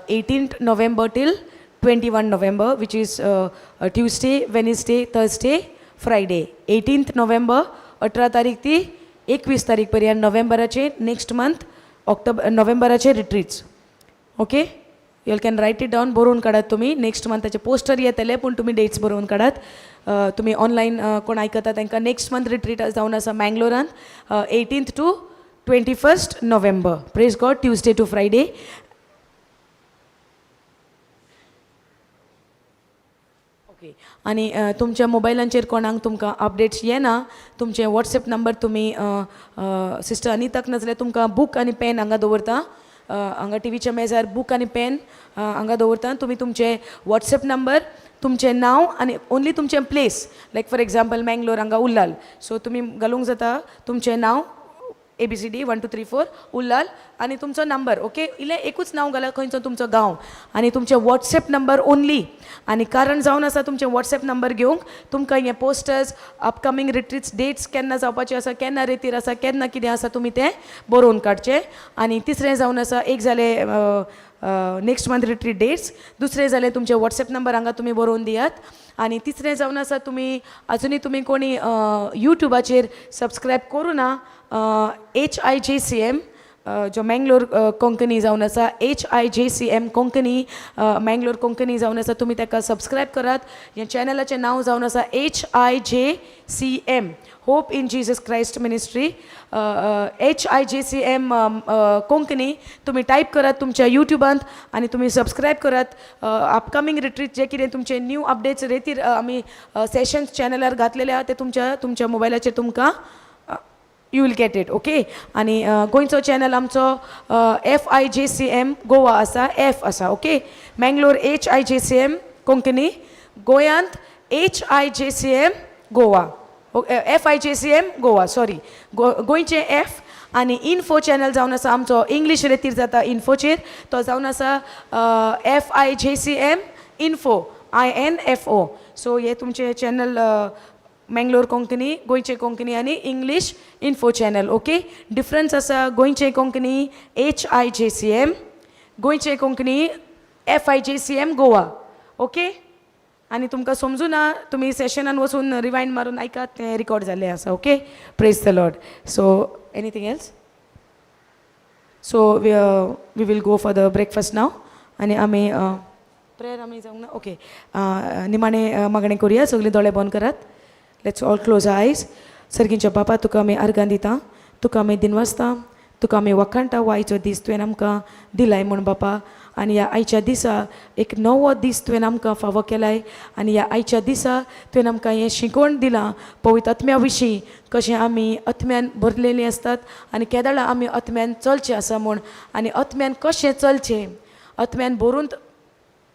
[SPEAKER 2] 18 November till 21 November, which is Tuesday, Wednesday, Thursday, Friday. 18 November 18 तारीख ती 21 तारीख पर्यंत नोव्हेंबराचे, नेक्स्ट मंथ ऑक्टोबर नोव्हेंबराचे retreats. Okay, you can write it down. बरोवन काडात तुमी. नेक्स्ट मंथाचे पोस्टर येतले, पूण तुमी डेट्स बरोवन काडात. तुमी ऑनलायन कोण आयकता तांकां नेक्स्ट मंथ रिट्रीट जावन आसा मँगलोरान, 18 to 21 November. Praise God. Tuesday to Friday. Okay, आनी तुमच्या मोबायलांचेर कोणाक तुमकां अपडेट्स येना, तुमचे वॉट्सएप नंबर तुमी सिस्टर अनिताक, नाजाल्यार तुमकां बूक आनी पेन हांगा दवरता, हांगा टिवीच्या मेजार बूक आनी पेन हांगा दवरता. तुमी तुमचे वॉट्सएप नंबर, तुमचें नांव आनी ओनली तुमचें place, like for example Mangalore हांगा उल्लाल, सो तुमी घालूंक जाता तुमचें नांव ABCD 1 2 3 4 Ullal आनी तुमचो नंबर. ओके, इल्लें एकूच नांव घाला, खंयचो तुमचो गांव आनी तुमचें वॉट्सएप नंबर ओनली. आनी कारण जावन आसा तुमचें वॉट्सएप नंबर घेवंक, तुमकां हें पोस्टर्स, अपकमींग रिट्रीट्स डेट्स केन्ना जावपाचे आसा, केन्ना रेतीर आसा, केन्ना कितें आसा, तुमी तें बरोवन काडचें. आनी तिसरें जावन आसा, एक जालें नेक्स्ट मंथ रिट्रीट डेट्स, दुसरें जालें तुमचें वॉट्सएप नंबर हांगा तुमी बरोवन दियात आनी तिसरें जावन आसा, तुमी अजुनूय तुमी कोणी युट्यूबाचेर सबस्क्रायब करूं ना, HIJCM जो मँगलोर कोंकणी जावन आसा, HIJCM Konkani, Mangalore Konkani जावन आसा, तुमी ताका सबस्क्रायब करात. ह्या चॅनलाचें नांव जावन आसा HIJCM, Hope in Jesus Christ Ministry, HIJCM Konkani. तुमी टायप करात तुमच्या युट्युबांत आनी तुमी सबस्क्रायब करात. अपकमींग रिट्रीट जे कितें तुमचे न्यू अपडेट्स रेतीर आमी सेशन्स चॅनलार घातलेले आहा, ते तुमच्या तुमच्या मोबायलाचेर तुमकां you will get it, okay? आनी गोंयचो चॅनल आमचो FIJCM Goa आसा, एफ आसा, okay? Mangalore HIJCM Konkani, गोंयांत HIJCM Goa, FIJCM Goa, sorry, गोंयचें एफ. आनी इन्फो चॅनल जावन आसा आमचो, इंग्लीश रेतीर जाता इन्फोचेर, तो जावन आसा FIJCM Info, INFO. So हे तुमचे चॅनल, मँगलोर कोंकणी, गोंयचे कोंकणी आनी English info channel, okay? Difference आसा, गोंयचे कोंकणी HIJCM, गोंयचे कोंकणी FIJCM Goa, okay? आनी तुमकां समजुना, तुमी सेशनान वचून रिवायंड मारून आयकात, तें रिकॉर्ड जाल्लें आसा, okay? Praise the Lord. So anything else? So we will go for the breakfast now. आनी आमी प्रेयर आमी जावंक ना, ओके? निमाणें मागणें करुया. सगळीं दोळे बंद करात. Let's all close eyes. सर्गींच्या बापा, तुका आमी आर्गां दिता, तुका आमी दिनवासता, तुका आमी वखाणटा हो आयचो दीस तुवें आमकां दिलाय म्हूण बापा. आनी ह्या आयच्या दिसा एक नवो दीस तुवें आमकां फावो केलाय आनी ह्या आयच्या दिसा तुवें आमकां हें शिकोवण दिलां पवित्र आत्म्या विशीं, कशें आमी आत्म्यान भरलेलीं आसतात आनी केदळा आमी आत्म्यान चलचें आसा म्हूण आनी आत्म्यान कशें चलचें, आत्म्यान भरून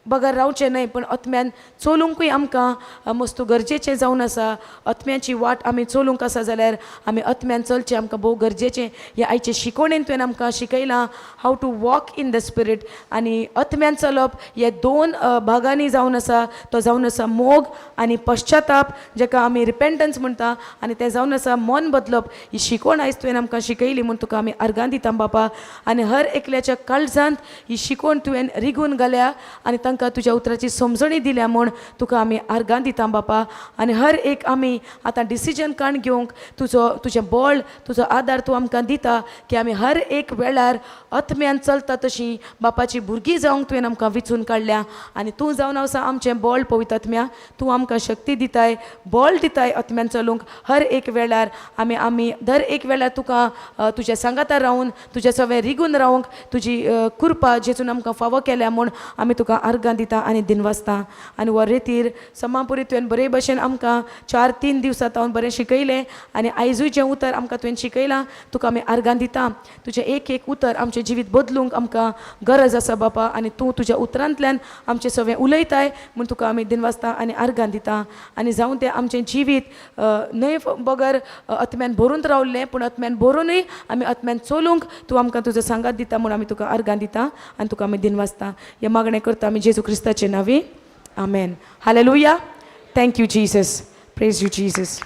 [SPEAKER 2] बगर रावचें न्हय पूण आत्म्यान चलुंकूय आमकां मस्त गरजेचें जावन आसा. आत्म्याची वाट आमी चलूंक आसा जाल्यार आमी आत्म्यान चलचें आमकां भोव गरजेचें. ह्या आयचे शिकोवणेन तुवें आमकां शिकयलां how to walk in the spirit. आनी आत्म्यान चलप हे दोन भागांनी जावन आसा. तो जावन आसा मोग आनी पश्चाताप, जेका आमी रिपेंटन्स म्हणटा, आनी तें जावन आसा मन बदलप. ही शिकवण आयज तुवें आमकां शिकयली म्हूण तुका आमी आर्गां दिता बापा. आनी हर एकल्याच्या काळजांत ही शिकवण तुवें रिगून घाल्या आनी तांकां तुज्या उतराची समजणी दिल्या म्हूण तुका आमी आर्गां दिता बापा. आनी हर एक आमी आतां डिसिजन काण घेवंक तुजो तुजें बळ, तुजो आदार तूं आमकां दिता की आमी हर एक वेळार आत्म्यान चलता तशी बापाची भुरगीं जावंक तुवें आमकां विचून काडल्या. आनी तूं जावन आसा आमचें बळ. पवित्र आत्म्या, तूं आमकां शक्ती दिताय, बळ दिताय आत्म्यान चलूंक. हर एक वेळार आमी आमी दर एक वेळार तुका तुज्या सांगाता रावून तुज्या सवें रिगून रावंक तुजी कृपा जेजून आमकां फावो केल्या म्हूण आमी तुका आर्गां दिता आनी दिनवासता. आनी हो रेतीर समापुरी तुवें बरे भशेन आमकां 4-3 दिवसां तावन बरें शिकयलें आनी आयजूय जें उतर आमकां तुवें शिकयलां, तुका आमी आर्गां दिता. तुजें एक एक उतर आमचें जिवीत बदलूंक आमकां गरज आसा बापा. आनी तूं तुज्या उतरांतल्यान आमचें सगळें उलयताय म्हूण तुका आमी दिनवासता आनी आर्गां दिता. आनी जावं तें आमचें जिवीत न्हय बगर आत्म्यान भरून रावल्लें, पूण आत्म्यान भरुनूय आमी आत्म्यान चलूंक तूं आमकां तुजो सांगात दिता म्हूण आमी तुका आर्गां दिता आनी तुका आमी दिनवासता. हें मागणें करता आमी जेजू क्रिस्ताचे नांवी, आमेन. Hallelujah. Thank you Jesus. Praise you Jesus.